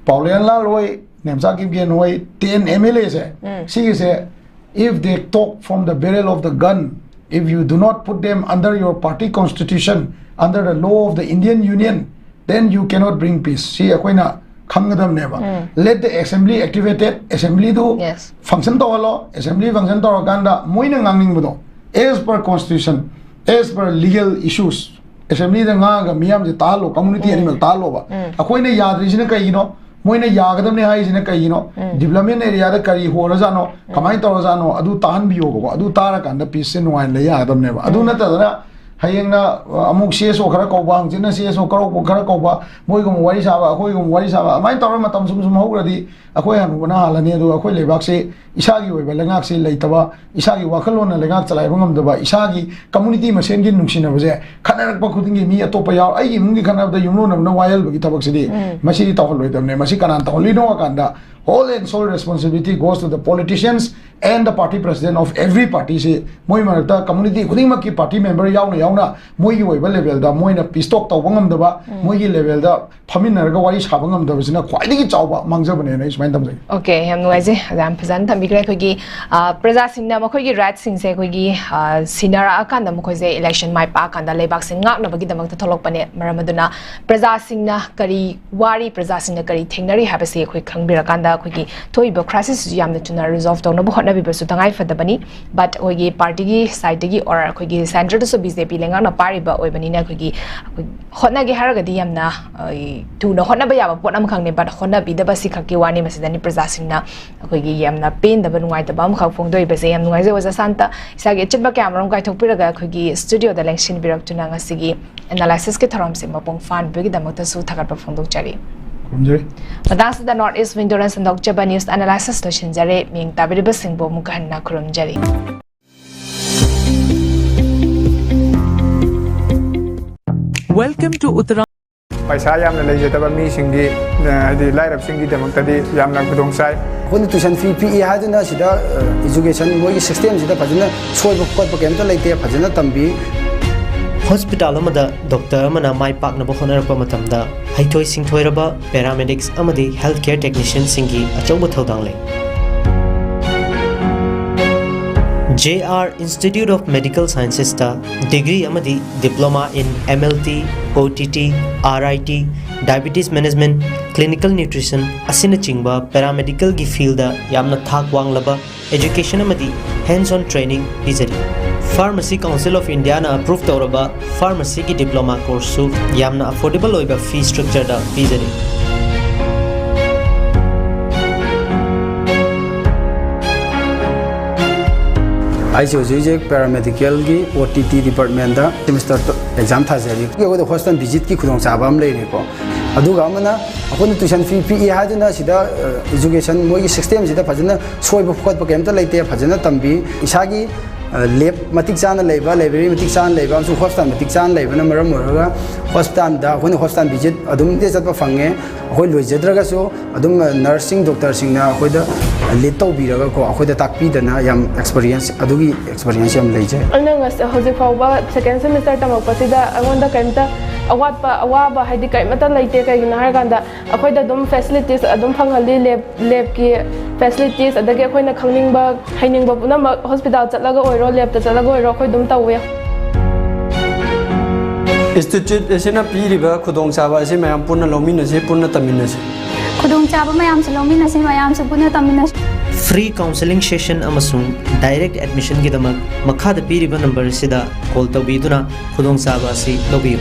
ꯄꯥꯎꯂꯦꯟꯂꯥꯜ ꯍꯣꯏ, ꯅꯦꯝꯆꯥ ꯀꯤꯞꯒꯦꯟ ꯍꯣꯏ, ten M L A ꯁꯦ, ꯁꯤꯒꯤꯁꯦ, if they talk from the barrel of the gun, if you do not put them under your party constitution, under the law of the Indian Union, then you cannot bring peace. ꯁꯤ ꯑꯩꯈꯣꯏꯅ ꯈꯪꯒꯗꯕꯅꯦꯕ꯫ Let the assembly activated, assembly do Yes. function ꯇꯧꯍꯜꯂꯣ꯫ Assembly function ꯇꯧꯔꯀꯥꯟꯗ ꯃꯣꯏꯅ ꯉꯥꯡꯅꯤꯡꯕꯗꯣ, as per constitution, as per legal issues, assembly ꯗ ꯉꯥꯡꯉꯒ ꯃꯤꯌꯥꯝꯁꯦ ꯇꯥꯍꯜꯂꯣ, community ꯑꯅꯤꯃꯛ ꯇꯥꯍꯜꯂꯣꯕ꯫ ꯑꯩꯈꯣꯏꯅ ꯌꯥꯗ꯭ꯔꯤꯁꯤꯅ ꯀꯩꯒꯤꯅꯣ? ꯃꯣꯏꯅ ꯌꯥꯒꯗꯕꯅꯦ ꯍꯥꯏꯔꯤꯁꯤꯅ ꯀꯩꯒꯤꯅꯣ? Development area ꯗ ꯀꯔꯤ ꯍꯣꯔꯖꯥꯠꯅꯣ? ꯀꯃꯥꯏꯅ ꯇꯧꯔꯖꯥꯠꯅꯣ? ꯑꯗꯨ ꯇꯥꯍꯟꯕꯤꯌꯣꯕꯀꯣ꯫ ꯑꯗꯨ ꯇꯥꯔꯀꯥꯟꯗ peace ꯁꯦ ꯅꯨꯡꯉꯥꯏꯅ ꯂꯩ ꯌꯥꯒꯗꯕꯅꯦꯕ꯫ ꯑꯗꯨ ꯅꯠꯇꯗꯅ ꯍꯌꯦꯡꯅ, ꯑ, ꯑꯃꯨꯛ C S O ꯈꯔ ꯀꯧꯕ, ꯍꯪꯆꯤꯠꯅ C S O ꯈꯔ ꯀꯧꯕ, ꯃꯣꯏꯒꯨꯝꯕ ꯋꯥꯔꯤ ꯁꯥꯕ, ꯑꯩꯈꯣꯏꯒꯨꯝꯕ ꯋꯥꯔꯤ ꯁꯥꯕ, ꯑꯗꯨꯃꯥꯏꯅ ꯇꯧꯔꯒ ꯃꯇꯝ ꯁꯨꯝ ꯁꯨꯝ ꯍꯧꯈ꯭ꯔꯗꯤ ꯑꯩꯈꯣꯏ ꯍꯅꯨꯕꯅ ꯍꯥꯜꯂꯅꯤ꯫ ꯑꯗꯨꯒ ꯑꯩꯈꯣꯏ ꯂꯩꯕꯥꯛꯁꯦ ꯏꯁꯥꯒꯤ ꯑꯣꯏꯕ ꯂꯩꯉꯥꯛꯁꯦ ꯂꯩꯇꯕ, ꯏꯁꯥꯒꯤ ꯋꯥꯈꯜꯂꯣꯟꯅ ꯂꯩꯉꯥꯛ ꯆꯂꯥꯏꯕ ꯉꯝꯗꯕ, ꯏꯁꯥꯒꯤ community ꯃꯁꯦꯟꯒꯤ ꯅꯨꯡꯁꯤꯅꯕꯁꯦ ꯈꯠꯅꯔꯛꯄ ꯈꯨꯗꯤꯡꯒꯤ ꯃꯤ ꯑꯇꯣꯞꯄ ꯌꯥꯎ-, ꯑꯩꯒꯤ ꯏꯃꯨꯡꯒꯤ ꯈꯠꯅꯕꯗ ꯌꯨꯝꯂꯣꯟꯅꯕꯅ ꯋꯥ ꯌꯦꯜꯕꯒꯤ ꯊꯕꯛꯁꯤꯗꯤ ꯃꯁꯤꯗꯤ ꯇꯧꯍꯜꯂꯣꯏꯗꯕꯅꯦ꯫ ꯃꯁꯤ ꯀꯅꯥꯅ ꯇꯧꯍꯜꯂꯤꯅꯣ ꯍꯥꯏ ꯀꯥꯟꯗ, whole and sole responsibility goes to the politicians and the party president of every party ꯁꯤ ꯃꯣꯏ ꯃꯔꯛꯇ community ꯈꯨꯗꯤꯡꯃꯛꯀꯤ party member ꯌꯥꯎꯅ ꯌꯥꯎꯅ ꯃꯣꯏꯒꯤ ꯑꯣꯏꯕ level ꯗ ꯃꯣꯏꯅ peace talk ꯇꯧꯕ ꯉꯝꯗꯕ, ꯃꯣꯏꯒꯤ level ꯗ ꯐꯝꯃꯤꯟꯅꯔꯒ ꯋꯥꯔꯤ ꯁꯥꯕ ꯉꯝꯗꯕꯁꯤꯅ ꯈ꯭ꯋꯥꯏꯗꯒꯤ ꯆꯥꯎꯕ ꯃꯥꯡꯖꯕꯅꯦꯅ ꯑꯩ ꯁꯨꯃꯥꯏꯅ ꯊꯝꯖꯒꯦ꯫ Okay, ꯌꯥꯝ ꯅꯨꯡꯉꯥꯏꯖꯩ, ꯑꯣꯖꯥ ꯌꯥꯝ ꯐꯖꯅ ꯊꯝꯕꯤꯈ꯭ꯔꯦ꯫ ꯑꯩꯈꯣꯏꯒꯤ, ꯑ, ꯄ꯭ꯔꯖꯥꯁꯤꯡꯅ ꯃꯈꯣꯏꯒꯤ rights ꯁꯤꯡꯁꯦ ꯑꯩꯈꯣꯏꯒꯤ, ꯑ, ꯁꯤꯟꯅꯔꯛꯑꯀꯥꯟꯗ, ꯃꯈꯣꯏꯁꯦ election ꯃꯥꯏ ꯄꯥꯛꯑꯀꯥꯟꯗ ꯂꯩꯕꯥꯛꯁꯦ ꯉꯥꯛꯅꯕꯒꯤꯗꯃꯛꯇ ꯊꯣꯛꯂꯛꯄꯅꯦ꯫ ꯃꯔꯝ ꯑꯗꯨꯅ ꯄ꯭ꯔꯖꯥꯁꯤꯡꯅ ꯀꯔꯤ ꯋꯥꯔꯤ, ꯄ꯭ꯔꯖꯥꯁꯤꯡꯅ ꯀꯔꯤ ꯊꯦꯡꯅꯔꯤ ꯍꯥꯏꯕꯁꯤ ꯑꯩꯈꯣꯏ ꯈꯪꯕꯤꯔꯀꯥꯟꯗ ꯑꯩꯈꯣꯏꯒꯤ ꯊꯣꯛꯏꯕ crisis ꯁꯤꯁꯨ ꯌꯥꯝꯅ ꯊꯨꯅ resolve ꯇꯧꯅꯕ ꯍꯣꯠꯅꯕꯤꯕꯁꯨ ꯇꯉꯥꯏ ꯐꯗꯕꯅꯤ꯫ But ꯑꯩꯈꯣꯏꯒꯤ party ꯒꯤ side ꯇꯒꯤ or ꯑꯩꯈꯣꯏꯒꯤ centre ꯗꯁꯨ B J P ꯂꯩꯉꯥꯛꯅ ꯄꯥꯏꯔꯤꯕ ꯑꯣꯏꯕꯅꯤꯅ ꯑꯩꯈꯣꯏꯒꯤ, ꯑꯩꯈꯣꯏ ꯍꯣꯠꯅꯒꯦ ꯍꯥꯏꯔꯒꯗꯤ ꯌꯥꯝꯅ, ꯑ, ꯊꯨꯅ ꯍꯣꯠꯅꯕ ꯌꯥꯕ ꯄꯣꯠ ꯑꯃꯈꯛꯅꯦ, but ꯍꯣꯠꯅꯕꯤꯗꯕ ꯁꯤ ꯈꯛꯀꯤ ꯋꯥꯅꯤ꯫ ꯃꯁꯤꯗꯅꯤ ꯄ꯭ꯔꯖꯥꯁꯤꯡꯅ ꯑꯩꯈꯣꯏꯒꯤ ꯌꯥꯝꯅ ꯄꯦꯟꯗꯕ, ꯅꯨꯡꯉꯥꯏꯇꯕ ꯑꯃꯈꯛ ꯐꯣꯡꯗꯣꯛꯏꯕꯁꯦ꯫ ꯌꯥꯝ ꯅꯨꯡꯉꯥꯏꯖꯩ ꯑꯣꯖꯥ ꯁꯥꯟꯇ, ꯏꯁꯥꯒꯤ ꯑꯆꯤꯟꯕ ꯀꯌꯥ ꯃꯔꯨꯝ ꯀꯥꯏꯊꯣꯛꯄꯤꯔꯒ ꯑꯩꯈꯣꯏꯒꯤ studio ꯗ ꯂꯦꯡꯁꯤꯟꯕꯤꯔꯛꯇꯨꯅ ꯉꯁꯤꯒꯤ analysis ꯀꯤ ꯊꯧꯔꯝꯁꯦ ꯃꯄꯨꯡ ꯐꯥꯍꯟꯕꯒꯤꯗꯃꯛꯇꯁꯨ ꯊꯥꯒꯠꯄ ꯐꯣꯡꯗꯣꯛꯆꯔꯤ꯫ ꯈꯨꯔꯨꯝꯖꯔꯤ꯫ ꯃꯇꯥꯡꯁꯤꯗ North East Window ꯅ ꯁꯟꯗꯣꯛꯆꯕ news analysis ꯂꯣꯏꯁꯤꯟꯖꯔꯦ꯫ ꯃꯤꯌꯦꯡ ꯇꯥꯕꯤꯔꯤꯕꯁꯤꯡꯕꯨ ꯑꯃꯨꯛ ꯍꯟꯅ ꯈꯨꯔꯨꯝꯖꯔꯤ꯫ Welcome to Uttarakhand. ꯄꯩꯁꯥ ꯌꯥꯝꯅ ꯂꯩꯖꯗꯕ ꯃꯤꯁꯤꯡꯒꯤ, ꯑ, ꯍꯥꯏꯗꯤ ꯂꯥꯏꯔꯕꯁꯤꯡꯒꯤꯗꯃꯛꯇꯗꯤ ꯌꯥꯝꯅ ꯈꯨꯗꯣꯡ ꯆꯥꯏ꯫ ꯑꯩꯈꯣꯏꯅ tuition fee ꯄꯤꯛꯏ ꯍꯥꯏꯗꯨꯅ ꯁꯤꯗ, ꯑ, education ꯃꯣꯏꯒꯤ system ꯁꯤꯗ ꯐꯖꯅ ꯁꯣꯏꯕ ꯈꯣꯠꯄ ꯀꯩꯝꯇ ꯂꯩꯇꯦ, ꯐꯖꯅ ꯇꯝꯕꯤ꯫ ꯍꯣꯁꯄꯤꯇꯥꯜ ꯑꯃꯗ ꯗꯣꯛꯇꯔ ꯑꯃꯅ ꯃꯥꯏ ꯄꯥꯛꯅꯕ ꯍꯣꯠꯅꯔꯛꯄ ꯃꯇꯝꯗ, ꯍꯩꯊꯣꯏ ꯁꯤꯡꯊꯣꯏꯔꯕ ꯄꯦꯔꯥꯃꯦꯗꯤꯛꯁ ꯑꯃꯗꯤ ꯍꯦꯜꯊ ꯀꯦꯌꯔ ꯇꯦꯛꯅꯤꯁꯤꯌꯟꯁꯤꯡꯒꯤ ꯑꯆꯧꯕ ꯊꯧꯗꯥꯡ ꯂꯩ꯫ J R Institute of Medical Sciences ꯇ ꯗꯤꯒ꯭ꯔꯤ ꯑꯃꯗꯤ Diploma in M L T, O T T, R I T, Diabetes Management, Clinical Nutrition ꯑꯁꯤꯅꯆꯤꯡꯕ ꯄꯦꯔꯥꯃꯦꯗꯤꯀꯦꯜꯒꯤ ꯐꯤꯜꯗ ꯌꯥꯝꯅ ꯊꯥꯛ ꯋꯥꯡꯂꯕ education ꯑꯃꯗꯤ hands on training ꯄꯤꯖꯔꯤ꯫ Pharmacy Council of India ꯅ approve ꯇꯧꯔꯕ pharmacy ꯒꯤ diploma course ꯁꯨ ꯌꯥꯝꯅ affordable ꯑꯣꯏꯕ fee structure ꯗ ꯄꯤꯖꯔꯤ꯫ ꯑꯩꯁꯦ ꯍꯧꯖꯤꯛ ꯍꯧꯖꯤꯛ ꯄꯦꯔꯥꯃꯦꯗꯤꯀꯦꯜꯒꯤ ꯑꯣ ꯇꯤ ꯇꯤ ꯗꯤꯄꯥꯔꯠꯃꯦꯟꯗ ꯁꯦꯃꯤꯁꯇꯔ ꯑꯦꯛꯖꯥꯝ ꯊꯥꯖꯔꯤ꯫ ꯑꯩꯈꯣꯏꯗ ꯍꯣꯁꯄꯤꯇꯥꯜ ꯚꯤꯖꯤꯠꯀꯤ ꯈꯨꯗꯣꯡꯆꯥꯕ ꯑꯃ ꯂꯩꯔꯦꯀꯣ꯫ ꯑꯗꯨꯒ ꯑꯃꯅ, ꯑꯩꯈꯣꯏꯅ ꯇ꯭ꯌꯨꯁꯟ ꯐꯤ ꯄꯤꯛꯏ ꯍꯥꯏꯗꯨꯅ ꯁꯤꯗ, ꯑ, ꯏꯖꯨꯀꯦꯁꯟ, ꯃꯣꯏꯒꯤ ꯁꯤꯁꯇꯦꯝꯁꯤꯗ ꯐꯖꯅ ꯁꯣꯏꯕ ꯈꯣꯠꯄ ꯀꯩꯝꯇ ꯂꯩꯇꯦ꯫ ꯐꯖꯅ ꯇꯝꯕꯤ꯫ ꯏꯁꯥꯒꯤ, ꯑ, ꯂꯦꯕ ꯃꯇꯤꯛ ꯆꯥꯅ ꯂꯩꯕ, ꯂꯥꯏꯕ꯭ꯔꯦꯔꯤ ꯃꯇꯤꯛ ꯆꯥꯅ ꯂꯩꯕ, ꯑꯃꯁꯨꯡ ꯍꯣꯁꯄꯤꯇꯥꯜ ꯃꯇꯤꯛ ꯆꯥꯅ ꯂꯩꯕꯅ ꯃꯔꯝ ꯑꯣꯏꯔꯒ ꯍꯣꯁꯄꯤꯇꯥꯜꯗ ꯑꯩꯈꯣꯏꯅ ꯍꯣꯁꯄꯤꯇꯥꯜ ꯚꯤꯖꯤꯠ ꯑꯗꯨꯝ ꯆꯠꯄ ꯐꯪꯉꯦ꯫ ꯑꯩꯈꯣꯏ ꯂꯣꯏꯖꯗ꯭ꯔꯒꯁꯨ ꯑꯗꯨꯝ, ꯑ, ꯅꯔꯁꯁꯤꯡ, ꯗꯣꯛꯇꯔꯁꯤꯡꯅ ꯑꯩꯈꯣꯏꯗ ꯂꯤꯗ ꯇꯧꯕꯤꯔꯒꯀꯣ, ꯑꯩꯈꯣꯏꯗ ꯇꯥꯛꯄꯤꯗꯅ ꯌꯥꯝ ꯑꯦꯛꯁꯄꯔꯤꯌꯦꯟꯁ, ꯑꯗꯨꯒꯤ ꯑꯦꯛꯁꯄꯔꯤꯌꯦꯟꯁ ꯌꯥꯝ ꯂꯩꯖꯩ꯫ ꯑꯩꯅ ꯉꯁ-, ꯍꯧꯖꯤꯛ ꯐꯥꯎꯕ ꯁꯦꯀꯦꯟ ꯁꯦꯃꯤꯁꯇꯔ ꯇꯝꯃꯛꯄꯁꯤꯗ ꯑꯩꯉꯣꯟꯗ ꯀꯔꯤꯝꯇ ꯑꯋꯥꯠꯄ, ꯑꯋꯥꯕ ꯍꯥꯏꯗꯤ ꯀꯔꯤꯃꯠꯇ ꯂꯩꯇꯦ꯫ ꯀꯩꯒꯤꯅꯣ ꯍꯥꯏꯔꯀꯥꯟꯗ ꯑꯩꯈꯣꯏꯗ ꯑꯗꯨꯝ ꯐꯦꯁꯤꯂꯤꯇꯤꯁ ꯑꯗꯨꯝ ꯐꯪꯍꯜꯂꯤ꯫ ꯂꯦꯕ, ꯂꯦꯕꯀꯤ ꯐꯦꯁꯤꯂꯤꯇꯤꯁ, ꯑꯗꯒꯤ ꯑꯩꯈꯣꯏꯅ ꯈꯪꯅꯤꯡꯕ, ꯍꯩꯅꯤꯡꯕ ꯄꯨꯝꯅꯃꯛ ꯍꯣꯁꯄꯤꯇꯥꯜ ꯆꯠꯂꯒ ꯑꯣꯏꯔꯣ, ꯂꯦꯕꯇ ꯆꯠꯂꯒ ꯑꯣꯏꯔꯣ, ꯑꯩꯈꯣꯏ ꯑꯗꯨꯝ ꯇꯧꯋꯦ꯫ ꯏꯟꯁꯇꯤꯇ꯭ꯌꯨꯠ ꯑꯁꯤꯅ ꯄꯤꯔꯤꯕ ꯈꯨꯗꯣꯡꯆꯥꯕ ꯑꯁꯤ ꯃꯌꯥꯝ ꯄꯨꯟꯅ ꯂꯧꯃꯤꯟꯅꯁꯤ, ꯄꯨꯟꯅ ꯇꯝꯃꯤꯟꯅꯁꯤ꯫ ꯈꯨꯗꯣꯡꯆꯥꯕ ꯃꯌꯥꯝꯁꯨ ꯂꯧꯃꯤꯟꯅꯁꯤ, ꯃꯌꯥꯝꯁꯨ ꯄꯨꯟꯅ ꯇꯝꯃꯤꯟꯅꯁꯤ꯫ Free counselling session ꯑꯃꯁꯨꯡ direct admission ꯒꯤꯗꯃꯛ ꯃꯈꯥꯗ ꯄꯤꯔꯤꯕ ꯅꯝꯕꯔ ꯑꯁꯤꯗ ꯀꯣꯜ ꯇꯧꯕꯤꯗꯨꯅ ꯈꯨꯗꯣꯡꯆꯥꯕ ꯑꯁꯤ ꯂꯧꯕꯤꯌꯨ꯫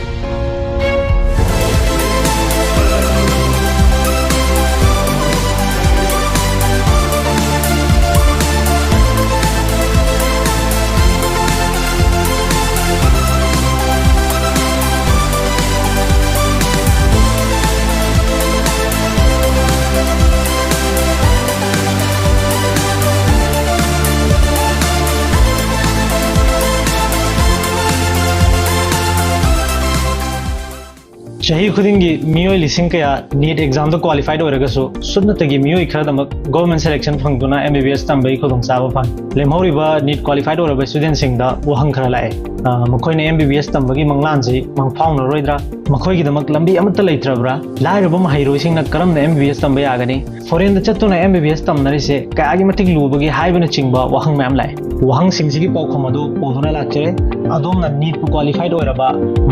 ꯆꯍꯤ ꯈꯨꯗꯤꯡꯒꯤ ꯃꯤꯑꯣꯏ ꯂꯤꯁꯤꯡ ꯀꯌꯥ ꯅꯤꯠ ꯑꯦꯛꯖꯥꯝꯗ ꯀ꯭ꯋꯥꯂꯤꯐꯥꯏꯠ ꯑꯣꯏꯔꯒꯁꯨ ꯁꯨꯞꯅꯇꯒꯤ ꯃꯤꯑꯣꯏ ꯈꯔꯗꯃꯛ ꯒꯣꯔꯃꯦꯟ ꯁꯦꯂꯦꯛꯁꯟ ꯐꯪꯗꯨꯅ ꯑꯦꯝ ꯕꯤ ꯕꯤ ꯑꯦꯁ ꯇꯝꯕꯒꯤ ꯈꯨꯗꯣꯡꯆꯥꯕ ꯐꯪꯏ꯫ ꯂꯦꯝꯍꯧꯔꯤꯕ ꯅꯤꯠ ꯀ꯭ꯋꯥꯂꯤꯐꯥꯏꯠ ꯑꯣꯏꯔꯕ ꯁ꯭ꯇꯨꯗꯦꯟꯁꯤꯡꯗ ꯋꯥꯍꯪ ꯈꯔ ꯂꯥꯛꯑꯦ꯫ ꯑ, ꯃꯈꯣꯏꯅ ꯑꯦꯝ ꯕꯤ ꯕꯤ ꯑꯦꯁ ꯇꯝꯕꯒꯤ ꯃꯪꯂꯥꯟꯁꯤ ꯃꯪꯐꯥꯎꯅꯔꯣꯏꯗ꯭ꯔꯥ? ꯃꯈꯣꯏꯒꯤꯗꯃꯛ ꯂꯝꯕꯤ ꯑꯃꯠꯇ ꯂꯩꯇ꯭ꯔꯕ꯭ꯔꯥ? ꯂꯥꯏꯔꯕ ꯃꯍꯩꯔꯣꯏꯁꯤꯡꯅ ꯀꯔꯝꯅ ꯑꯦꯝ ꯕꯤ ꯕꯤ ꯑꯦꯁ ꯇꯝꯕ ꯌꯥꯒꯅꯤ? ꯐꯣꯔꯦꯟꯗ ꯆꯠꯇꯨꯅ ꯑꯦꯝ ꯕꯤ ꯕꯤ ꯑꯦꯁ ꯇꯝꯅꯔꯤꯁꯦ ꯀꯌꯥꯒꯤ ꯃꯇꯤꯛ ꯂꯨꯕꯒꯦ ꯍꯥꯏꯕꯅꯆꯤꯡꯕ ꯋꯥꯍꯪ ꯃꯌꯥꯝ ꯂꯥꯛꯑꯦ꯫ ꯋꯥꯍꯪꯁꯤꯡꯁꯤꯒꯤ ꯄꯥꯎꯈꯨꯝ ꯑꯗꯨ ꯄꯨꯗꯨꯅ ꯂꯥꯛꯆꯔꯦ꯫ ꯑꯗꯣꯝꯅ ꯅꯤꯠꯄꯨ ꯀ꯭ꯋꯥꯂꯤꯐꯥꯏꯠ ꯑꯣꯏꯔꯕ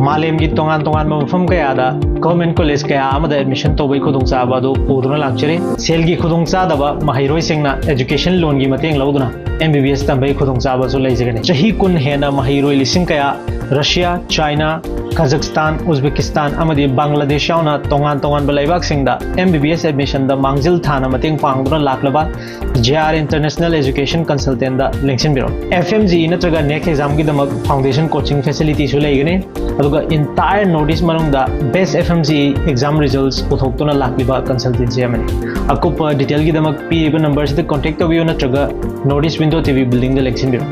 ꯃꯥꯂꯦꯝꯒꯤ ꯇꯣꯉꯥꯟ ꯇꯣꯉꯥꯟꯕ ꯃꯐꯝ ꯀꯌꯥꯗ ꯒꯣꯔꯃꯦꯟ ꯀꯣꯂꯦꯖ ꯀꯌꯥ ꯑꯃꯗ ꯑꯦꯗꯃꯤꯁꯟ ꯇꯧꯕꯒꯤ ꯈꯨꯗꯣꯡꯆꯥꯕ ꯑꯗꯨ ꯄꯨꯗꯨꯅ ꯂꯥꯛꯆꯔꯤ꯫ ꯁꯦꯜꯒꯤ ꯈꯨꯗꯣꯡꯆꯥꯗꯕ ꯃꯍꯩꯔꯣꯏꯁꯤꯡꯅ ꯑꯦꯖꯨꯀꯦꯁꯟ ꯂꯣꯟꯒꯤ ꯃꯇꯦꯡ ꯂꯧꯗꯨꯅ ꯑꯦꯝ ꯕꯤ ꯕꯤ ꯑꯦꯁ ꯇꯝꯕꯒꯤ ꯈꯨꯗꯣꯡꯆꯥꯕꯁꯨ ꯂꯩꯖꯒꯅꯤ꯫ ꯆꯍꯤ ꯀꯨꯟ ꯍꯦꯟꯅ ꯃꯍꯩꯔꯣꯏ ꯂꯤꯁꯤꯡ ꯀꯌꯥ ꯔꯁꯤꯌꯥ, ꯆꯥꯏꯅꯥ, ꯀꯥꯖꯥꯛꯁꯇꯥꯟ, ꯎꯖꯕꯦꯀꯤꯁꯇꯥꯟ ꯑꯃꯗꯤ ꯕꯪꯒ꯭ꯂꯥꯗꯦꯁ ꯌꯥꯎꯅ ꯇꯣꯉꯥꯟ ꯇꯣꯉꯥꯟꯕ ꯂꯩꯕꯥꯛꯁꯤꯡꯗ ꯑꯦꯝ ꯕꯤ ꯕꯤ ꯑꯦꯁ ꯑꯦꯗꯃꯤꯁꯟꯗ ꯃꯥꯡꯖꯤꯜ ꯊꯥꯅ ꯃꯇꯦꯡ ꯄꯥꯡꯗꯨꯅ ꯂꯥꯛꯂꯕ ꯖꯦ ꯑꯥꯔ ꯏꯟꯇꯔꯅꯦꯁꯅꯦꯜ ꯑꯦꯖꯨꯀꯦꯁꯟ ꯀꯟꯁꯜꯇꯦꯟꯗ ꯂꯦꯡꯁꯤꯟꯕꯤꯔꯣ꯫ ꯑꯦꯐ ꯑꯦꯝ ꯖꯤ ꯏ ꯅꯠꯇ꯭ꯔꯒ ꯅꯦꯛ ꯑꯦꯛꯖꯥꯝꯒꯤꯗꯃꯛ ꯐꯥꯎꯟꯗꯦꯁꯟ ꯀꯣꯆꯤꯡ ꯐꯦꯁꯤꯂꯤꯇꯤꯁꯨ ꯂꯩꯒꯅꯤ꯫ ꯑꯗꯨꯒ ꯏꯟꯇꯥꯌꯔ ꯅꯣꯔꯠ ꯏꯁ ꯃꯅꯨꯡꯗ base F M G E exam results ꯄꯨꯊꯣꯛꯇꯨꯅ ꯂꯥꯛꯂꯤꯕ ꯀꯟꯁꯜꯇꯦꯟꯁꯤ ꯑꯃꯅꯤ꯫ ꯑꯀꯨꯞꯄ ꯗꯤꯇꯦꯜꯒꯤꯗꯃꯛ ꯄꯤꯔꯤꯕ ꯅꯝꯕꯔꯁꯤꯗ ꯀꯣꯟꯇꯦꯛ ꯇꯧꯕꯤꯌꯨ ꯅꯠꯇ꯭ꯔꯒ north east window T V ꯕꯤꯜꯗꯤꯡꯗ ꯂꯦꯡꯁꯤꯟꯕꯤꯔꯣ꯫